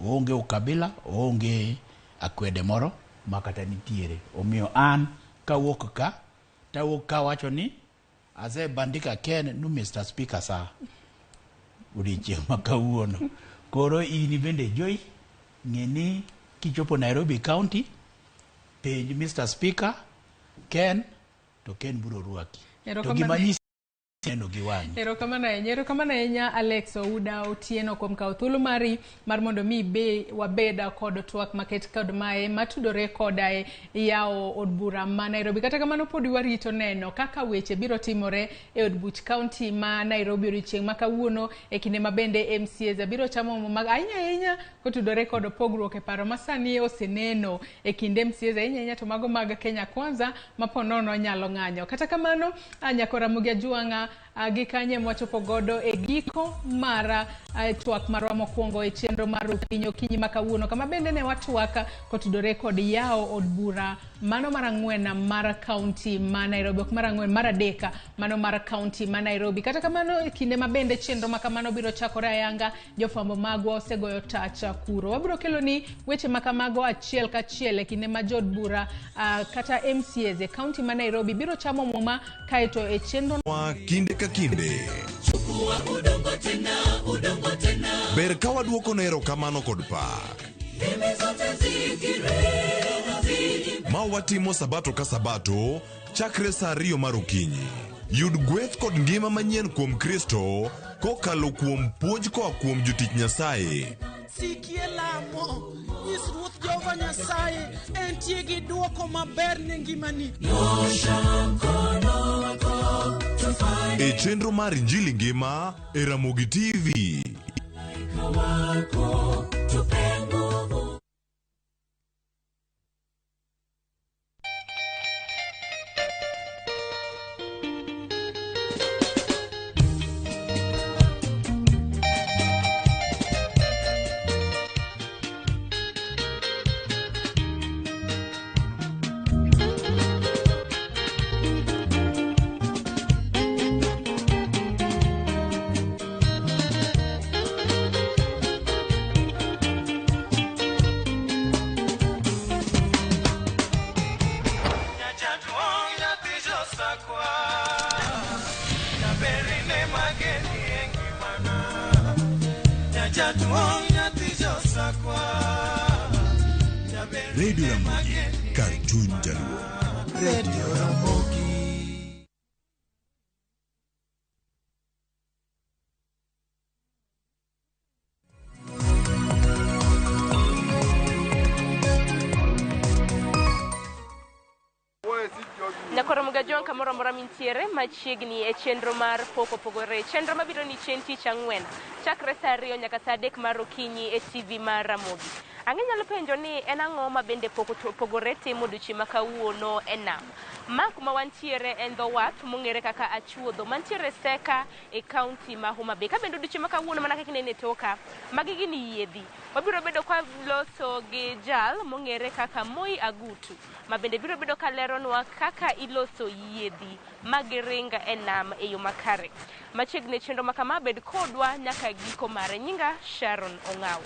Oonge ukabila, oonge akwede moro ma kata nitiere. Omiyo an kawuok ka, tawuok ka wacho ni asebandika Ken nu Mr. Speaker sa odiochieng' ma kawuono. Koro in bende Joy, ng'e ni kichopo Nairobi County, penj Mr. Speaker Ken, to Ken biro rwaki. To gima nyisi neno gi wang'i. Erokamano ahinya Alex Ouda Otieno kuom kawo thuolo mari mar mondo mi wabed kod twak maket kod mae matudore koda yawo od bura ma Nairobi. Kata kamano pod warito neno kaka weche biro timore e od buch kaunti ma Nairobi odiochieng' ma kawuono e kinde ma bende MCAs biro chamo muma ahinya ahinya kotudore kod pogruok e paro ma sani oseneno e kind MCAs ahinya ahinya to mago mag Kenya Kwanza ma po nono nyalo ng'anyo. Kata kamano nyako Ramogi Ajwang'a gi kanye mwachopo godo e giko mar twak marwa mokwongo e chenro mar Okinyi Okinyi ma kawuono, kama bende ne watwak kotudore kod yawo od bura mano mar 4 mar kaunti ma Nairobi, ok mar 4, mar 3 mano mar kaunti ma Nairobi. Kata kamano e kinde ma bende chenro ma kamano biro chakore ayanga, jofwambo magwa osegoyo tach kuro. Wabiro kelo ni weche ma kamago achiel kachiel e kinde ma jood bura kata MCAs e kaunti ma Nairobi biro chamo muma kaeto e chenro kinde ka kinde. Ber ka waduoko ne erokamano kod pak. Ma watimo sabato ka sabato chakre saa 2 mar okinyi. Yud gweth kod ngima manyien kuom Kristo Kokalo kuom puonj koa kuom jotich Nyasaye. Sikie lamo, nyis Ruoth Jehova Nyasaye entie gi dwoko maber ne ngimani. E chenro mar Injili Ngima e Ramogi TV. Radio Ramogi, kar chuny jaluo. Radio Ramogi. Nyakoro Mugajwang' kamoro amora mintiere machiegni e chenro mar Pok Opogore. Chenro mabiro ni chieng' tich ang'wen chakre saa 2 nyaka saa 3 mar okinyi e TV mar Ramogi. Ang'e nyalo penjo ni en ang'o ma bende Pok Opogore timo odiochieng' ma kawuono e nam. Ma kuma wantiere en dho wath mong'ere kaka Achuodho mantiere Seka e kaunti ma Homa Bay. Ka bende odiochieng' ma kawuono mana kaka ineno e toka, magi gin yiedhi. Wabiro bedo kwa loso gi jal mong'ere kaka Moi Agutu ma bende biro bedo ka leronwa kaka iloso yiedhi ma giring e nam e yo makare. Machiegni chenro ma kama bed kodwa nyaka giko mare. Nyinga Sharon Ong'aw.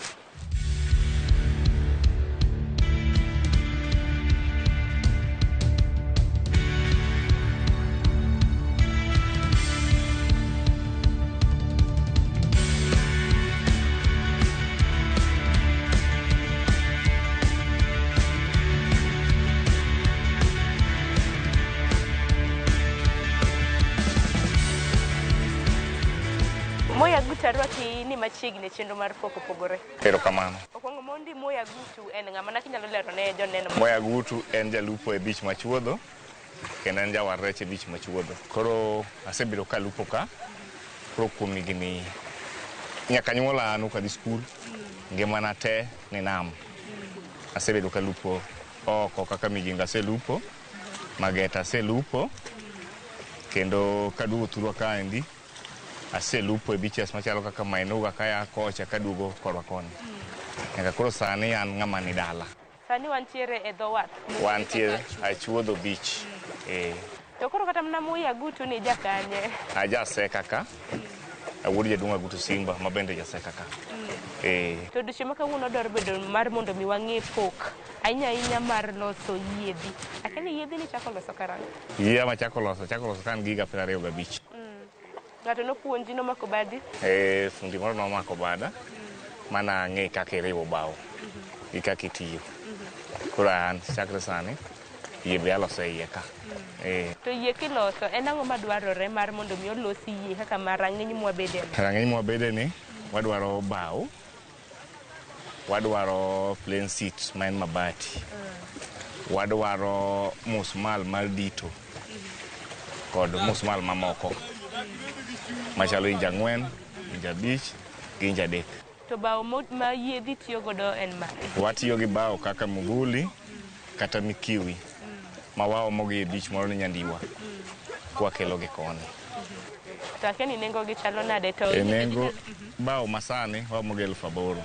Moi Agutu arwaki ni machiegni e chenro mar Pok Opogore. Erokamano. Okwongo mondi Moi Agutu en ng'ama mana kinyalo lero ne joneno. Moi Agutu en jalupo e beach Machuodho kendo en jawar rech e beach Machuodho. Koro asebiro kalupo ka koro kuom higni nyaka nyuola an kadhi skul ngimana te ni nam. Asebedo kalupo oko kaka Migingo aselupo, Mageta aselupo kendo kaduogo thurwa kaendi aselupo e beaches machalo kaka Mainuga kaya kocha kaduogo korwa koni. Nyaka koro sani an ng'ama ni dala. Sani wantiere e dho wath. Wantiere Achuodho Beach. To koro kata mana Moi Agutu ni jakanye? Aja Seka ka. Awuod jaduong' Agutu Simba ma bende jaseka ka. To odiochieng' ma kawuono dwaro bedo mar mondo mi wang'e pok ahinya ahinya mar loso yiedhi. Akia ni yiedhi ni chako loso karang'o? Yie ma chako loso ka an gi higa 25. Ng'ato nopuonji nomako badi? Fundi moro nomako bada mana ang'e kaka iriwo bao gi kaka itiyo. Koro an chakre sani yie be aloso e iye ka. To yie kiloso en ang'o madwarore mar mondo mi olosi yie kaka mar rang'iny mwabede ni? Rang'iny mwabede ni wadwaro bao, wadwaro plain seat ma en mabati, wadwaro musmal mar dito kod musmal mamoko machalo inch 4, inch 5 gi inch 3. To bao ma yiedhi tiyo godo en mane? Watiyo gi bao kaka muguli kata mikiwi ma waomo gi e beach moro ni Nyandiwa kwakelo gi koni. To akia ni nengo gi chalo nade to E nengo bao masani waomo gi 8,000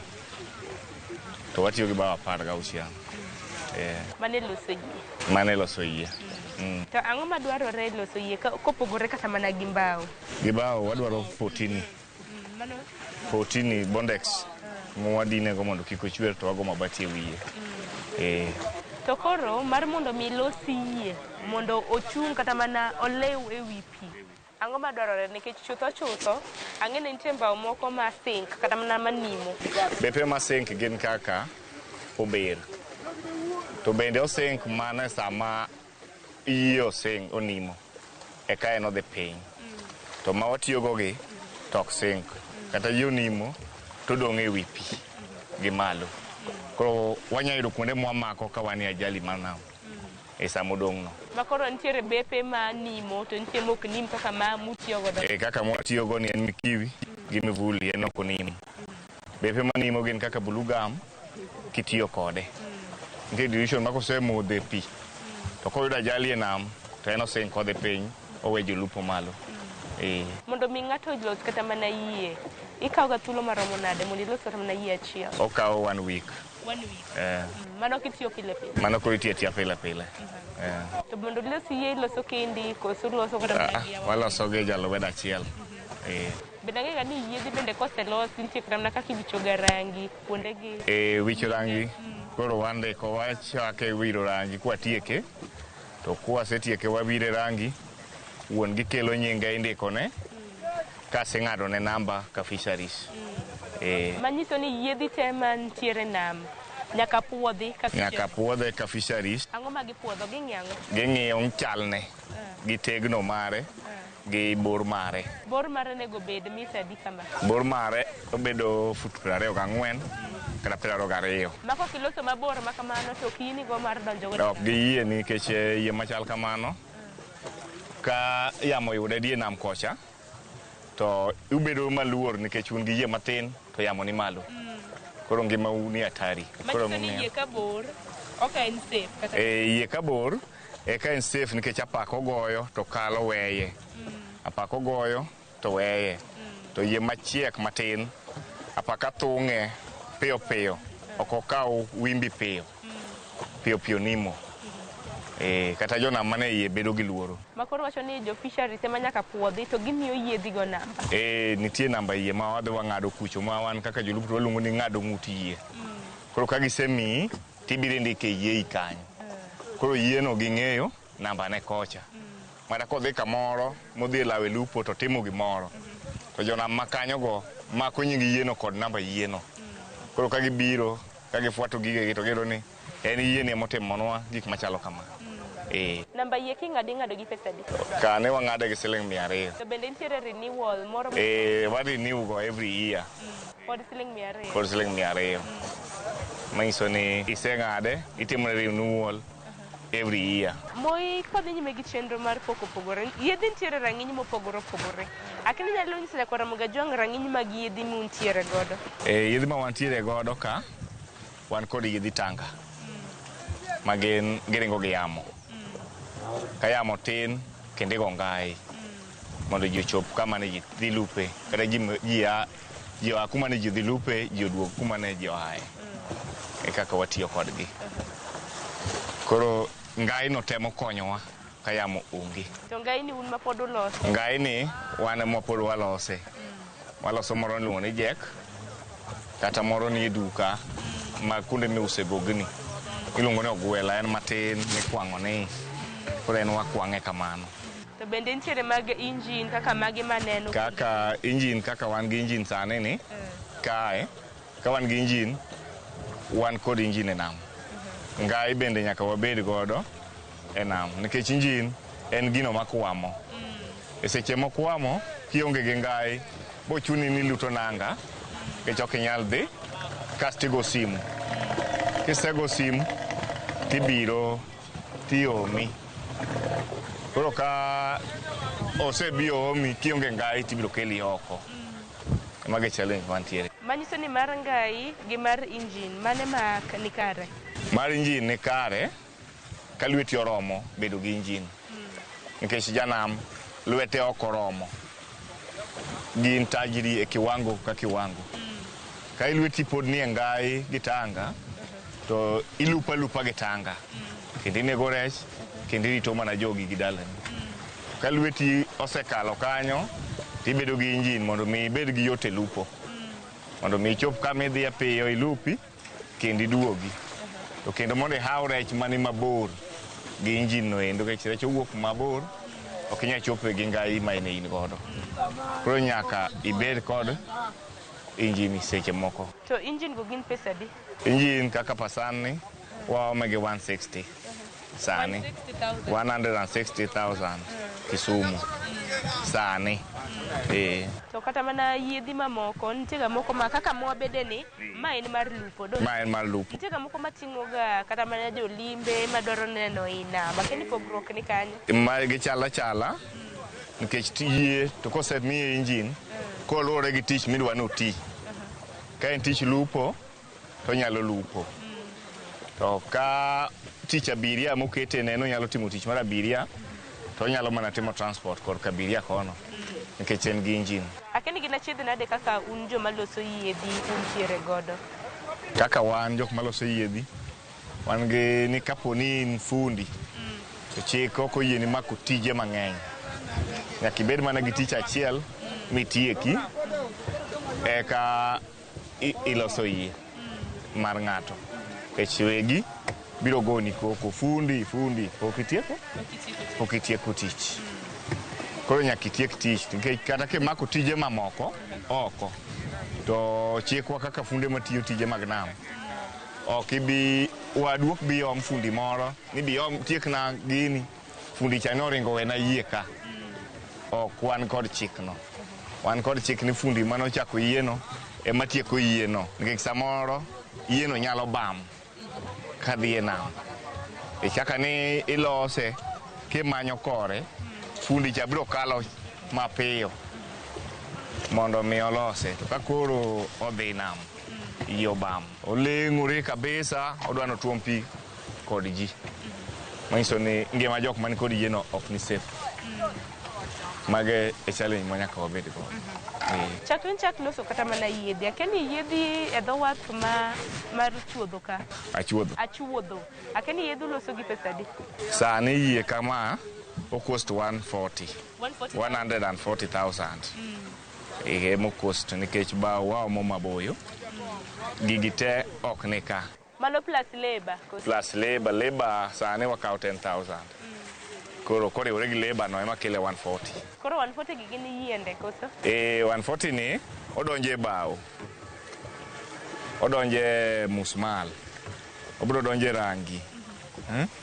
to watiyo gi bao 16. Mane loso yie? Mane loso yie. To ang'o madwarore e loso yie kopogore kata mana gi mbao? Gi bao wadwaro potini. Potini bondex mwadine go mondo kik ochwer to wago mabati e wiye. To koro mar mondo mi losi yie mondo ochung' kata mana olew e wi pi. Ang'o madwarore nikech chutho ang'e ni nitie mbao moko ma sink kata mana manimo. Bepe ma sink gin kaka ober. To bende osink mana sama yie osing onimo eka en odhi piny. To ma watiyogo gi to ok sink. Kata yie onimo to odong' e wi pi gi malo. Koro wanyalo yudo kuonde mwamako ka wan e ajali mar nam e sama odong' no. Ma koro nitiere bepe ma nimo to nitie mok nim kaka ma mutiyo godo. E kaka mwatiyogo ni en mikiwi gi mivuli en ok onim. Bepe manimo gin kaka blue gum kitiyo kode. Nitie dilution ma kosemodho e pi to koyudo ajali e nam to en osink odhi piny owe jolupo malo. Eh. Mondo mi ng'ato olos kata mana yie, ikawo ga thuolo maromo nade mondo ilos kata mana yie achiel? Okawo one week. One week. Eh. Mano kitiyo pile pile. Mano koro itiyo atiya pile pile. Eh. To mondo ilos yie iloso kendi koso uloso kata mana Ah, gi yawa? waloso gi jalwedo achiel. Eh. Bende ang'eyo ga ni yiedhi bende koselosi nitie kata mana kaka iwicho ga rangi kuonde gi. E wicho rangi koro wandiko wachake wiro rangi kwatieke to kwasetieke wawire rangi wuon gi kelo nyinge indikone kasing'ado ne namba ka fisheries. Eh, Manyiso ni yiedhi te mantiere nam nyaka puodhi ka nyaka puodhe ka fisheries Ang'o ma gipuodho? Ging'iyo ang'o? ging'iyo chalne gi tegno mare gi bor mare. Bor mare onego bed mita adi kama? Bor mare obedo fut 24 kata 22. Ma kok iloso mabor ma kamano to ok yieni go mar donjo go. Ok giyie nikech yie machal kamano ka yamo oyude die nam kocha to ubedo maluor nikech un gi yie matin to yamo ni malo. Koro ngimau ni hatari. Koro Manyiso ni emomiyo- yie ka bor ok en safe kata E, yie ka bor eka en safe nikech apaka ogoyo to kalo weye. Apaka ogoyo to weye. To yie machiek matin apaka thung'e piyo piyo ok okaw wimbi piyo piyo piyo nimo. E, kata jonam mane iye bedo gi luoro. Ma koro wacho ni jo fisheries ema nyaka puodhi to gimiyo yiedhi go namba. E, nitie namba yie ma wadhi wang'ado kucho ma wan kaka jolupo to waluongo ni ng'ado ng'ut yie. Koro ka gisemiyi tibiro indike yiei kanyo. Koro yieno ging'eyo namba ne kocha. Mata kodhi kamoro modhi e lawe lupo to timo gimoro. To jonam ma kanyogo mako nying yieno kod namba yieno. Koro ka gibiro ka gifuato gigegi to giyudo ni en yieni emotimonwa gik machalo kama. Eh. Namba yie king'ado ing'ado gi pesa adi? Ka ne wang'ade gi siling 200. To bende nitiere renewal moro Eh, wa renew go every year. pod siling 200. Pod siling 200. Manyiso ni iseng'ade, itimo renewal every year. Moi kodhi nyime gi chenro mar pok opogore. Yiedhi nitiere rang'iny mopogore opogore. Akini nyalo nyiso nyakwar Ramogi Ajwang' rang'iny mag yiedhi muntiere godo. E, yiedhi ma wantiere godo ka, wan kod yiedhi tanga. Ma gin giringo gi yamo. Ka yamo tin, kendo igo ngai. Mondo ji ochop kama ne ji dhi lupe. Kata ji, ji a, ji oa kuma ne ji dhi lupe, ji oduog kuma ne ji oaye. E kaka watiyo kodgi. Koro ngai no temo konyowa ka yamo onge. To ngai ni un ma pod uloso. Ngai ni wan ema pod walose. Waloso moro miluongo ni jack, kata moro ni e duka ma kuonde miuse gogni. Iluongo ni ogwela, en matin mikwang'o ni. Koro en wakwang'e kamano. To bende nitiere mag engine kaka magi maneno. Kaka engine, kaka wan gi engine sani ni, kae, ka wan gi engine, wan kod engine e nam. Ngai bende nyaka wabed godo e nam, nikech engine en gino makwamo. E seche mokwamo, kionge gi ngai, bochuni ni luto nanga, nikech ok inyal dhi, kasto igo simu. Kisego simu, tibiro tiomi. Koro ka osebi oomi, kionge ngai tibiro keli oko. Mago e challenge mantiere. Manyiso ni mar ngai gi mar engine mane ma ni kare? Mar engine ni kare ka lweti oromo bedo gi engine. Nikech janam lwete ok oromo. Gin tajiri e kiwango ka kiwango. Ka lweti pod nie ngai gi tanga, to ilupo alupa gi tanga. Kendo inego rech, kendo irito mana jogi gi dalani. Ka lweti osekalo kanyo, tibedo gi engine mondo mi ibed gi yot e lupo. Mondo mi ichop kama idhiye piyo ilupi, kendo iduogi. To kendo mondo ihaw rech mani mabor gi engine no endo, nikech rech owuok mabor, ok inyal chope gi ngai ma in godo. Koro nyaka ibed kod engine seche moko. To engine go gin pesa adi? Engine kaka pasan ni, waome gi 160 sani. 160,000. Kisumu sani. To kata mana yiedhi mamoko nitie ga moko ma kaka mwabede ni ma en mar lupo do. Ma en mar lupo. Nitie ga moko mating'o ga kata mana jolimbe madwaro neno i nam. Akia ni pogruok ni kanyo. Ma gichal achala nikech yie to kosemiye engine koluwore gi tich midwa ni oti. Ka en tich lupo to onyalo lupo. To ka tich abiria mokete ne en onyalo timo tich mar abiria to onyalo mana timo transport korka abiria kono nikech en gi engine. Akia ni gin achiedh nade kaka un joma loso yiedhi untiere godo. Kaka wan jok maloso yiedhi, wan gi ni kapo ni in fundi to chik ok oyieni mako tije mang'eny. Nyaka ibed mana gi tich achiel mitieki eka iloso yie mar ng'ato. Nikech wegi biro goni koko fundi fundi pok itieko pok itieko tich. Koro nyaka itiek tich nikech kata kimako tije mamoko oko to chikwa kaka funde matiyo tije mag nam ok ibi wadu ok bi om fundi moro ni bi om tiekna gini fundi cha noringo wena yie ka. Ok wan kod chikno. Wan kod chik ni fundi manochako yieno ema tieko yieno nikech samoro yieno nyalo bam kadhi e nam. E kaka ni ilose kimanyo kore fundi cha biro kalo mapiyo mondo mi olose. To ka koro odhi nam, yie obam. Oleng'ore kabisa, odwa notuom pi kod ji. Manyiso ni ngima jok man kod yieno ok ni safe. Mago e challenge ma nyaka wabed go. Chakre nichak loso kata mana yiedhi. Akia ni yiedhi e dho wath mar chuodho ka. Achuodho. Achuodho. Akia ni yiedhi uloso gi pesa adi? Sani yie kama o cost 140. 140,000. Emo cost nikech bao waomo maboyo. Gigi te ok ni ka. Mano plus labor. Plus labor, labor sani wakawo 10,000. Koro koriwore gi labor no ema kele 140. Koro 140 gi gin yiende koso? 140 ni odonje bao. Odonje musmal. Obiro donje rangi.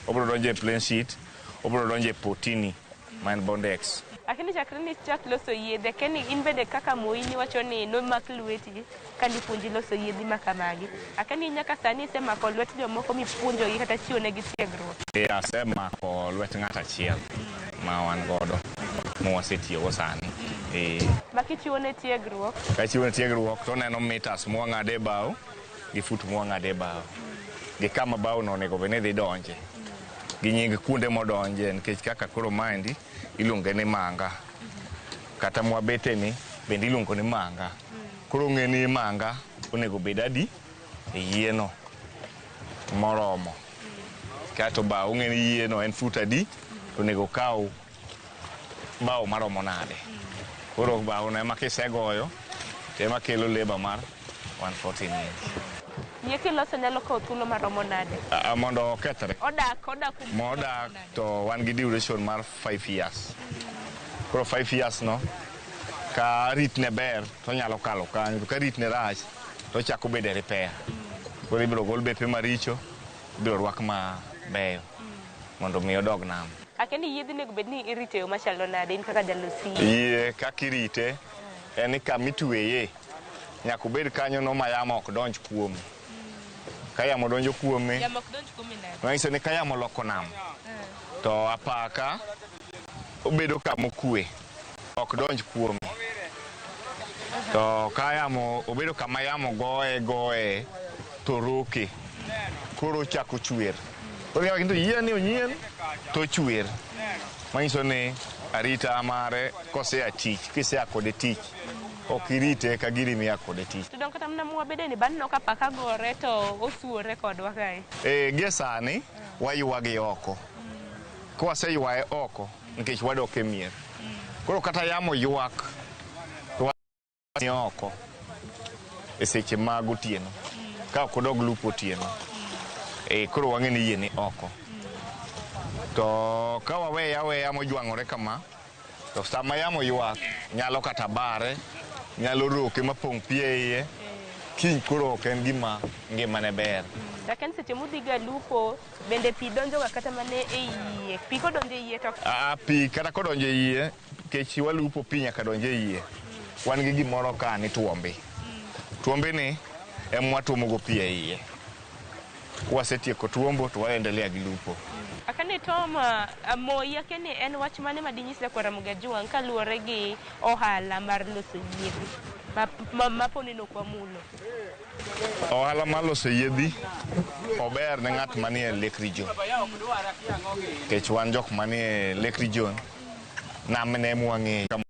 Obiro donje plain sheet. Obiro donje potini ma en Bondex. Lakini chakre ni chak loso yedhe, akia ni in bende kaka Moi niwacho ni nomak lweti kanipuonji loso yiedhi ma kamagi. Akia ni nyaka sani isemako lwet jomoko mipuonjogi kata chiwo negi tiegruok. Asemako lwet ng'ato achiel ma wan godo ma wasetiyogo sani. Ma kichiwo ne tiegruok? Kachiwo ne tiegruok to oneno meters mwang'ado e bao gi fut mwang'ado e bao. Gi kama bao no onego bed ni dhi donje. Gi nying kuonde modonje nikech kaka koro maendi iluonge ni manga. Kata mwabete ni bende iluongo ni manga. Koro ng'e ni manga onego bed adi e yieno moromo. Kato bao ng'e ni yieno en fut adi onego kaw bao maromo nade. Koro bao no ema kisegoyo to ema kelo labor mar 140 ni. Yie kiloso nyalo kawo thuolo maromo nade? Mondo okethre. Odak kuom Modak to wan gi duration mar 5 years. Koro 5 years no ka ritne ber to onyalo kalo kanyo, to ka ritne rach to ochako bedo e repair. Koro ibiro gol bepe maricho, ibiro rwak mabeyo mondo mi odog nam. Akia ni yiedhi onego bed ni irito e yo machalo nade in kaka jalos yie? Yie kaka irite en ni kama itweye nyaka obed kanyo no ma yamo ok donj kuome. Ka yamo donjo kuome, Yamo ok donj kuome nade? manyiso ni ka yamo oloko nam to apaka obedo kama okwe, ok donj kuome. To ka yamo obedo kama yamo goye to roke, koro ochako chwer. Koro kaka yie ni onyien to ochwer. Manyiso ni arita mare kosea tich, kisea kode tich, ok irite ka giri miya kode tich. To dong kata mana mwabede ni baneno ka paka gore to osuore kodwa kae. Gie sani waywage oko. Kwaseywaye oko nikech wadok e mier. Koro kata yamo ywak to ni oko e seche mag otieno. Ka ok odog lupo otieno. Koro wang'e ni yie ni oko. To ka waweye aweya mojwang'ore kama, to sama yamo ywak nyalo kata bare, nyalo roke mapong' pi e iye, Kiny koro ok en gima ngimane ber. Lakini seche mudhiga lupo, bende pi donjoga kata mana e iye. Pi kodonjo e iye to Ah, pi kata kodonjo e iye, kech walupo pi nyaka donj e iye. Wan gi gimoro ka ni tuombe. Tuombe ni ema watuomo go pi e iye. Kwasetieko tuombo to waendelea gi lupo. Akane Tom Moi akene en wach mane madinyis nyakwar Ramogi Ajwang' kaluwore gi ohala mar loso yiedhi ma poni nok wamulo? Ohala mar loso yiedhi ober ne ng'at manie Lake Region. Nikech wan jok manie Lake Region, nam ne ema wang'eyo.